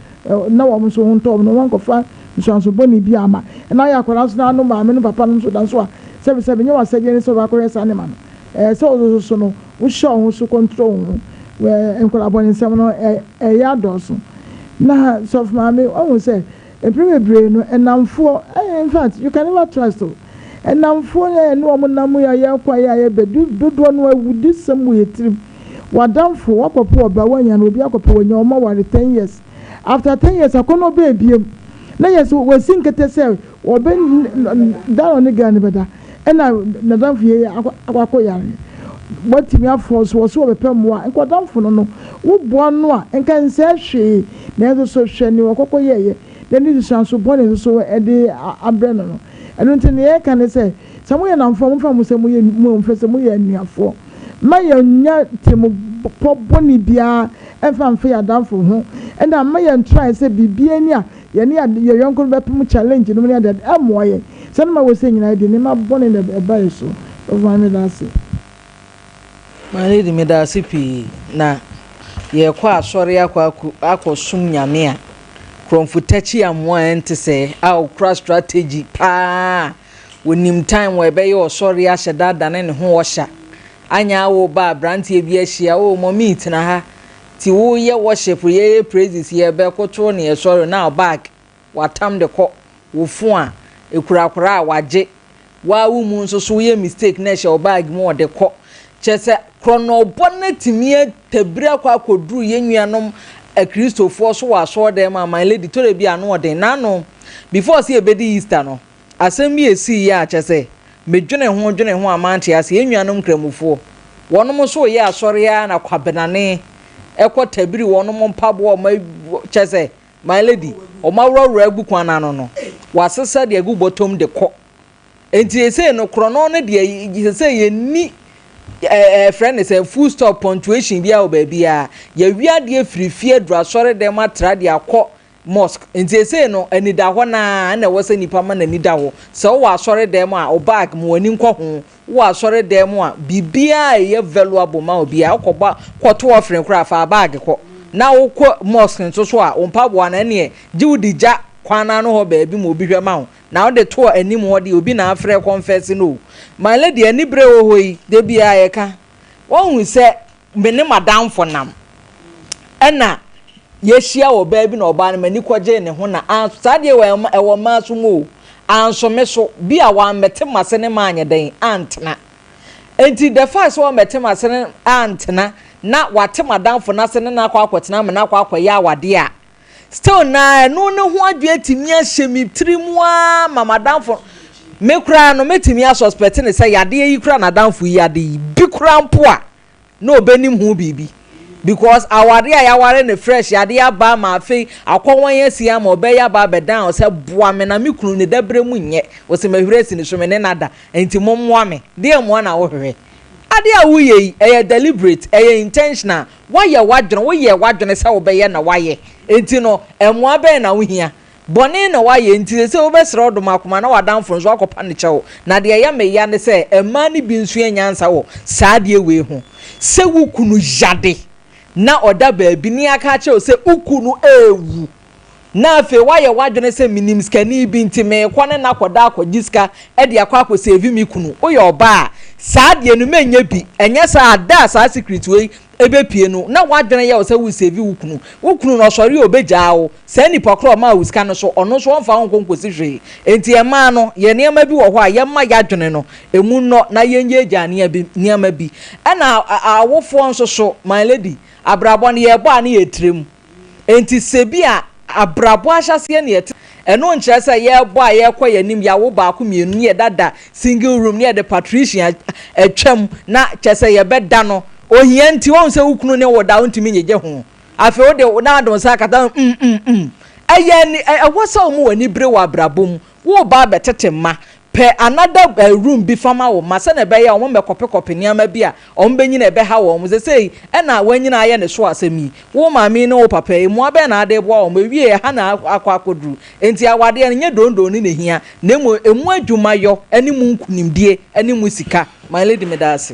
na wɔn nso ho ntɔ wɔn na wɔankɔfa nsuanso bɔne biara amma. Ɛna ayɛ akwadaa nso na ano maame no papa no nso da nso a, sɛbesɛbe nyɛ w'asɛdeɛ ne sɛ wobɛakɔhwɛ saa nneɛma no. Ɛɛ sɛ wo nso so no, wohyɛ wo ho so control wo ho. Wɛ nkwadaa bɔne nsɛm no ɛyɛ adɔɔso. Na sɔfo maame, wahu sɛ mprɛ bebree no nnamfoɔ, in fact you can never trust o. Nnamfoɔ a yɛne wɔn nam yi a yɛkɔ a yɛ a yɛba, dodoɔ no awudisɛm wɔ yɛn tirim. W'adamfo, woakɔpɛ ɔbaa woannya no, obi akɔpɛ wanya, wɔn aware ten years. After ten years akɔnnɔ bɛɛ biom. Na yɛ sɛ wasi nkete sɛ wɔbɛ da na ɔne girl no bɛda ɛna nadamfo yei akɔ akɔ yare. Watumi afɔ so wɔ so wɔbɛpɛ mmoa nka ɔdamfo no no wo boa no a nka nsɛɛ hwee nanso so hwɛ nea ɔkɔkɔ yɛɛyɛ na ne nsusuanso bɔne nso so ɛde abrɛ no no. Ɛno nti nea yɛka ne sɛ sɛ moyɛ nnamfoɔ a momfa mo sɛ moyɛ mo mfɛ sɛ moyɛ anuafoɔ. Mma yɛnnya tirimupɔ bɔne biara mfa mfa yɛn adamfo ho ɛna mma yɛntrae sɛ biribiara ni a yɛne yɛn yɔnko no bɛpem challenge nom ne adeade ɛmmoa yɛn. Sɛ no ma wɔ sɛ nyinaa yɛde nneɛma bɔne na ɛba yɛn so. Ɔsɔfo Maame meda ase. My lady meda ase pii na yɛkɔ asɔre akɔ akɔ akɔ som Nyame a Krɔmfo Takyi Amoah a ɛnte sɛɛ a ɔkura strategy paa a onim time a ɛbɛyɛ ɔsɔre ahyɛ da adane ne ho ɔsha anyɛ a wo ba abranteɛ bi ahyia oh mummy tena ha ti wo yɛ worship yɛyɛ praises yɛbɛ koto ne yɛsɔre na bag watam de kɔ wo fon a ekura koraa a wagye waa wo mu nso so woyɛ mistake na ɛhyɛ wo bag mu ɔde kɔ kyerɛ sɛ korɔnɔbɔ no atumi atabiri akɔ akɔduru yɛn nuanom akristofoɔ so wɔ asɔɔdan mu a my lady tore bi ano ɔden n'ano before sɛ yɛbɛdi Easter no asɛm bi esii yɛ a kyerɛ sɛ medwene ho dwene ho a mante ase yɛn nuanom nkramofoɔ wɔnom nso yɛ asɔre ara na kwabenane ɛkɔ tabiri wɔnom mpaboa ɔmo kyerɛ sɛ My lady, wɔn aworɔworɔ agu kwan no ano no, wɔasesa de agu bɔtɔm de kɔ. Enti seesei no, korɔno no deɛ, seesei yɛnni ɛɛ frɛ no sɛ full stop punctuation biara wɔ baabiara. Yɛawie adeɛ firi fie aduru asɔredɛm atra de akɔ mosque. Enti seesei no, anidahɔ no ara na ɛwɔ sɛ nipa ma n'ani da hɔ. Sɛ wowɔ asɔredɛm a, wo bag, ma w'ani nkɔ ho. Wowɔ asɔredan mu a, biribiara a ɛyɛ valuable ma wo biara, wokɔbɔ kɔto offering koraa a, fa bag kɔ. Na wokɔ mosque nso so a, wo mpaboa no, ɛnneɛ gye wode gya kwan no ano hɔ baabi ma obi hwɛ ma wo. Na wode to anim hɔ deɛ, obi na afrɛ confess no o. My lady, anibere wɔ hɔ yi, da biara yɛka. Woahu sɛ me ne m'adamfo nam ɛna yɛahyia wɔ baa bi na ɔbaa no m'ani kɔgyee ne ho na anso saa deɛ wɔ ɛwɔ mmaa so mu o anso me so bi a wammɛte m'ase ne maanyɛ dɛn antena nti the fact sɛ wammɛte m'ase ne antena na wate m'adamfo n'ase ne n'akɔ akɔtena ama n'akɔ akɔyɛ awadeɛ a still na ɛno ne ho adwene atumi ahyɛ me tiri mu ara ma m'adamfo me koraa no mɛtumi asuspect ne sɛ yadeɛ yi koraa n'adamfo yi ade yi bi koraa mpo a na ɔbɛnim ho biribi because awadeɛ a yɛaware no fresh yadeɛ aba ama afei akɔwan asi ama ɔbɛyɛ aba abɛdan sɛ boa me na me kunu ne dabrɛ mu nyɛ ɔsɛ mahwiri asi ne so me ne nada nti mommoa me deɛ mmoa na wohwehwɛ adeɛ a woyɛ yi ɛyɛ deliberate ɛyɛ intentional woayɛ w'adwene woyɛ w'adwene sɛ wobɛyɛ na woayɛ nti no mmoa bɛn na wohia bɔne na woayɛ nti sɛ wobɛsrɛ ɔdom akoma na w'adamfo nso akɔpa ne kyɛw na deɛ ɛyɛ me ya ne sɛ mmaa no bi nso yɛ nyansa wɔ saa adeɛ wei ho sɛ wo kunu yade na ɔda baabi ne aka akyerɛ wo sɛ wo kunu ewu na afei woayɛ w'adwene sɛ menim sikani bi nti meekɔ ne na akɔda akɔgye sika de akɔ akɔ save me kunu woyɛ ɔbaa a saa adeɛ no mɛnyɛ bi ɛnyɛ saa ada a saa secret wei ɛbɛpie no na w'adwene yɛ wo sɛ wo save wo kunu wo kunu no ɔsɔre a ɔbɛgyaa wo saa nipa korɔ ɔmaa wo sika no so ɔno nso ɔmfa wo nkɔ nkɔsi hwee nti ɛmaa no yɛ nneɛma bi wɔ hɔ a yɛma yɛadwene no emu nnɔ na yɛnyɛ gya nneɛma bi ɛna awofoɔ nso so my lady abrabɔ no yɛbɔ a ne yɛ tirim nti sɛ bi a Abrabɔ ahyɛaseɛ na yɛte. Ɛno nkyerɛ sɛ yɛrebɔ a yɛrekɔ yɛn anim, yɛawo baako mmienu ne yɛdada single room ne yɛde patrician atwam na kyerɛ sɛ yɛbɛda no. Ohia nti, woahu sɛ wo kunu ne wo da a wontumi nnyegye ho. Afei wode na ade wo nsa akata ho mm mm mm. Ɛyɛ ani, ɛwɔ sɛ wɔn w'ani bere wɔ abrabɔ mu. Woreba abɛtete mma, Pɛ another room bi fa ma wo mma sɛnea ɛbɛyɛ a wɔmmɛkɔpekɔpe nneɛma bi a wɔbɛnyini a ɛbɛha wɔn. Seesei ɛna wɔanyini ayɛ ne so asɛm yi. Wo maame yi ne wo papa yi, mmoa bɛn na ade reboa wɔn? Ɛwie ɛha na akɔ akɔduru. Enti awadeɛ no, nyɛ dondon no na ɛhia, na mmom ɛmu adwumayɔ ne mu nkunimdie ne mu sika. My lady, meda ase.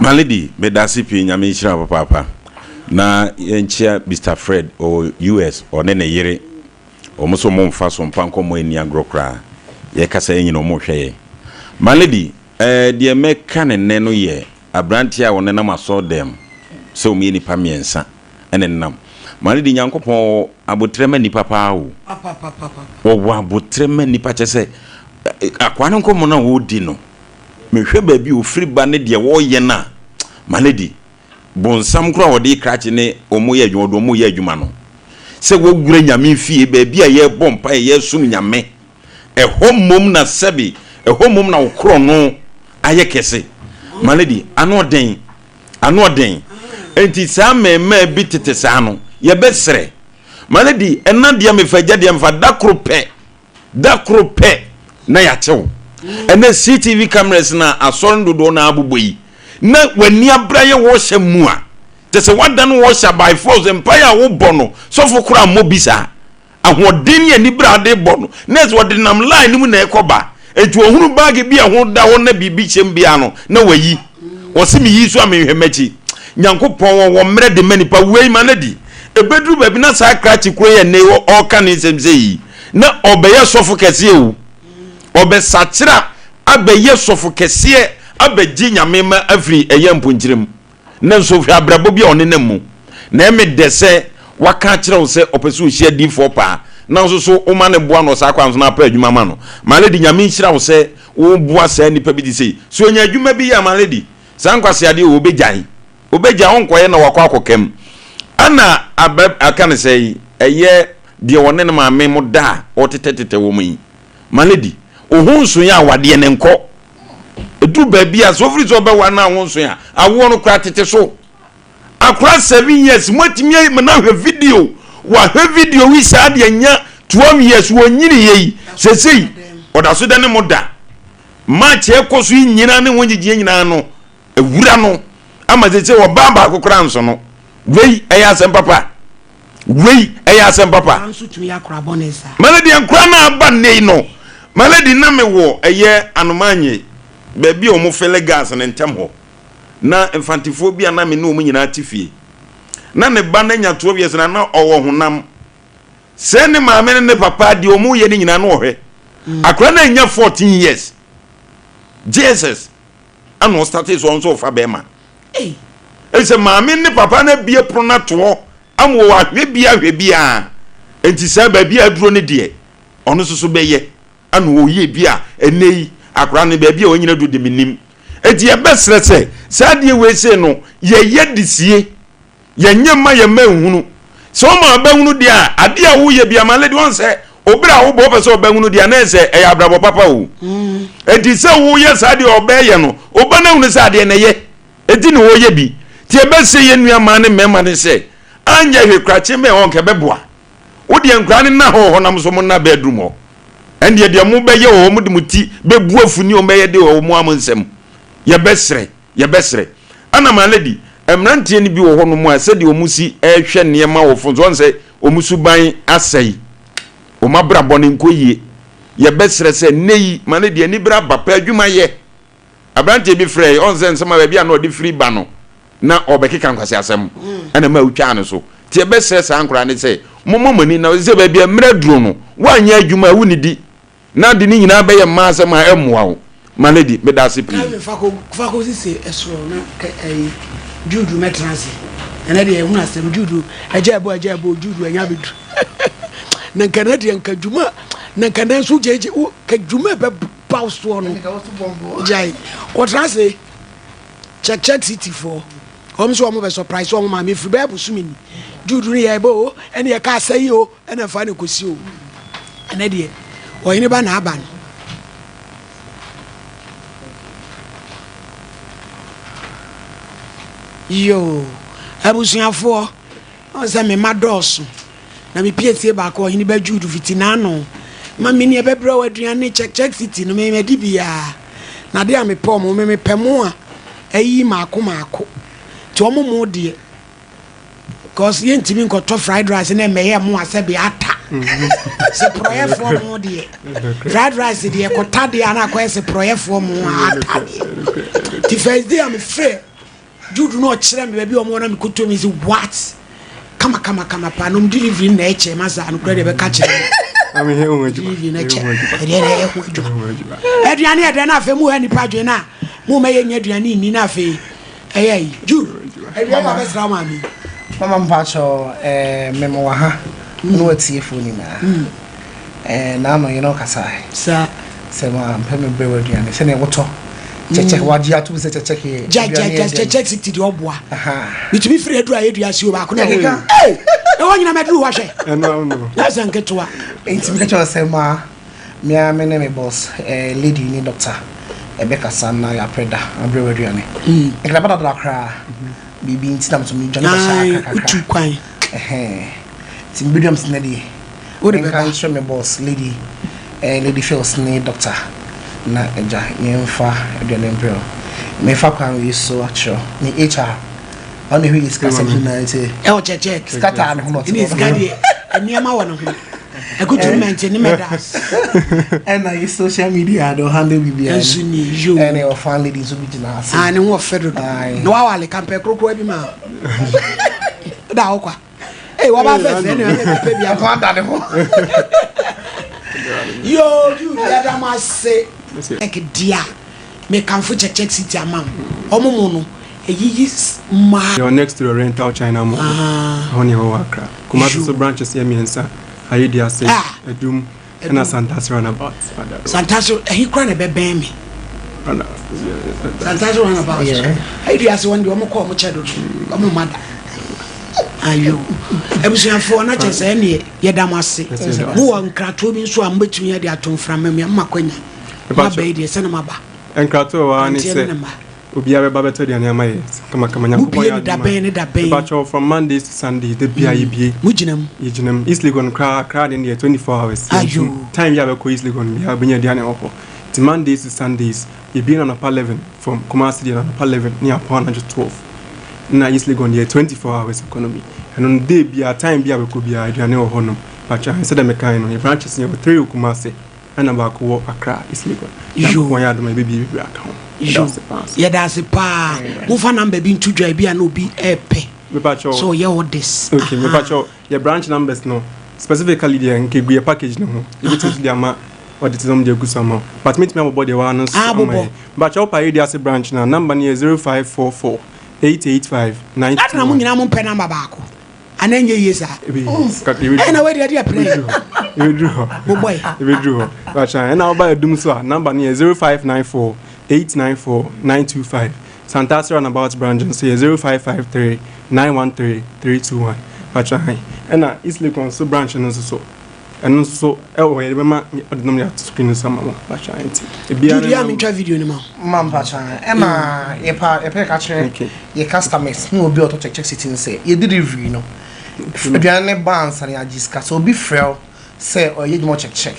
My lady, medase pii Nyame nhyira wo papaapa. Na yɛnkyea Mister Fred ɔwɔ US ɔne ne yere wɔn nso wɔn mfa so mfa nkɔmmɔ nni agorɔ koraa. Yɛkasa yɛn nyina wɔn rehwɛ yɛn. My lady, eh, deɛ mɛka ne nnɛ no yɛ aberanteɛ a wɔnenam asɔɔdɛm sɛ wɔn yɛ nipa mmiɛnsa ɛna nenam. My lady, Nyankopɔn wɔ aboterɛ ma nipa paa o. Wɔwɔ aboterɛ ma nipa kyɛ sɛ akoa no nkɔmmɔ no a wɔredi no mehwɛ baabi a ɔfiri ba ne deɛ wɔreyɛ no a, my lady, bonsam koraa a ɔde krakye ne wɔn yɛ adwuma, ɔde wɔn yɛ adwuma no, sɛ wɔwura Nyame fie, baabi a yɛrebɔ mpaeɛ, yɛresom Nyame, ɛhɔ mmom na sɛbe, ɛhɔ mmom na wo korɔno ayɛ kɛse. My lady, ano ɔden, ano ɔden. Enti saa mmɛɛmaa bi tete saa no, yɛbɛsrɛ. My lady, ɛna deɛ mefa agya deɛ mefa, da koro pɛ, Da koro pɛ na yɛate wo. Ɛnɛ CCTV cameras na asɔre no dodoɔ no ara bobɔ yi, na w'ani abere ayɛ wɔhyɛ mu a, kyɛ sɛ woadane wɔhyɛ by force, mpaeɛ a wobɔ no, sɔfo koraa mmɔ bi saa. Ahoɔden ne anibere a wode bɔ no, na ɛsɛ wɔde nam line no mu na ɛkɔ ba. Enti ɔhunu baage bi a ɛho da hɔ na biribi hyɛ mu biara no, na wayi. Ɔse meyi so a menhwɛ m'akyi. Nyankopɔn ɔwɔ mmerɛ de ma nipa, wei ma no adi. Ɛbɛduru baabi na saa krakye koro yi a ɛnnɛ yi ɔreka ne nsɛm sei yi, na ɔbɛyɛ sɔfo kɛseɛ o. Ɔbɛsakyera abɛyɛ sɔfo kɛseɛ abɛgye Nyame mma afiri ɛyɛ mponkyerɛ mu. Nanso hwɛ abrabɔ bi a ɔnenam mu. Na ɛme dɛ sɛ waka akyerɛ wo sɛ ɔpɛ sɛ ɔhyia diifoɔ paa, nanso so woma no boa no wɔ saa kwan so na apɛ adwuma ma no. My lady, Nyame nhyira wo sɛ woboa saa nnipa bi te sei. Sɛ ɔnya adwuma bi yɛ a, my lady, saa nkwaseadeɛ o, ɔbɛgyae. Ɔbɛgyae, ɔnkɔyɛ na wakɔ akɔka mu. Ɛna abɛ, aka no sɛn, ɛyɛ deɛ ɔne ne maame mo da a ɔtetɛtetɛ wɔn yi. My lady, wo ho nsoe a awadeɛ no nkɔ. Ɛduru baabi a, sɛ wofiri sɛ ɔbɛwa no a wo nsoe a, awoɔ no koraa tete so. Akora 7 years, moatumi ayi ma no ahwɛ video. Wahwɛ video yi saa deɛ nya 12 years, wɔnyini yɛ yi. Sesei, ɔda so da ne mo da. Match ɛkɔ so yi nyinaa ne ho ngyegyeɛ nyinaa no, awura no ama sesei ɔbaa baako koraa nso no. Wei ɛyɛ asɛm papa. Wei ɛyɛ asɛm papa. My lady, nkora no aba nnɛ yi no, my lady, na mewɔ ɛyɛ Anomanye, baabi a wɔn fele gas no ntɛm hɔ. Na mfantefoɔ bi a na me ne wɔn nyinaa te fie. Na ne ba no anya 12 years na na ɔwɔ honam. Sɛ ne maame ne ne papa deɛ wɔn yɛ no nyinaa na ɔhwɛ. Akora no anya 14 years. Jesus ɛna ɔstate sɛ ɔno nso ɔfa bɛrima. Ɛsɛ maame ne papa no abie pono no ato hɔ ama wɔ ahwɛ bi ahwɛ bi a nti saa baabi a aduro no deɛ ɔno nso so bɛyɛ ɛna ɔyɛ bi a ɛnɛ yi akora no baabi a ɔnyina duro de menim. Enti yɛbɛsrɛ sɛ saa adeɛ wei sei no yɛyɛ de sie Yɛnyɛ mma yɛn mma nhunu. Sɛ wɔma ɔbɛhunu deɛ a, adeɛ a woyɛ bi ama lady wɔn sɛ obere a wobɔ wopɛ sɛ ɔbɛhunu deɛ na ɛsɛ ɛyɛ abrabɔ papa o. Enti sɛ woyɛ saa deɛ ɔbɛyɛ no, ɔba no ahunu sɛ adeɛ na ɛyɛ. Enti na ɔyɛ bi. Nti ɛbɛsɛ yɛn nua mmaa ne mmarima no sɛ anyɛ hwee koraa kye bɛn hɔ nka ɛbɛboa. Wo deɛ nkoraa no nna hɔ wɔ hɔ na mo nso mo nna bedroom hɔ. Ɛndeɛ deɛ mobɛyɛ wɔ hɔ mode mo ti bɛbu afuni wɔn bɛyɛ de wɔ mo a mo nsam. Yɛbɛsrɛ. Yɛbɛsrɛ. Ɛna my lady, mmeranteɛ no bi wɔ hɔnom a sɛdeɛ wɔn si rehwɛ nneɛma wɔ fon so, wɔn sɛ wɔn suban asɛe, wɔn abrabɔ no nkɔ yie. Yɛbɛsrɛ sɛ nnɛ yi, my lady, anibere aba, pɛ adwuma yɛ. Aberanteɛ bi frɛɛ, ɔn sɛ nsɛm a baabi a na ɔde firi ba no, na ɔrebɛkeka nkwaseasɛm, ɛna ma wotwaa no so. Nti yɛbɛsrɛ saa nkoraa no sɛ, momma mo ani nna hɔ, sɛ baabi a mmerɛ aduro no, woanyɛ adwuma a wonnidi. Na ade no nyinaa bɛyɛ mmaa asɛm a ɛmmoa wo. My lady, meda ase pii. Calvin fa kɔ fa kɔ sisi ɛsoro na kɛ ɛyi Jude mɛtena ase ɛnɛ deɛ ɛhunu asɛm Jude ɛgya ɛbɔ ɛgya ɛbɔ Jude ɛnya abɛdu na nka ɛnɛ deɛ nka dwuma na nka ɛnɛ nso gyegye wo ka dwuma ɛbɛba wo soɔ no gyae kɔtena ase check check city foɔ. Wɔn nso wɔn bɛ surprise wɔn maame firi bɛyɛ bosome ni. Jude no yɛ ɛbɛ o, ɛne yɛ kaa sɛ yi o, ɛna fa ne kɔsi o. Ɛnɛ deɛ, ɔhene ba na aba no. Yoo, abusuafoɔ, ɔn sɛ me mma dɔɔso, na me piesie baako ɔhene ba Jude fiti n'ano ma me ni ɛbɛbrɛ wɔ aduane check check city no me madi biara na adeɛ a mepɛ ɔmo me mepɛ mo a ayi maako maako nti ɔmo mo deɛ Cause yɛntumi nkɔtɔ fried rice na mmɛyɛ mo a sɛbi ata. Sɛ porɔyɛfoɔ mo deɛ. Fried rice deɛ kɔta deɛ ana akɔyɛ sɛ porɔyɛfoɔ mo a ata deɛ. Ti first day a mefrɛ Jude na ɔkyerɛ me baabi a ɔmo wɔ na mekɔtɔ mi sɛ what? Kama kama kama paa na ɔmo delivery na ɛkyɛ ma saa no kora deɛ bɛka kyerɛ me. Delivery na ɛkyɛ ɛdeɛ na ɛyɛ ho adwuma. Aduane ɛdɛ na afei mo hɛ nipa adwene na mo ma yɛnya aduane nni na afei Ɛyɛ yi, Jude, awia yi abɛsra wo maame yi. Mama mpakyɛw eh, me mewɔ ha ne w'atiefoɔ nyinaa. Eh, n'ano yene ɔkasa. Sa. Sɛ ma mpɛ me brɛ w'aduane sɛnea wotɔ kyɛkyɛ wagye atom sɛ kyɛkyɛ ke Gya gya gya kyɛkyɛ siti deɛ ɔboa. Metumi firi aduru a yɛdua si o baako na ɛwɔ. Ee, ɛwɔ nyina mɛduru hɔ ahwɛ. Na sɛ nketewa. Nti meka kyerɛ sɛ ma Me ara me ne me boss, eh, lady ne doctor ɛbɛkasa na yɛapɛ da abrɛ w'aduane. Nka ɛba dada koraa, biribi nti na meso medwane kɔhyɛ Accra kakra. Wotu kwan. Ɛhɛn. Nti mebɛdua me sɛ deɛ, Wode menka bɛba. nkyerɛ me boss, lady, eh, lady Phils ne doctor na agya yɛmfa aduane mbrɛ wo. Mefa kwan wei so akyerɛ wo, me HR. Ɔno ehwɛ yɛ sika sɛm so nyinaa nti. Ɛwɔ kyɛkyɛ. Sika taa ne ho na ɔte Ɛne sika deɛ nneɛma wɔ ne ho. Ɛkutu mɛnti ne mɛdas. Ɛna yi social media de ɔhandle biribiara. Ɛnso ni yo. Ɛna ɛwɔ fan lady nso bi gyina ase. Ah ne ho ɔfɛ dodo. Na wawale kampɛ korokoro bi ma. Da hɔ kwa. Ee waba fɛfɛ ne ɛna pɛ bi akɔ ada ne ho. Yo Jude yɛda mo ase. Ɛk dia. Mekamfo Check Check City ama wo. Wɔn mo no, eyiyi mmaa. Yɛwɔ next to the Oriental China Mall. Ɛhɔ ne yɛwɔ wɔ Accra. Kumasi nso branches yɛ mmiɛnsa, Ayeduase, Adum, ɛna Santase roundabout. Santase, ɛhe koraa na ɛbɛbɛn me? Santase roundabout. Ayeduase wɔn deɛ wɔn kɔ wɔn kyɛ dodo, wɔn mma da. Ayo, abusuafoɔ na kyɛ sɛ ɛneɛ yɛda mo ase. Mowɔ nkratoɔ bi nso a mobɛtumi de ato mframa mu, yɛma kwanya. Maba yi deɛ sɛ na maba. Nkratoɔ wɔ ha ne sɛ obiara bɛba bɛtɔ aduane ama yɛ kamakama. Nyankopɔn yɛ adom a. Ne da bɛn? Mepakyɛw from Mondays to Sundays da biara yɛbie. Mo gyina mu? Yɛgyina mu. East Legon koraa Accra de deɛ 24 hours. Ayoo. Time bi a bɛkɔ East Legon biara wobɛnya aduane wɔ hɔ. Nti Mondays to Sundays yɛbie no anɔpa 11 from Kumasi deɛ no anɔpa 11 ne yɛapɔn anadwo 12. Na East Legon deɛ 24 hours economy. Ɛno no day biara time bi a bɛkɔ biara aduane wɔ hɔnom. Mepakyɛw sɛdeɛ mekae no yɛ branches no yɛwɔ 3 wɔ Kumasi. Ɛna baako wɔ Accra, East Legon. Nyankopɔn yɛ adom a yɛbɛbie bebree aka ho. Yɛda wo ase paa nso. Yɛda ase paa. Momfa number bi nto dwa ebi a na obi ɛɛpɛ sɛ ɔyɛ orders. Okay, mepakyɛw yɛ branch numbers no specifically deɛ nka egu yɛ package no ho. Yɛbɛtumi nso de ama ɔde te sɛ wɔn de agu so ama wo. But mɛtumi abobɔ deɛ ɛwɔ ha no nso ama yɛ. Mepakyɛw wopɛ Ayɛdi ase branch no a, number no yɛ 0544 885 921. Adɛn na mo nyinaa mompɛ number baako? Ana ɛnyɛ yie saa? Ɛna wei deɛ ɛdeɛ pere. Ebeduru hɔ. Bobɔ yi. Ebeduru hɔ. Bàtà ɛna ɔba ɛdum so a namba no yɛ 0594 894 925. Santase roundabout branch nso yɛ 0553 913 321. Bàtà ɛna East Legon nso branch no nso so. Ɛno nso so ɛwɔ yɛde bɛma ɔde nom de ato screen no so ama mo mpakyɛ nti ebiara ne Judy a mentwa video no ma wo. Ma mpakyɛ ɛna yɛpa yɛpɛ ka kyerɛ yɛ customers ne obi a ɔtɔ check check city no sɛ yɛ delivery no aduane no ba ansa na yɛagye sika sɛ obi frɛ wo sɛ ɔyɛ adwuma wɔ check check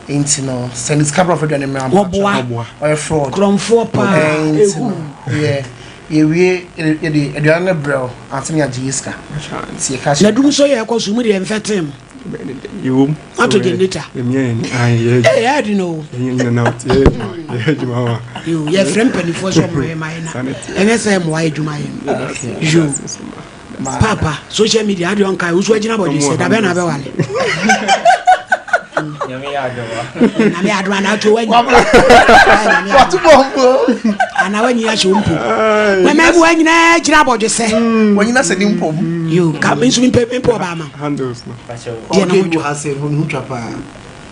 nti no sɛ ne sika brɛ ɔfrɛ aduane mmra mpakyɛ ɔyɛ fraud korɔmfoɔ paa nti no yɛ yɛwie yɛde aduane no brɛ wo ansa na yɛagye yɛ sika nti yɛka kyerɛ Na dum so yɛ ɛkɔ so mu deɛ mfɛtee mo. Yɛwom. Ato generator. Yɛmia yɛn ni. Ayi yɛ adwuma. Ee ɛyɛ den o. Yɛn nyina na ɔte yɛ adwuma. Yɛ adwuma wa. Yo yɛfrɛ mpanimfoɔ sɛ ɔmo yɛ ma yɛ na ɛnyɛ sɛ mmoa yɛ adwuma yɛ no. Yo papa social media adeɛ ɔnka wo nso agyina bɔdwe sɛ dabɛn na abɛwale. Nyame yɛ adom a. Nyame yɛ adom a na ato wanyi. Wato bɔmbo. Ana wanyi ahyɛ wo mpo. Mɛmɛ mu wanyina gyina abɔdwe sɛ. Wanyina sɛ ne mpo. Yo ka me nso mepɛ mepɛ ɔbaa ma. Handles no. Deɛ na ho dwa. Ɔgɛ bu ha sɛ ho twa paa.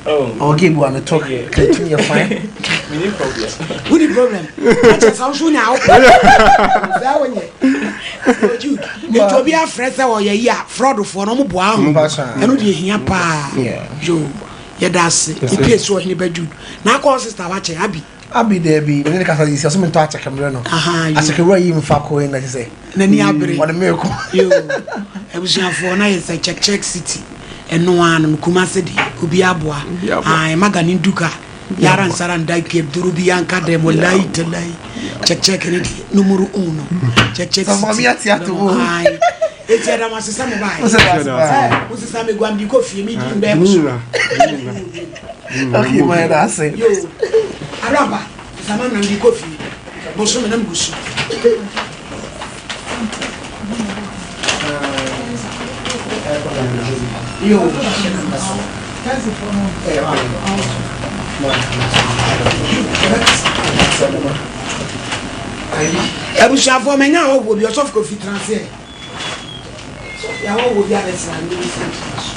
Ɔgɛ bu ano talk kɛntun yɛ fine. Woni problem. Ɛkyɛ sɛ nso nya wo sɛ wonyɛ. Jude, nti obi afrɛ sɛ ɔyɛ yi a fraudfoɔ no ɔmo boa ho. Ɛno deɛ ehia paa. Yo, yɛda ase. Epie so ɔhene ba Jude. Na akɔ sister wakyɛ Abi. Abi daabi, mene ne kasa yi sɛ ɔsɛ mentɔ akyɛkɛmmerɛ no. Akyɛkɛwura yi mfa kɔ yi na kyɛ sɛ. N'ani abere. Ɔde me kɔ. Yo, abusuafoɔ na yɛ sɛ check check city. Ɛno ara no Kumase deɛ obi aboa. Ae magani duka. Yara nsara nda ke duru bi yanka dɛm wallahi tallahi. Check check ne deɛ numero uno. Check check city. Sɛ mami ate ato o. Ae. Eti ɛda mo ase sɛ mo bae. Sɛ mo sesa me guam de kɔ fie me di mbɛ mo so. Okay, my that's it. Yo. Araba, sama na ndi kɔ fie. Boso me na mgu so. Yo. Abusuafoɔ manya ahɔhoɔ bi ɔsɔfo Kofi tena ase ɛ. Sɔfo ahɔhoɔ bi abɛtena ne bi sɛ so.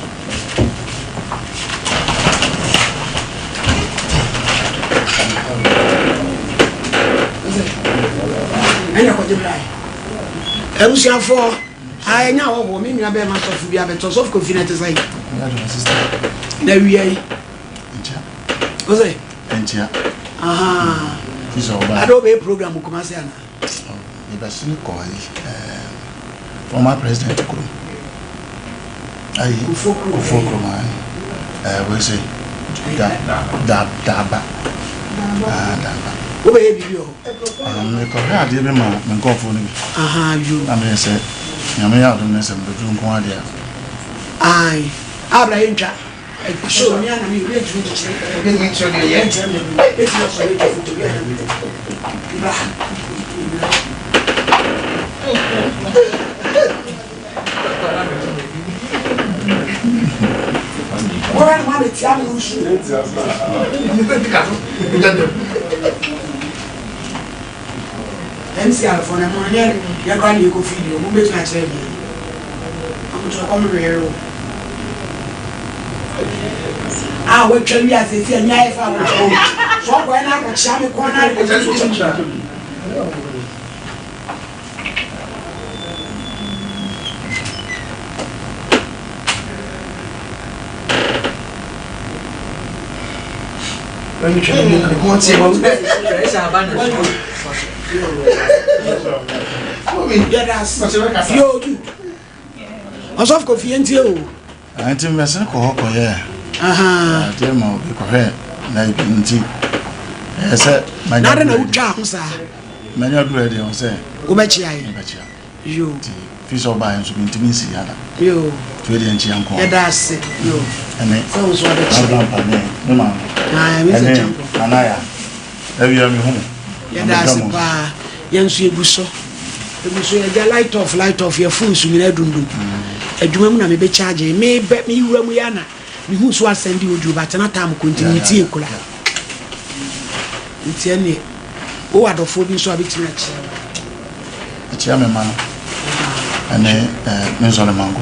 Ɛna kɔgye bra yɛ. Abusuafoɔ a ɛnya ahɔhoɔ me nua bɛrima sɔfo bi abɛtɔ sɔfo Kofi na ɛte sɛ na awia yi. Ɔsɛ. Nkyia. Ahaa. Sisa ɔbaa. Ada ɔbɛyɛ program wɔ Kumasi ana? Mebɛsene kɔ ayi former president kurom. Ayi Kufuor kurom. Kufuor kurom ayi. Ɛɛ wei sɛ da da daaba. Ah daaba. Wobɛyɛ biribi wɔ hɔ? Ah mekɔhwɛ adeɛ bi ma me nkurɔfoɔ no bi. Ahaa yo. Na meyɛ sɛ Nyame yɛ adom ne sɛ mebɛduru nko adeɛ a. Ae. Abra yɛntwa. So me ana me obi ntumi nkyekyere obi ntumi nkyerɛ deɛ yɛ nkyerɛ me ɛtumi asɔre atwa foto bi ana me bra wɔn a wɔn abɛtia me nsu MCR fo no ɛmo nyɛ yɛ koraa na yɛkɔ fii deɛ ɔmo bɛtumi akyerɛ deɛ ɔmo kyerɛ kɔm wɛrɛ o a wɔatwa wi ase si ani ayɛ fa wɔtwa o so ɔkɔɛ na akɔkyea me kɔn na akɔkyea me kyɛ. Ɔsɔfo Kofi yɛn tie o. Nti mbɛsene kɔ hɔ kɔyɛ adeɛ ma obi kɔhwɛ na ebi nti ɛyɛ sɛ manya. N'ade na wotwa ho saa. Manya duro deɛ ho sɛ. Wobɛkyia yɛ. Mebɛkyia. Yoo. Nti fi sɛ ɔbaeɛ nso mentumi nsi ya da. Yoo. Nti wei deɛ nkyia nko ara. Yɛda ase. Yoo. Ɛne. Sɛ wo nso abɛkyia. N'abrɛ mpa ne me maame. Ae, me sɛ Ɛne Champon. Nana Ya. Awia me hu mo. Yɛda ase paa. Yɛn nso yɛgu so. Yɛgu so yɛgya light off light off yɛ phones nyinaa dundum. Adwuma mu na mebɛ charge. Mebɛ mewura mu yɛ ana. Mehu so asɛnde audio but na time kɔ nti mentie koraa. Nti ɛneɛ wowɔ adɔfoɔ bi nso a bɛtumi akyia wo. Ɛkyia me mma no ɛne me nsɔre manko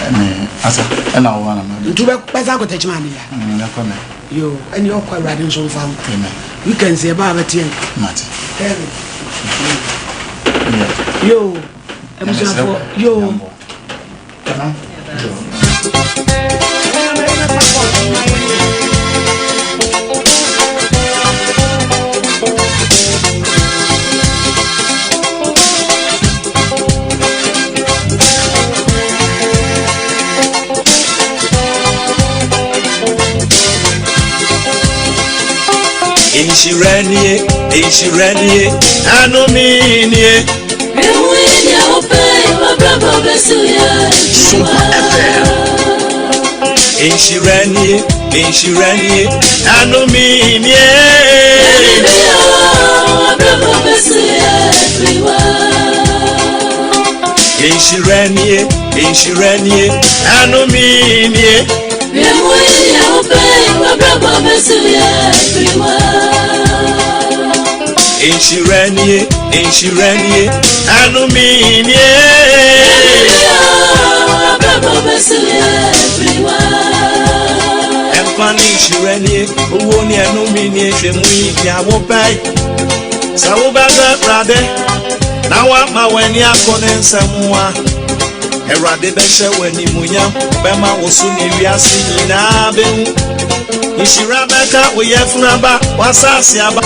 ɛne asa ɛna wo ana ma. Nti wobɛsan akɔ Techiman ne ya? Mɛkɔ nɛ. Yo, ɛne ɔkɔ Awurade nso mfa nkɔ. Amen. Weekends yɛba a bɛte yɛn. Mate. Kevin. Yo, abusuafoɔ, yo. Nhyira nie, nhyira nie, anome nie. Sumpa FM. Nhyira nie, nhyira nie, anome nie. Nhyira nie, nhyira nie, anome nie. Nhyira nie, nhyira nie, anome nie. Ɛnkwa Nkwa ne nhyira nie, owuo ne ɛnome nie, hwɛ mu yi deɛ wopɛ. Sɛ wobɛdɔ Awurade na woama w'ani akɔ ne nsɛm ho a, Awurade bɛhyɛ w'animuonyam, ɔbɛma wo so ne wiase nyinaa bɛhu. Nhyira bɛka wo yafunu aba, w'asase aba.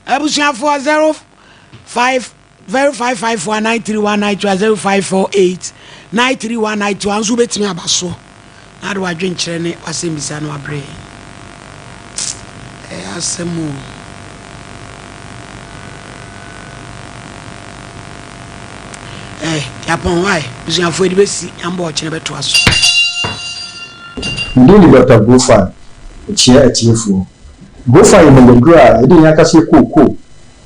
Abusuafoɔ 05 0554 93192 0548 93192 a nso wobɛtumi aba so na ade w'adwenkyerɛ ne w'asɛmmisa no abrɛ yɛn. Ɛyɛ asɛm o. Eh, yɛapɔn hɔ ae. Abusuafoɔ yɛde bɛsi, yɛambɔ ɔkyena bɛtoa so. Me din de Dɔkta Gofan, mekyea atiefoɔ. Gofan yɛ mogyaduro a yɛde yɛn ankasa yɛ kookoo.